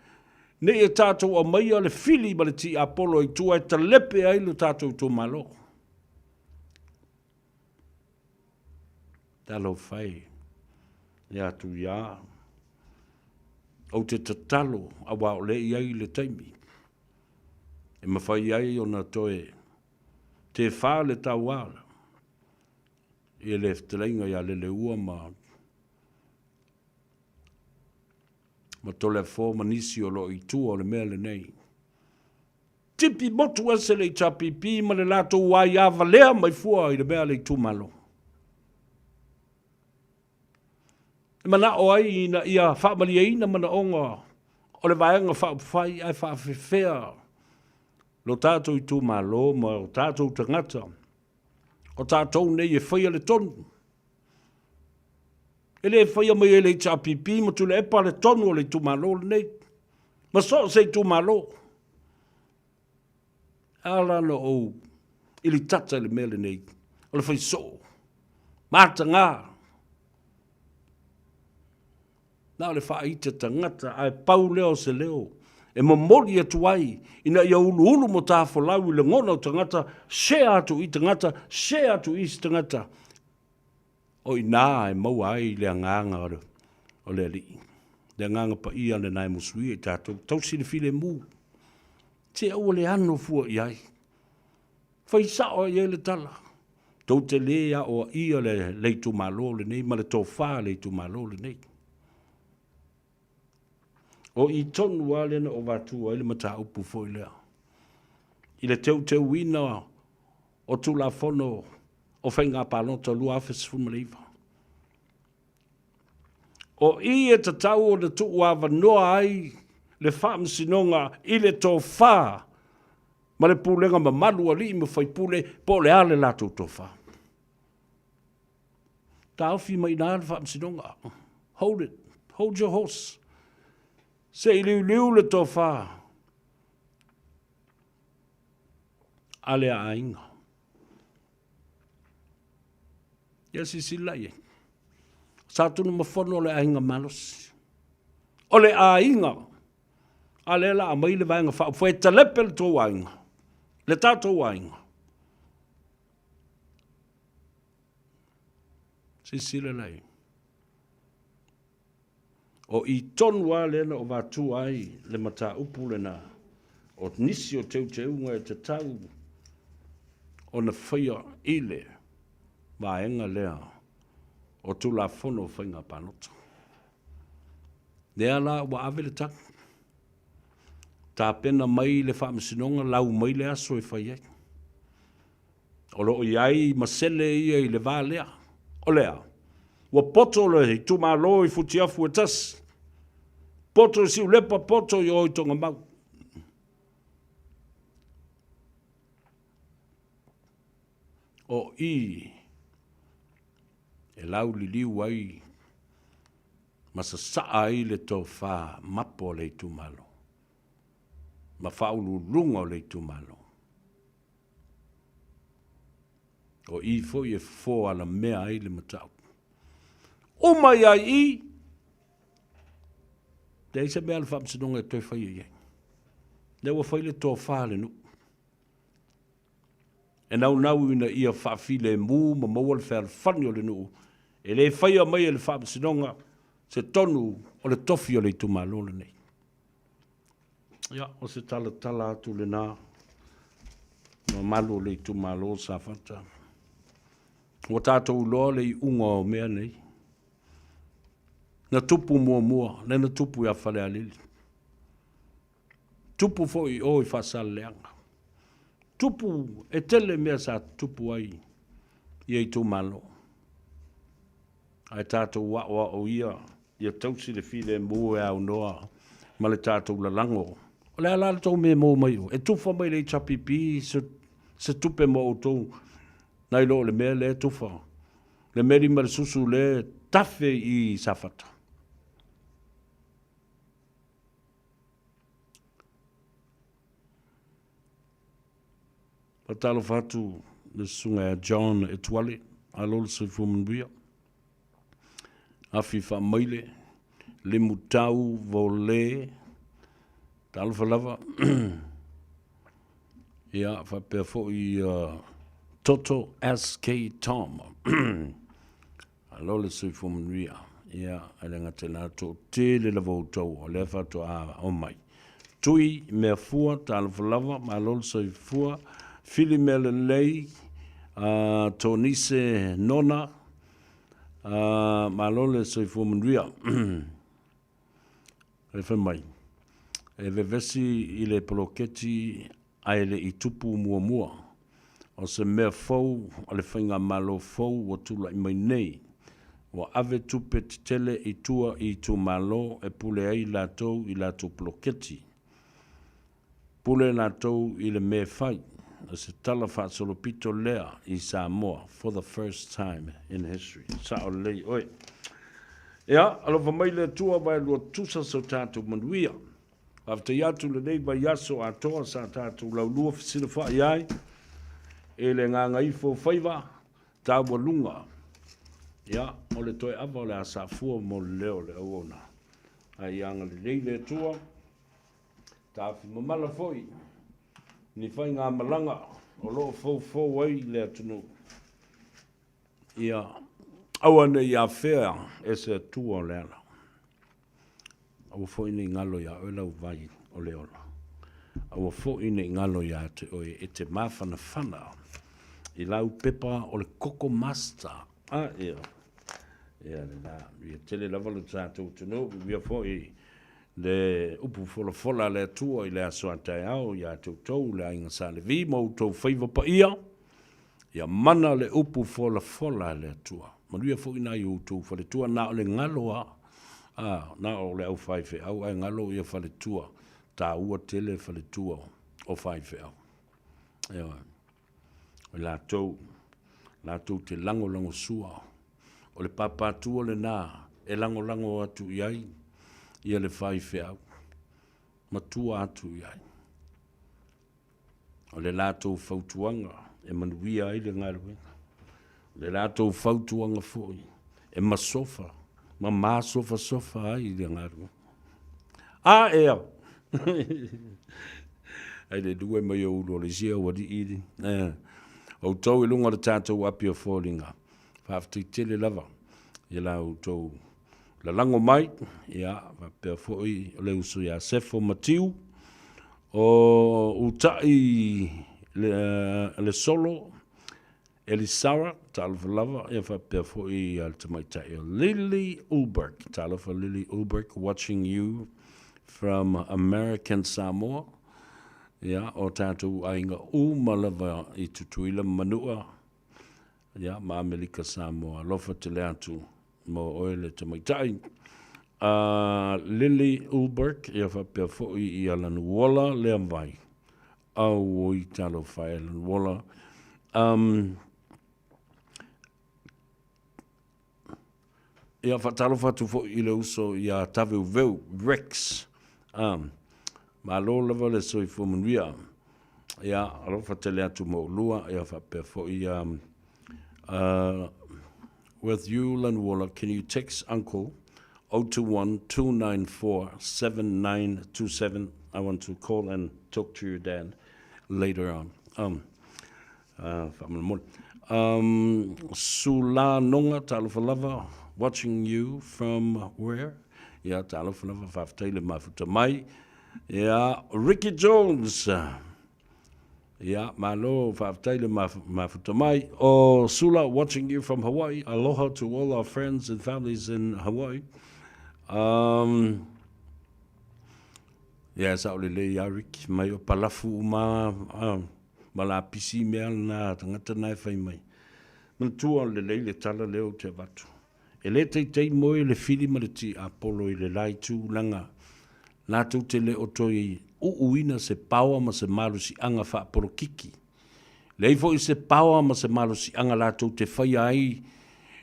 ne i e tatou aumaia le fili ma le tiapolo i tua e talepe ai lo tatou itumalo. Talofa e, ia Tuiā, ou te tatalo aua o lea e i ai le taimi e mafai ai ona toe tefa le tauā i le fetalaiga ia Leleua ma ma Toleafoa ma nisi o lo o i tua o le mea lenei. Tipi motu ese le HRPP ma le latou aia valea mai fua i le mea a le itumalo. E manao ai ina ia faamalieina manaoga o le Vaega Faaupufai ae faafefea lo tatou itumalo ma o tatou tagata, o tatou nei e faia le tonu. E le faia mai e le HRPP ma Tuilaepa le tonu o le itumalo lenei, ma so o se itumalo. A la na ou ilitata i le mea lenei, o le fai soo, mataga, na o le faaita tagata, ae pau lea o se leo e momoli atu ai ina ia uluulu matafolau i lagona o tagata, share atu i tagata, share atu i isi tagata. O i ina e maua ai le agaga o le Alii, le agaga paia lena e musuia i tatou, tausi le filemu, se aua le ano fua i ai. Fai sao i ai le tala, tou te le aoaia le itumalo lenei ma le tofa a le itumalo lenei. O i tonu lava lea na ou avatua ai le mataupu foi lea i le teuteuina o Tulafono o Faiga Palota 2019. O i e tatau ona tuuavanoa ai le Faamasinoga i le tofa ma le pulega mamalu alii ma faipule po o le a le latou tofa. Taofi mai i ina le Faamasinoga. Hold it. Hold your horse. Se i liuliu le tofa a le aiga. Ia silasila i ai. Sa Tunumafono o le aiga malosi. O le aiga, a lea la aumai le Vaega Faaupufai e talepe le tou aiga, le tatou aiga. Silasila la i ai. O i tonu lava lea na ou avatua ai le mataupu lena o nisi o teuteuga e tatau ona faia i le vaega lea o Tulafono o Faiga Palota. Lea la ua ave le tali. Tapena mai le Faamasinoga, lau mai le aso e fai ai. O lo o i ai masele ia i le va lea. O le a? Ua poto le itumalo i Futiafu e tasi. Poto i Siulepa, poto i o i Togamau. O i e lauliliu ai ma sasaa ai le tofa mapo o le itumalo ma faauluuluga o le itumalo. O i foi e fofo alamea ai le mataupu. Uma ia i, leai se mea a le Faamasinoga e toe faia i ai. Lea ua fai le tofa a le nuu. E naunau ina ia faafilemu ma maua le fealofani o le nuu, e le faia mai e le Faamasinoga se tonu o le tofi o le itumalo lenei. Ia, o se talatala atu lena, mamalu o le itumalo o Safata. Ua tatou iloa le iuga o mea nei. Na tupu muamua, lea na tupu ia Falealili. Tupu foi i o i Faasaleleaga. Tupu, e tele mea sa tutupu ai ia itumalo. Ae tatou aoao ia, ia tausi le filemu e aunoa ma le tatou lalago. O le a la le tou mea e maua mai o? E tufa mai le HRPP se, se tupe mo outou nai lo o le mea lea e tufa. Le meli ma le susu lea e tafe i Safata. Faatalofa atu le susuga ia John Etuale, alo le soifua manuia. Afi faamaile, limutau vole, talofa lava. Ia, faapea foi Toto SK Tom. Alo le soifua manuia. Ia, e le gata i lena, toatele lava outou o lea faatoa omai. Tui mea fua, talofa lava, malo le soifua. Fili mea lelei, Tonise Nona, malo le soifua manuia. E fai mai, e vevesi i le poloketi ae le i tupu muamua. O se mea fou a le faigamalo fou ua tulai mai nei, ua ave tupe tetele i tua i itumalo e pule ai latou i latou poloketi. Pule latou i le mea e fai. O se tala faasolopito lea i Samoa for the first time in history. Sao lelei oe. Ia, alofa mai le Atua vaelua tusa so tatou manuia. Faafetai atu lenei vaiaso atoa sa tatou laulua fesilafai ai i le gagaifo faiva taualuga. Ia, o le toe ava o le a safua mo le leo o le auauna. Ae ia agalelei le Atua, taofi mamala foi ni faigamalaga o lo o foufou ai le atunuu. Ia, aua ne i afea e se Atua o le ala. Aua foi ne i galo iā oe lau vai o le ola. Aua foi ne i galo iā te oe e te mafanafana i lau pepa o le Koko Master. A, ia, ia lena. Ia tele lava lo tatou atunuu, ia foi le upu folafola a le Atua i le aso a taeao iā te outou le aiga Sa Levi ma outou faiva paia. Ia mana le upu folafola a le Atua. Manuia foi nai outou faletua, na o le galo a, a, na o le au faifeau ae galo ia faletua, taua tele faletua o faifeau. Ioe. O latou, latou te lagolagosua. O le papatua lena e lagolago atu i ai ia le faifeau, matua atu i ai. O le latou fautuaga e manuia ai le galuega. O le latou fautuaga foi e masofa ma masofasofa ai le galuega. A ea! Ai le lue mai o ulu o le isi au alii. Eh, outou i luga o le tatou api o foliga. Faafetai tele lava i la outou lalago mai, ia, faapea foi o le uso ia Sefo Matiu, o Uta'i le, le Solo, Elisara, talofa lava, ia faapea foi ia le tamaitai o Lily Ulberg, talofa Lily Ulberg, watching you from American Samoa, ia, o tatou aiga uma lava i Tutuila ma Manua, ia, ma Amerika Samoa, alofa tele atu mo oe le tamaitai. A Lily Ulberg, ia faapea foi i Alanuola Leavai. Auoi talofa e Alanuola. Um, ia faatalofa atu foi i le uso ia Taveuveu Rex. Um, malo lava le soifua manuia. Ia, alofa tele atu mo ulua, ia faapea foi um, with you Lanuola, can you text uncle 021 294 7927 I want to call and talk to your dad later on. Um, faamolemole. Um, Sula Nonga, talofa lava, watching you from where? Ia, talofa lava, faafetai le mafuta mai. Ia, Ricky Jones. Ia, malo, faafetai le mafuta mai. O Sula, watching you from Hawaii. Aloha to all our friends and families in Hawaii. Um, ia, sao lelei ia Ricky, mai o palafu uma. Ma lapisi mea lena a tagata na e fai mai. Manatua lelei le tala lea ou te avatu. E le teitei moe le fili ma le tiapolo i le la itu leaga latou te le o toe uuina se paoa ma se malosiaga faapolokiki. Leai foi se paoa ma se malosiaga latou te faia ai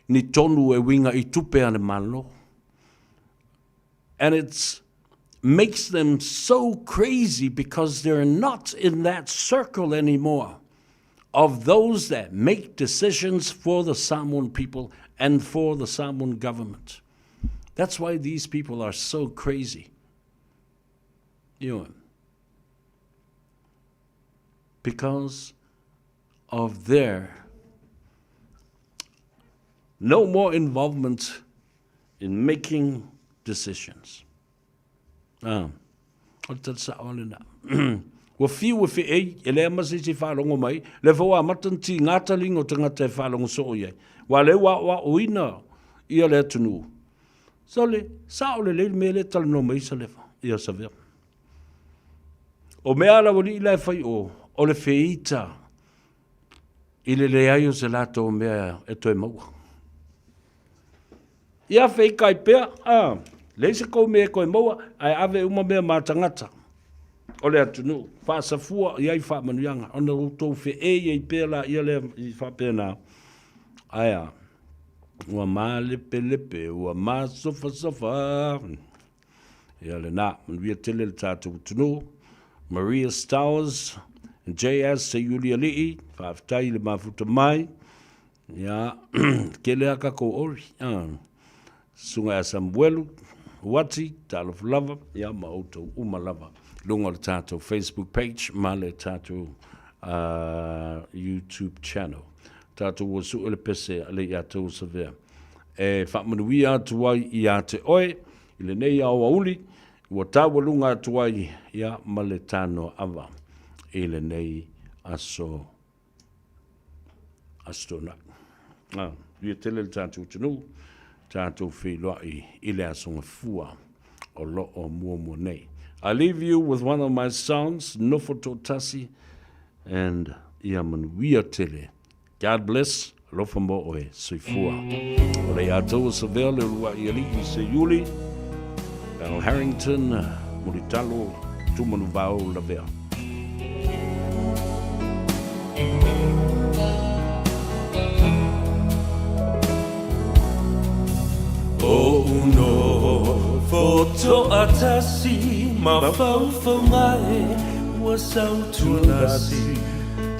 ni tonu e uiga i tupe a le Malo. And it's makes them so crazy because they're not in that circle anymore of those that make decisions for the Samoan people and for the Samoan government. That's why these people are so crazy. You know, because of their no more involvement in making decisions. Ah, o le tala sao lena. Ua fiu e feei, e leai ma se isi e faalogo mai, lea foi ua amata ona tiga taliga o tagata e faalogo soo i ai. Aua o lea ua aoaoina ia le atunuu. Sole, sao lelei le mea lea e talanoa mai ai Salefa, ia Savea. O mea a le aualii la e fai o, o le feita i le leai o se latou mea e toe maua. Ia feikai pea, a, leai se kou mea e koe maua, ae ave uma mea ma tagata o le atunuu, faasafua i ai faamanuiaga, ona outou feei ai pea laia lea i faapena. Ae a, ua malepelepe, ua masofasofa. Ia lena, manuia tele le tatou atunuu. Maria Stowers, JS Seiulialii, faafetai i le mafuta mai. Ia, tele a tatou ori. Susuga ia Samuelu, Uati, talofa lava, ia ma outou uma lava. Luga o le tatou Facebook page ma le tatou YouTube channel. Tatou ua sue le pese a le ia tou savea. E faamanuia atu ai ia te oe i lenei aoauli, ua taualuga atu ai ia ma le tanoa ava i lenei aso Aso Toonai. Ah, ia tele le tatou atunuu, tatou feiloai i le Aso Gafua o lo o muamua nei. I leave you with one of my songs, Nofo Toatasi, and ia manuia tele. God bless, alofa mo oe, soifua. O le ia tou o Savea le uluai alii i Seiuli, Al Harrington, Mulitalo, Tumanuvao Lavea. Oʻu nofo toatasi mafaufauga e ua sautualasi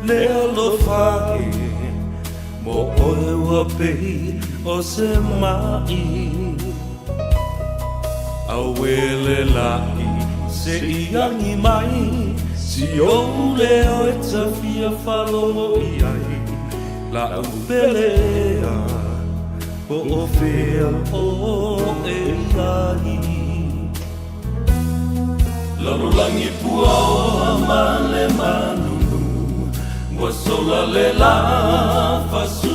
le alofa e mo oe ua pei o se maʻi Auē le laʻi se i agi mai Si ou leo e ta fia faalogo i ai Laʻu pele ea po o fea ʻoe i ai Lalolagi puaoa ma le malulu Ua sola le lā fasu.